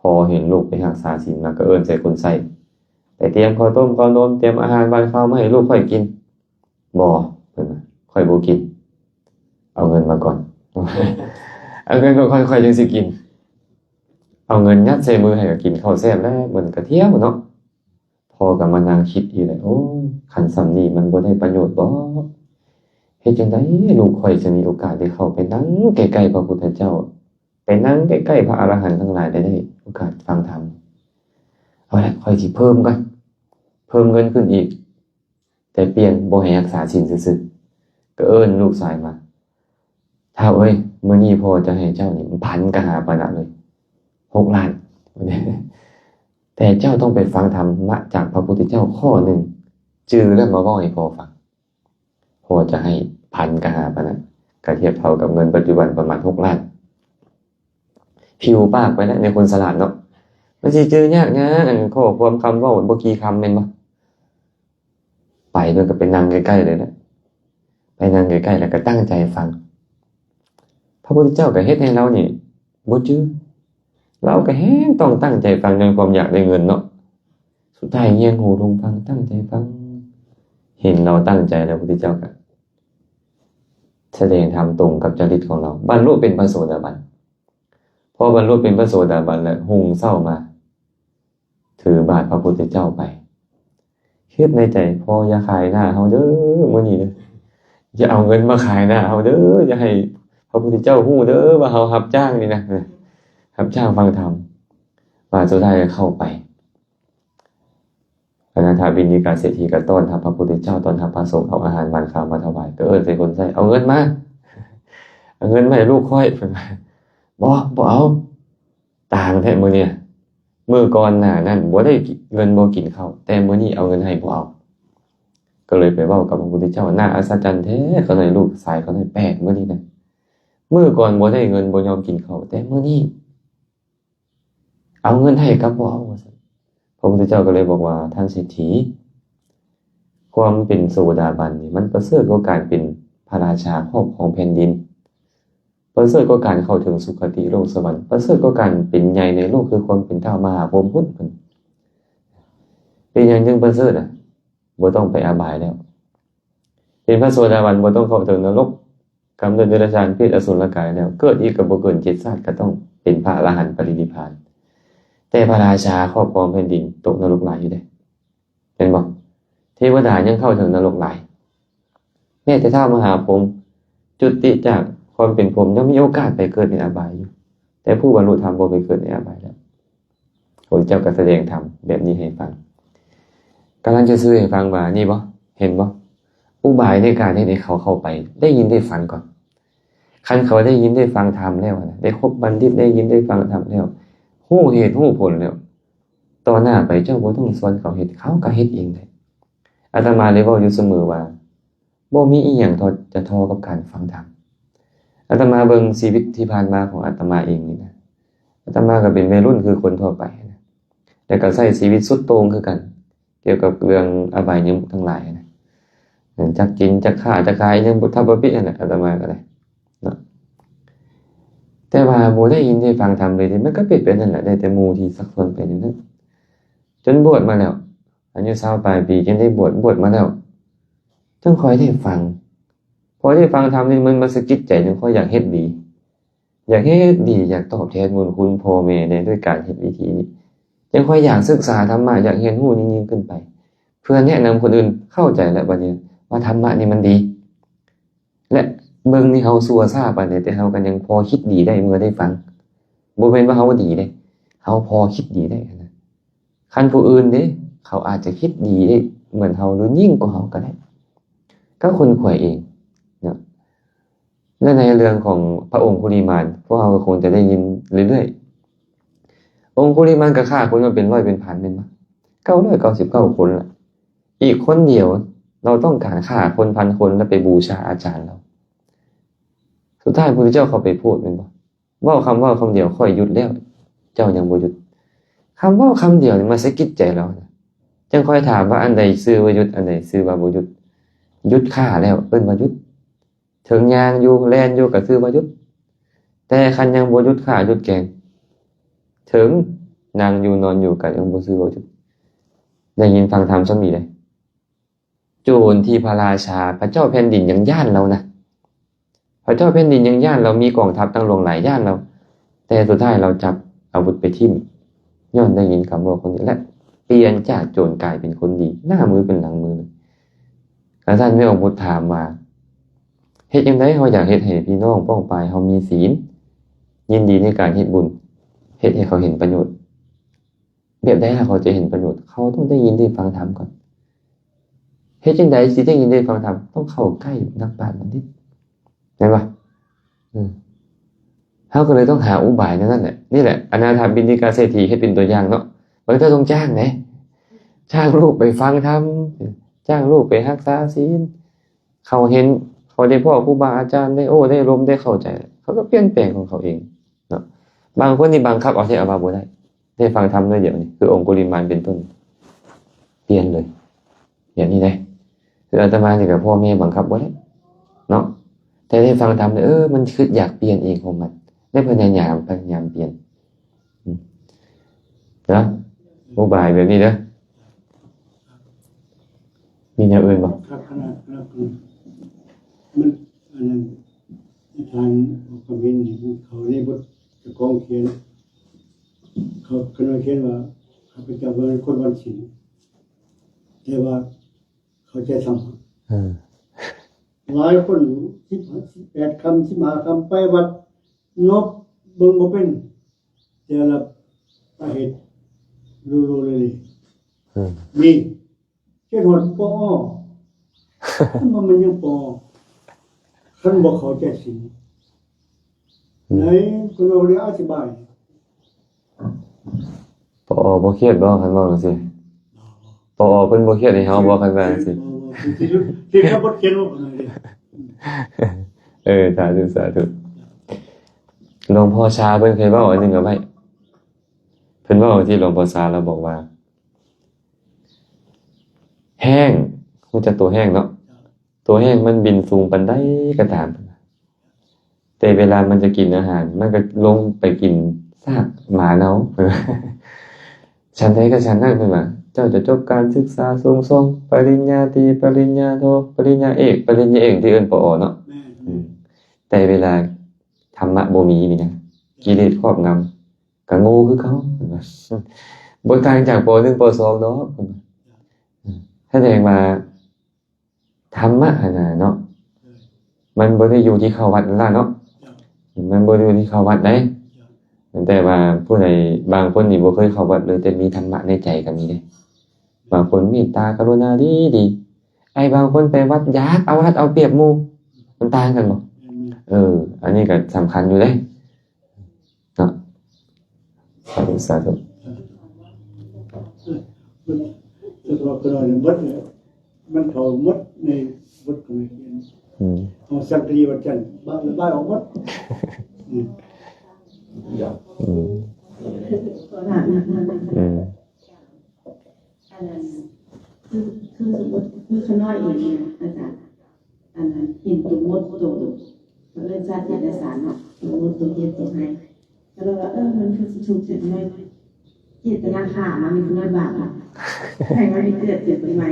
ພໍເຫັນລູກໄປຮັກສາສິນມາ ກໍເອີ້ນໃສ່ຄົນໃຊ້ ໄປຕຽມເຂົ້າຕົ້ມເຂົ້າໜົມ ຕຽມອາຫານຫວານຄາວມາໃຫ້ລູກຂ້ອຍກິນ. ບໍ່ ເພິ່ນວ່າ ຂ້ອຍບໍ່ກິນ ເອົາເງິນມາກ່ອນ ເອົາເງິນມາກ່ອນ ຂ້ອຍຈຶ່ງຊິກິນ. ເອົາເງິນຍັດໃສ່ມືໃຫ້ ກໍກິນເຂົ້າແຊບແລ້ວ ມັນກໍທ່ຽວເນາະ. ພໍ່ກໍມານັ່ງຄິດອີກແລ້ວ ໂອ້ຍ ຄັນສ່ຳນີ້ມັນບໍ່ໄດ້ປະໂຫຍດບໍ? ເຮັດຈັ່ງໃດລູກຂ້ອຍຈະມີໂອກາດໄດ້ເຂົ້າໄປນັ່ງໃກ້ໆພະພຸດທະເຈົ້າ ໄປນັ່ງໃກ້ໆພະອະລະຫັນທັງຫຼາຍ ໄດ້ ໄດ້ໂອກາດຟັງທຳ? ເອົາລະ ຂ້ອຍຊິເພີ່ມກ່ອນ ເພີ່ມເງິນຂຶ້ນອີກ ແຕ່ປ່ຽນບໍ່ໃຫ້ຮັກສາສິນຊື່ໆ. ກໍເອີ້ນລູກຊາຍມາ ທ້າວເອີຍ ມື້ນີ້ພໍ່ຈະໃຫ້ເຈົ້ານີ້ພັນກະຫາປະນະເລີຍ ຫົກລ້ານ ແຕ່ເຈົ້າຕ້ອງໄປຟັງທຳມະຈາກພະພຸດທະເຈົ້າຂໍ້ໜຶ່ງ ຈື່ແລ້ວມາເວົ້າໃຫ້ພໍ່ຟັງ. ພໍ່ຈະໃຫ້ພັນກະຫາປະນະ ກະທຽບເທົ່າກັບເງິນປັດຈຸບັນປະມານຫົກລ້ານ. ຜິວປາກໄປແລ້ວ ໃນຄົນສະຫຼາດເນາະ ມັນຊິຈື່ຍາກຫຍັງ ອັນຂໍ້ຄວາມຄຳເວົ້າບໍ່ກີ່ຄຳແມ່ນບໍ່? ໄປເພິ່ນກໍໄປນັ່ງໃກ້ໆເລີຍນະ ໄປນັ່ງໃກ້ໆ ແລ້ວກໍຕັ້ງໃຈຟັງ. ພະພຸດທະເຈົ້າກໍເຮັດໃຫ້ລາວນີ້ບໍ່ຈື່ ລາວກໍແຮ່ງຕ້ອງຕັ້ງໃຈຟັງ ຍ້ອນຄວາມຢາກໄດ້ເງິນເນາະ. ສຸດທ້າຍງຽງຫູລົງຟັງ ຕັ້ງໃຈຟັງ ເຫັນລາວຕັ້ງໃຈແລ້ວ ພະພຸດທະເຈົ້າກໍສະແດງທຳຕົງກັບຈະລິດຂອງລາວ ບັນລຸເປັນພະໂສດາບັນ. ພໍບັນລຸເປັນພະໂສດາບັນແລ້ວ ຮຸ່ງເຊົ້າມາ ຖືບາດພະພຸດທະເຈົ້າໄປ ຄິດໃນໃຈ ພໍ່ຢ່າຂາຍໜ້າເຮົາເດີ້ ມື້ນີ້ເດີ້ ຢ່າເອົາເງິນມາຂາຍໜ້າເຮົາເດີ້ ຢ່າໃຫ້ພະພຸດທະເຈົ້າຮູ້ເດີ້ວ່າເຮົາຮັບຈ້າງນີ້ນະ ຮັບຈ້າງຟັງທຳ. ບາດສຸດທ້າຍກໍເຂົ້າໄປ ອະນາຖາບິນນິກາເສຖີກໍຕ້ອນຮັບພະພຸດທະເຈົ້າ ຕ້ອນຮັບພະສົງ ເອົາອາຫານຫວານຄາວມາຖວາຍ ກໍເອີ້ນໃສ່ຄົນໃຊ້ ເອົາເງິນມາ ເອົາເງິນມາໃຫ້ລູກຂ້ອຍ ເພິ່ນວ່າ ບໍ່ ບໍ່ເອົາ ຕ່າງແທ້ມື້ນີ້ ມື້ກ່ອນໜ້ານັ້ນບໍ່ໄດ້ເງິນບໍ່ກິນເຂົ້າ ແຕ່ມື້ນີ້ເອົາເງິນໃຫ້ບໍ່ເອົາ. ກໍເລີຍໄປເວົ້າກັບພະພຸດທະເຈົ້າ ໜ້າອັດສະຈັນແທ້ ຂ້ານ້ອຍລູກຊາຍຂ້ານ້ອຍແປກມື້ນີ້ນະ ມື້ກ່ອນບໍ່ໄດ້ເງິນບໍ່ຍອມກິນເຂົ້າ ແຕ່ມື້ນີ້ເອົາເງິນໃຫ້ກັບບໍ່ເອົາ ວ່າຊັ້ນ. ພະພຸດທະເຈົ້າກໍເລີຍບອກວ່າ ທ່ານເສດຖີ ຄວາມເປັນໂສດາບັນນີ້ ມັນປະເສີດກວ່າການເປັນພະລາຊາຄອບຄອງແຜ່ນດິນ ປະເສີດກວ່າການເຂົ້າເຖິງສຸຄະຕິໂລກສະຫວັນ ປະເສີດກວ່າການເປັນໃຫຍ່ໃນໂລກ ຄືຄວາມເປັນທ້າວມະຫາພົມພຸ້ນ. ເປັນຫຍັງຈຶ່ງປະເສີດນະ? ບໍ່ຕ້ອງໄປອະບາຍແລ້ວ ເປັນພະໂສດາບັນບໍ່ຕ້ອງເຂົ້າເຖິງນະລົກ ກຳເນີດເດຍລະສານ ເປດ ອະສຸລະກາຍແລ້ວ ເກີດອີກກໍບໍ່ເກີນເຈັດຊາດ ກໍຕ້ອງເປັນພະອະລະຫັນປະລິນິບພານ. ແຕ່ພະລາຊາຄອບຄອງແຜ່ນດິນຕົກນະລົກຫຼາຍຢູ່ເດ້ ແມ່ນບໍ່? ເທວະດາຍັງເຂົ້າເຖິງນະລົກຫຼາຍ ແມ້ແຕ່ທ້າວມະຫາພົມ ຈຸຕິຈາກຄວາມເປັນພົມ ຍັງມີໂອກາດໄປເກີດໃນອະບາຍຢູ່ ແຕ່ຜູ້ບັນລຸທຳບໍ່ໄປເກີດໃນອະບາຍແລ້ວ. ພະພຸດທະເຈົ້າກໍສະແດງທຳແບບນີ້ໃຫ້ຟັງ ກຳລັງຈະສື່ໃຫ້ຟັງວ່າ ນີ້ບໍ່ ເຫັນບໍ່? ອຸບາຍໃນການເຮັດໃຫ້ເຂົາເຂົ້າໄປໄດ້ຍິນໄດ້ຟັງກ່ອນ. ຄັນເຂົາໄດ້ຍິນໄດ້ຟັງທຳແລ້ວນະ ໄດ້ຄົບບັນດິດ ໄດ້ຍິນໄດ້ຟັງທຳແລ້ວ ຮູ້ເຫດຮູ້ຜົນແລ້ວ ຕໍ່ໜ້າໄປເຈົ້າບໍ່ຕ້ອງສອນເຂົາເຮັດ ເຂົາກໍເຮັດເອງໄດ້. ອາດຕະມາໄດ້ເວົ້າຢູ່ສະເໝີວ່າ ບໍ່ມີອີ່ຫຍັງເທົ່າ ຈະທໍ່ກັບການຟັງທຳ. ອາດຕະມາເບິ່ງຊີວິດທີ່ຜ່ານມາຂອງອາດຕະມາເອງນີ້ນະ ອາດຕະມາກໍເປັນໄວລຸ້ນຄືຄົນທົ່ວໄປນະ ແລ້ວກໍໃຊ້ຊີວິດສຸດໂຕ່ງຄືກັນ ກ່ຽວກັບເລື່ອງອະບາຍຍະມຸກທັງຫຼາຍນະ ຈັກກິນ ຈັກຄ້າ ຈັກຂາຍ ຍັງບໍ່ທັນບໍ່ປິດຫັ້ນແຫຼະ ອາດຕະມາກໍໄດ້ເນາະ. ແຕ່ວ່າບໍ່ໄດ້ຍິນໄດ້ຟັງທຳເລີຍເດ ມັນກໍເປັນໄປນັ້ນແຫຼະ ໄດ້ແຕ່ໝູ່ທີ່ຊັກຊວນໄປແນວນັ້ນ ຈົນບວດມາແລ້ວ ອາຍຸຊາວປາຍປີ ຈຶ່ງໄດ້ບວດ ບວດມາແລ້ວ ຈຶ່ງຄ່ອຍໄດ້ຟັງ. ພໍໄດ້ຟັງທຳນີ້ ມັນມາສະກິດໃຈ ຈຶ່ງຄ່ອຍຢາກເຮັດດີ ຢາກເຮັດດີ ຢາກຕອບແທນບຸນຄຸນພໍ່ແມ່ແດ່ ດ້ວຍການເຮັດວິທີນີ້ ຈຶ່ງຄ່ອຍຢາກສຶກສາທຳມະ ຢາກຮຽນຮູ້ຍິ່ງໆຂຶ້ນໄປ ເພື່ອແນະນຳຄົນອື່ນເຂົ້າໃຈແລ້ວ ບັດນີ້ວ່າທຳມະນີ້ມັນດີ ແລະ ເບິ່ງນີ້ເຮົາຊົ່ວຊ້າປານໃດ ແຕ່ເຮົາກໍຍັງພໍຄິດດີໄດ້ເມື່ອໄດ້ຟັງ. ບໍ່ແມ່ນວ່າເຮົາດີເດ້ ເຮົາພໍຄິດດີໄດ້ນະ. ຄັນຜູ້ອື່ນເດ້ ເຂົາອາດຈະຄິດດີໄດ້ເໝືອນເຮົາ ຫຼື ຍິ່ງກວ່າເຮົາກໍໄດ້ ກໍຄົ້ນຄວ້າເອງເນາະ. ແລະ ໃນເລື່ອງຂອງພະອົງຄຸລິມານ ພວກເຮົາກໍຄົງຈະໄດ້ຍິນເລື້ອຍໆ. ອົງຄຸລິມານກໍຂ້າຄົນມາເປັນຮ້ອຍເປັນພັນແມ່ນບໍ່? ເກົ້າຮ້ອຍເກົ້າສິບເກົ້າຄົນລະ ອີກຄົນດຽວ ເຮົາຕ້ອງການຂ້າຄົນພັນຄົນ ແລ້ວໄປບູຊາອາຈານເຮົາ. ສຸດທ້າຍພະພຸດທະເຈົ້າເຂົ້າໄປໂພດແມ່ນບໍ່? ເວົ້າຄຳເວົ້າຄຳດຽວ ຂ້ອຍຢຸດແລ້ວ ເຈົ້າຍັງບໍ່ຢຸດ. ຄຳເວົ້າຄຳດຽວນີ້ມາສະກິດໃຈລາວນະ. ຈັ່ງຄ່ອຍຖາມວ່າ ອັນໃດຊື່ວ່າຢຸດ ອັນໃດຊື່ວ່າບໍ່ຢຸດ. ຢຸດຂ້າແລ້ວເອີ້ນວ່າຢຸດ. ເຖິງຍ່າງຢູ່ ແລ່ນຢູ່ ກໍຊື່ວ່າຢຸດ. ແຕ່ຄັນຍັງບໍ່ຢຸດຂ້າຢຸດແກງ ເຖິງນັ່ງຢູ່ນອນຢູ່ ກໍຍັງບໍ່ຊື່ວ່າຢຸດ. ໄດ້ຍິນຟັງທຳສ່ຳນີ້ເດ້. ໂຈນທີ່ພະລາຊາ ພະເຈົ້າແຜ່ນດິນຍັງຢ້ານລາວນະ. ພະເຈົ້າແຜ່ນດິນຍັງຢ້ານລາວ, ມີກອງທັບຕັ້ງຫຼວງຫຼາຍຢ້ານລາວ, ແຕ່ສຸດທ້າຍລາວຈັບອາວຸດໄປຖິ້ມ ຍ້ອນໄດ້ຍິນຄຳເວົ້າຄົນນີ້ ແລະ ປ່ຽນຈາກໂຈນກາຍເປັນຄົນດີ ໜ້າມືເປັນຫຼັງມື. ອາຈານແມ່ອອກບຸດຖາມວ່າ ເຮັດຈັ່ງໃດເຮົາຢາກເຮັດໃຫ້ພີ່ນ້ອງປ້ອງປາຍເຮົາມີສິນ ຍິນດີໃນການເຮັດບຸນ ເຮັດໃຫ້ເຂົາເຫັນປະໂຫຍດ. ແບບໃດລະເຂົາຈະເຫັນປະໂຫຍດ? ເຂົາຕ້ອງໄດ້ຍິນໄດ້ຟັງທຳກ່ອນ. ເຮັດຈັ່ງໃດຊິໄດ້ຍິນໄດ້ຟັງທຳ? ຕ້ອງເຂົ້າໃກ້ນັກປາດບັນດິດ ແມ່ນບໍ່? ເອີ ເຮົາກໍເລີຍຕ້ອງຫາອຸບາຍແນວນັ້ນແຫຼະ. ນີ້ແຫຼະ ອະນາຖາບິນທິກາເສດຖີເຮັດເປັນຕົວຢ່າງເນາະ. ບາງເທື່ອຕ້ອງຈ້າງເດ້ ຈ້າງລູກໄປຟັງທຳ, ຈ້າງລູກໄປຮັກສາສິນ. ເຂົາເຫັນ ເຂົາໄດ້ພໍ້ຄູບາອາຈານ ໄດ້ໂອ້ ໄດ້ລົມ ໄດ້ເຂົ້າໃຈ ເຂົາກໍປ່ຽນແປງຂອງເຂົາເອງເນາະ. ບາງຄົນນີ້ບັງຄັບເອົາແທ້ເອົາວ່າບໍ່ໄດ້. ໄດ້ຟັງທຳໜ້ອຍດຽວນີ້ ຄືອົງຄຸລິມານເປັນຕົ້ນ ປ່ຽນເລີຍ ແບບນີ້ເດ້. ຄືອາດຕະມານີ້ກໍພໍ່ແມ່ບັງຄັບບໍ່ໄດ້ເນາະ, ແຕ່ໄດ້ຟັງທຳ ເອີ ມັນຄິດຢາກປ່ຽນເອງຂອງມັນ ໄດ້ພະຍາຍາມ ພະຍາຍາມປ່ຽນ ອືມ ນະ ອຸບາຍແບບນີ້ເດີ. ມີແນວອື່ນບໍ່? ຄັບ ຄັບ ຄັບ ມັນ ອັນນັ້ນ ອາຈານອອກຄວາມເຫັນນີ້ ເຂົາໃນບົດເຈົ້າຂອງຂຽນ ເຂົາ ເຂົາຂຽນວ່າ ຂ້າພະເຈົ້າເປັນຄົນວັນສິນ ແຕ່ວ່າເຂົ້າໃຈທຳ ເອີ ຫຼາຍຄົນ ສິບ ສິບແປດຄ່ຳ ສິບຫ້າຄ່ຳ ໄປວັດ ນົບເບິ່ງບໍ່ເປັນ ແຕ່ລະປະເຮັດ ໂລໂລເລເລ ເອີ ມີ ເຮັດຮອດປໍອ ມັນ ມັນຍັງປໍ ຄັນບໍ່ເຂົ້າໃຈສິນ ອືມ ໃນ ເພິ່ນເວົ້າເລື່ອງອະທິບາຍ ປອ ບໍ່ຄຽດບໍ່ ຄັນເວົ້າຈັ່ງຊີ້? ປອ ເພິ່ນບໍ່ຄຽດໃຫ້ເຮົາບໍ່ ຄັນວ່າຈັ່ງຊີ້? ເອີ ສາທຸ ສາທຸ. ຫຼວງພໍ່ຊາເພິ່ນເຄີຍເວົ້າອັນໜຶ່ງເອົາໄວ້ ເພິ່ນເວົ້າທີ່ ຫຼວງພໍ່ຊາລາວບອກວ່າ ແຮ້ງ ຮູ້ຈັກຕົວແຮ້ງເນາະ? ຕົວແຮ້ງມັນບິນສູງປານໃດກໍຕາມ ແຕ່ເວລາມັນຈະກິນອາຫານ ມັນກໍລົງໄປກິນຊາກໝາເນົ່າ. ຊັ້ນໃດກໍຊັ້ນນັ້ນ ເພິ່ນວ່າ ເຈົ້າຈະຈົບການສຶກສາສູງສົ່ງ ປະລິນຍາຕີ ປະລິນຍາໂທ ປະລິນຍາເອກ ປະລິນຍາເອກທີ່ເອີ້ນ ປອ ເນາະ ແມ່ນ ອືມ ແຕ່ເວລາທຳມະບໍ່ມີນີ້ນະ ກິເລດຄອບງຳ ກໍໂງ່ຄືເກົ່າ ເພິ່ນວ່າ ບໍ່ຕ່າງຈາກ ປ ໜຶ່ງ ປ ສອງ ດອກ ເພິ່ນວ່າ. ອືມ ສະແດງວ່າ ທຳມະຫັ້ນນະເນາະ ມັນບໍ່ໄດ້ຢູ່ທີ່ເຂົ້າວັດນັ້ນລະເນາະ ມັນບໍ່ໄດ້ຢູ່ທີ່ເຂົ້າວັດໃດ. ແຕ່ວ່າຜູ້ໃດ ບາງຄົນນີ້ບໍ່ເຄີຍເຂົ້າວັດເລີຍ ແຕ່ມີທຳມະໃນໃຈກໍມີເດ້. ບາງຄົນເມດຕາກະລຸນາດີໆ ໄອ້ບາງຄົນໄປວັດຢາກເອົາລັດເອົາປຽບໝູ່ ມັນຕ່າງກັນບໍ່? ເອີ ອັນນີ້ກໍສຳຄັນຢູ່ເດ້. ເນາະ ສາທຸ ສາທຸ. ເອີ ເອີ ເອີ ເອີ ໝົດເລີຍ ມັນເຂົ້າໝົດໃນບົດຂອງນັກຮຽນ ອືມ ເອົາສັງກະສີວັດຈັນ ບາຍ ລະບາຍອອກໝົດ ອືມ ອືມ ອືມ. ອັນນັ້ນ ຄື ຄືສົມມຸດ ຄືຂະນ້ອຍເອງນີ້ນະ ອາຈານ ອັນນັ້ນ ເຫັນໂຕມົດໂຕ ເຂົາເອີ້ນສັດເດຍລະສານເນາະ ໂຕມົດໂຕເຫັດໂຕໄຮ່ ກໍເລີຍວ່າ ເອີ ມັນຄືຊິຖືກຈັກໜ້ອຍ ເຈດຕະນາຂ້າມັນນີ້ຄືນ້ອຍບາບ ໃຫ້ມັນໄປເກີດເປັນຕົ້ນໄມ້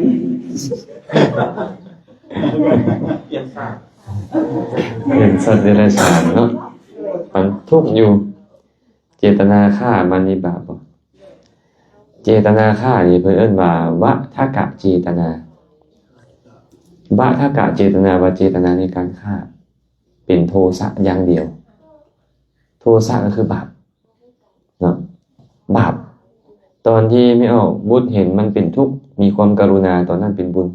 ປ່ຽນຊາດ ເອີ ປ່ຽນສັດເດຍລະສານເນາະ ມັນທຸກຢູ່. ເຈດຕະນາຂ້າມັນນີ້ບາບບໍ່? ເຈດຕະນາຂ້ານີ້ເພິ່ນເອີ້ນວ່າ ວະທະກະເຈດຕະນາ. ວະທະກະເຈດຕະນາ ວ່າເຈດຕະນາໃນການຂ້າ ເປັນໂທສະຢ່າງດຽວ. ໂທສະກໍຄືບາບເນາະ ບາບ. ຕອນທີ່ແມ່ອອກບຸດເຫັນມັນເປັນທຸກ ມີຄວາມກະລຸນາ ຕອນນັ້ນເປັນບຸນ.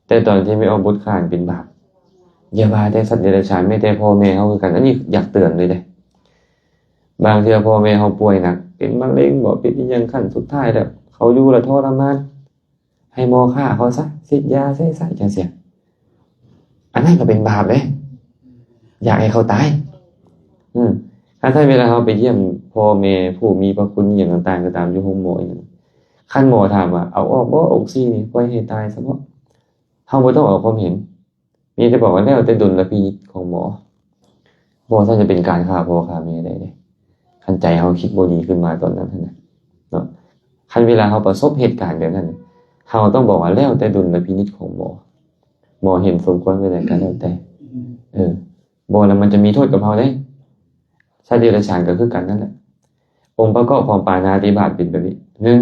ແຕ່ຕອນທີ່ແມ່ອອກບຸດຂ້າເປັນບາບ. ຢ່າວ່າແຕ່ສັດເດຍລະສານ ແມ້ແຕ່ພໍ່ແມ່ເຮົາຄືກັນ ອັນນີ້ຢາກເຕືອນເລີຍເດ້. ບາງເທື່ອພໍ່ແມ່ເຮົາປ່ວຍໜັກ ເປັນມະເຮັງບໍ ເປັນອີ່ຫຍັງຂັ້ນສຸດທ້າຍແລ້ວ ເຂົາຢູ່ລະທໍລະມານ ໃຫ້ໝໍຂ້າເຂົາຊະ ສີດຢາໃສ່ຊະ ຈັ່ງຊີ້ ອັນນັ້ນກໍເປັນບາບເດ້ ຢາກໃຫ້ເຂົາຕາຍ. ອືມ ຖ້າທ່ານເວລາເຮົາໄປຢ້ຽມພໍ່ແມ່ຜູ້ມີພະຄຸນອີ່ຫຍັງຕ່າງໆກໍຕາມ ຢູ່ໂຮງໝໍອີ່ຫຍັງ ຄັນໝໍຖາມວ່າ ເອົາອອກບໍ່ອົກຊີນີ້ ປ່ອຍໃຫ້ຕາຍຊະເບາະ ເຮົາບໍ່ຕ້ອງອອກຄວາມເຫັນ ມີແຕ່ບອກວ່າແລ້ວແຕ່ດຸນລະພິນິດຂອງໝໍ. ບໍ່ຊັ້ນຈະເປັນການຂ້າພໍ່ຂ້າແມ່ໄດ້ເດ້ ຄັນໃຈເຮົາຄິດບໍ່ດີຂຶ້ນມາຕອນນັ້ນຫັ້ນນະເນາະ. ຄັນເວລາເຮົາປະສົບເຫດການແບບນັ້ນ ເຮົາຕ້ອງບອກວ່າແລ້ວແຕ່ດຸນລະພິນິດຂອງໝໍ ໝໍເຫັນສົມຄວນແບບໃດກໍແລ້ວແຕ່ ເອີ ບໍ່ແລ້ວມັນຈະມີໂທດກັບເຮົາເດ້. ສັດເດຍລະສານກໍຄືກັນນັ້ນແຫຼະ. ອົງປະກອບຂອງປານາຕິບາດເປັນແບບນີ້ ໜຶ່ງ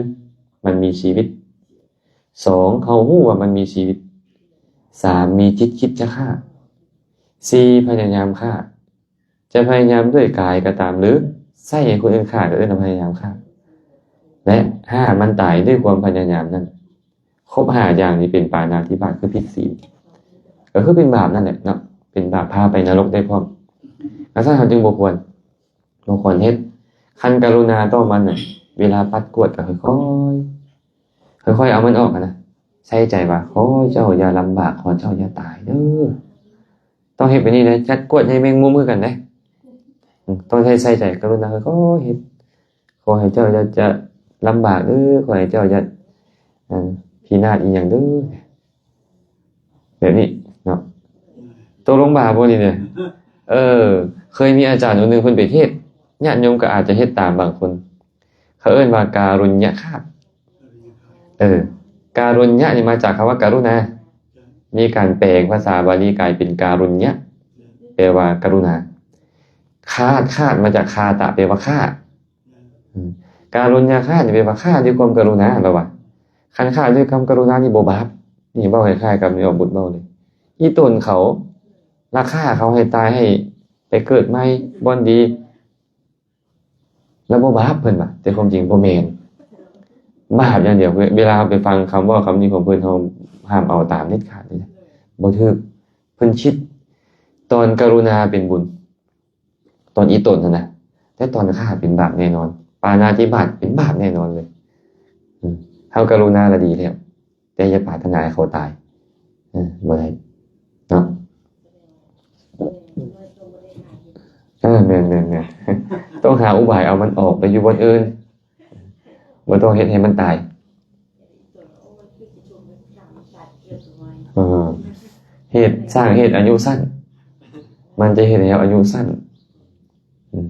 ມັນມີຊີວິດ, ສອງ ເຮົາຮູ້ວ່າມັນມີຊີວິດ, ສາມ ມີຈິດຄິດຈະຂ້າ, ສີ່ ພະຍາຍາມຂ້າ, ຈະພະຍາຍາມດ້ວຍກາຍກໍຕາມ ຫຼື ໃຊ້ໃຫ້ຄົນອື່ນຂ້າ ກໍເອີ້ນວ່າພະຍາຍາມຂ້າ ແລະ ຫ້າ ມັນຕາຍດ້ວຍຄວາມພະຍາຍາມນັ້ນ. ຄົບຫ້າຢ່າງນີ້ເປັນປານາທິບາດ ຄືຜິດສີນ ກໍຄືເປັນບາບນັ້ນແຫຼະເນາະ ເປັນບາບພາໄປນະລົກໄດ້ພ້ອມ. ຈັ່ງຊັ້ນເຮົາຈຶ່ງບໍ່ຄວນ ບໍ່ຄວນເຮັດ. ຄັນກະລຸນາຕໍ່ມັນນະ ເວລາປັດກວາດກໍຄ່ອຍໆ ຄ່ອຍໆເອົາມັນອອກຫັ້ນນະ ໃສ່ໃຈວ່າ ຂໍເຈົ້າຢ່າລຳບາກ ຂໍເຈົ້າຢ່າຕາຍເດີ. ຕ້ອງເຮັດແບບນີ້ເດ້ ຈັດກວດໃຫ້ແມງມຸມຄືກັນເດ້. ອືມ ຕ້ອງໃຊ້ໃຈ ກະລຸນາຄ່ອຍໆເຮັດ ຂໍໃຫ້ເຈົ້າຢ່າຈະລຳບາກເດີ ຂໍໃຫ້ເຈົ້າຢ່າ ເອີ ພິນາດອີ່ຫຍັງເດີ ແບບນີ້ເນາະ. ຕົກລົງບາບບໍ່ນີ້ເດ້? ເອີ ເຄີຍມີອາຈານອົງໜຶ່ງເພິ່ນໄປເທດ ຍາດໂຍມກໍອາດຈະເຮັດຕາມບາງຄົນ ເຂົາເອີ້ນວ່າກາລຸນຍະຄາດ. ເອີ ກາລຸນຍະນີ້ມາຈາກຄຳວ່າກະລຸນາ ມີການແປງພາສາບາລີກາຍເປັນກາລຸນຍະ ແປວ່າກະລຸນາ. ຄາດ ຄາດມາຈາກຄາຕະ ແປວ່າຂ້າ. ອືມ ກາລຸນຍະຄາດນີ້ແປວ່າຂ້າດ້ວຍຄວາມກະລຸນາ ແປວ່າ ຄັນຂ້າດ້ວຍຄວາມກະລຸນານີ້ບໍ່ບາບ. ນີ້ເວົ້າຄ້າຍໆກັບແມ່ອອກບຸດເວົ້າເລີຍ ອີ່ຕົນເຂົາ ລາຄາເຂົາໃຫ້ຕາຍ ໃຫ້ໄປເກີດໃໝ່ບ່ອນດີ ແລ້ວບໍ່ບາບ ເພິ່ນວ່າ ແຕ່ຄວາມຈິງບໍ່ແມ່ນ ບາບຢ່າງດຽວ. ເວລາເຮົາໄປຟັງຄຳເວົ້າຄຳນີ້ຂອງເພິ່ນ ເຮົາຫ້າມເອົາຕາມເດັດຂາດເລີຍ ບໍ່ຖືກ. ເພິ່ນຄິດຕອນກະລຸນາເປັນບຸນ ຕອນອີ່ຕົນຫັ້ນນະ ແຕ່ຕອນຂ້າເປັນບາບແນ່ນອນ ປານາທິບາດເປັນບາບແນ່ນອນເລີຍ. ອືມ ເຮົາກະລຸນາລະດີແລ້ວ ແຕ່ຢ່າປາດຖະໜາໃຫ້ເຂົາຕາຍ ເອີ ບໍ່ໄດ້ເນາະ. ເອີ ແມ່ນໆໆ ຕ້ອງຫາອຸບາຍເອົາມັນອອກໄປຢູ່ບ່ອນອື່ນ ບໍ່ຕ້ອງເຮັດໃຫ້ມັນຕາຍ. ເອີ ເຫດ ສ້າງເຫດອາຍຸສັ້ນ ມັນຈະເຮັດໃຫ້ເຮົາອາຍຸສັ້ນ. ອືມ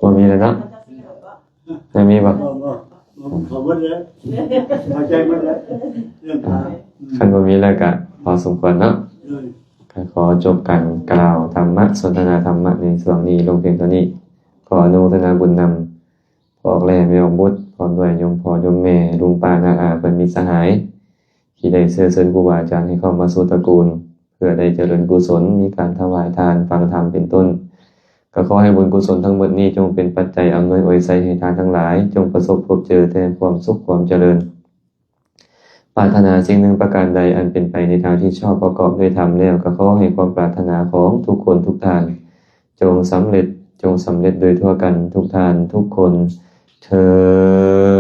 ບໍ່ມີແລ້ວເນາະ. ຍັງມີບໍ່? ບໍ່ ບໍ່ ເຂົ້າໃຈໝົດແລ້ວ ເລື່ອງການ ອືມ ຄັນບໍ່ມີແລ້ວກະພໍສົມຄວນເນາະ. ໂດຍ ກໍຂໍຈົບການກ່າວທຳມະ ສົນທະນາທຳມະໃນຊ່ວງນີ້ລົງພຽງເທົ່ານີ້. ຂໍອະນຸໂມທະນາບຸນນຳ ພໍ່ແລະແມ່ອອກບຸດ ພ້ອມດ້ວຍໂຍມພໍ່ໂຍມແມ່ ລຸງປ້ານ້າອາ ເພື່ອນມິດສະຫາຍ ທີ່ໄດ້ເຊື້ອເຊີນຄູບາອາຈານໃຫ້ເຂົ້າມາສູ່ຕະກູນ ເພື່ອໄດ້ຈະເລີນກຸສົນ ມີການຖວາຍທານ ຟັງທຳເປັນຕົ້ນ. ກໍຂໍໃຫ້ບຸນກຸສົນທັງໝົດນີ້ ຈົ່ງເປັນປັດໄຈອຳນວຍອວຍໄຊໃຫ້ທ່ານທັງຫຼາຍ ຈົ່ງປະສົບພົບເຈີແຕ່ຄວາມສຸກຄວາມຈະເລີນ. ປາດຖະໜາສິ່ງໜຶ່ງປະການໃດ ອັນເປັນໄປໃນທາງທີ່ຊອບ ປະກອບດ້ວຍທຳແລ້ວ ກໍຂໍໃຫ້ຄວາມປາດຖະໜາຂອງທຸກຄົນທຸກທ່ານ ຈົ່ງສຳເລັດ ຈົ່ງສຳເລັດໂດຍທົ່ວກັນທຸກທ່ານທຸກຄົນເທີ້ນ.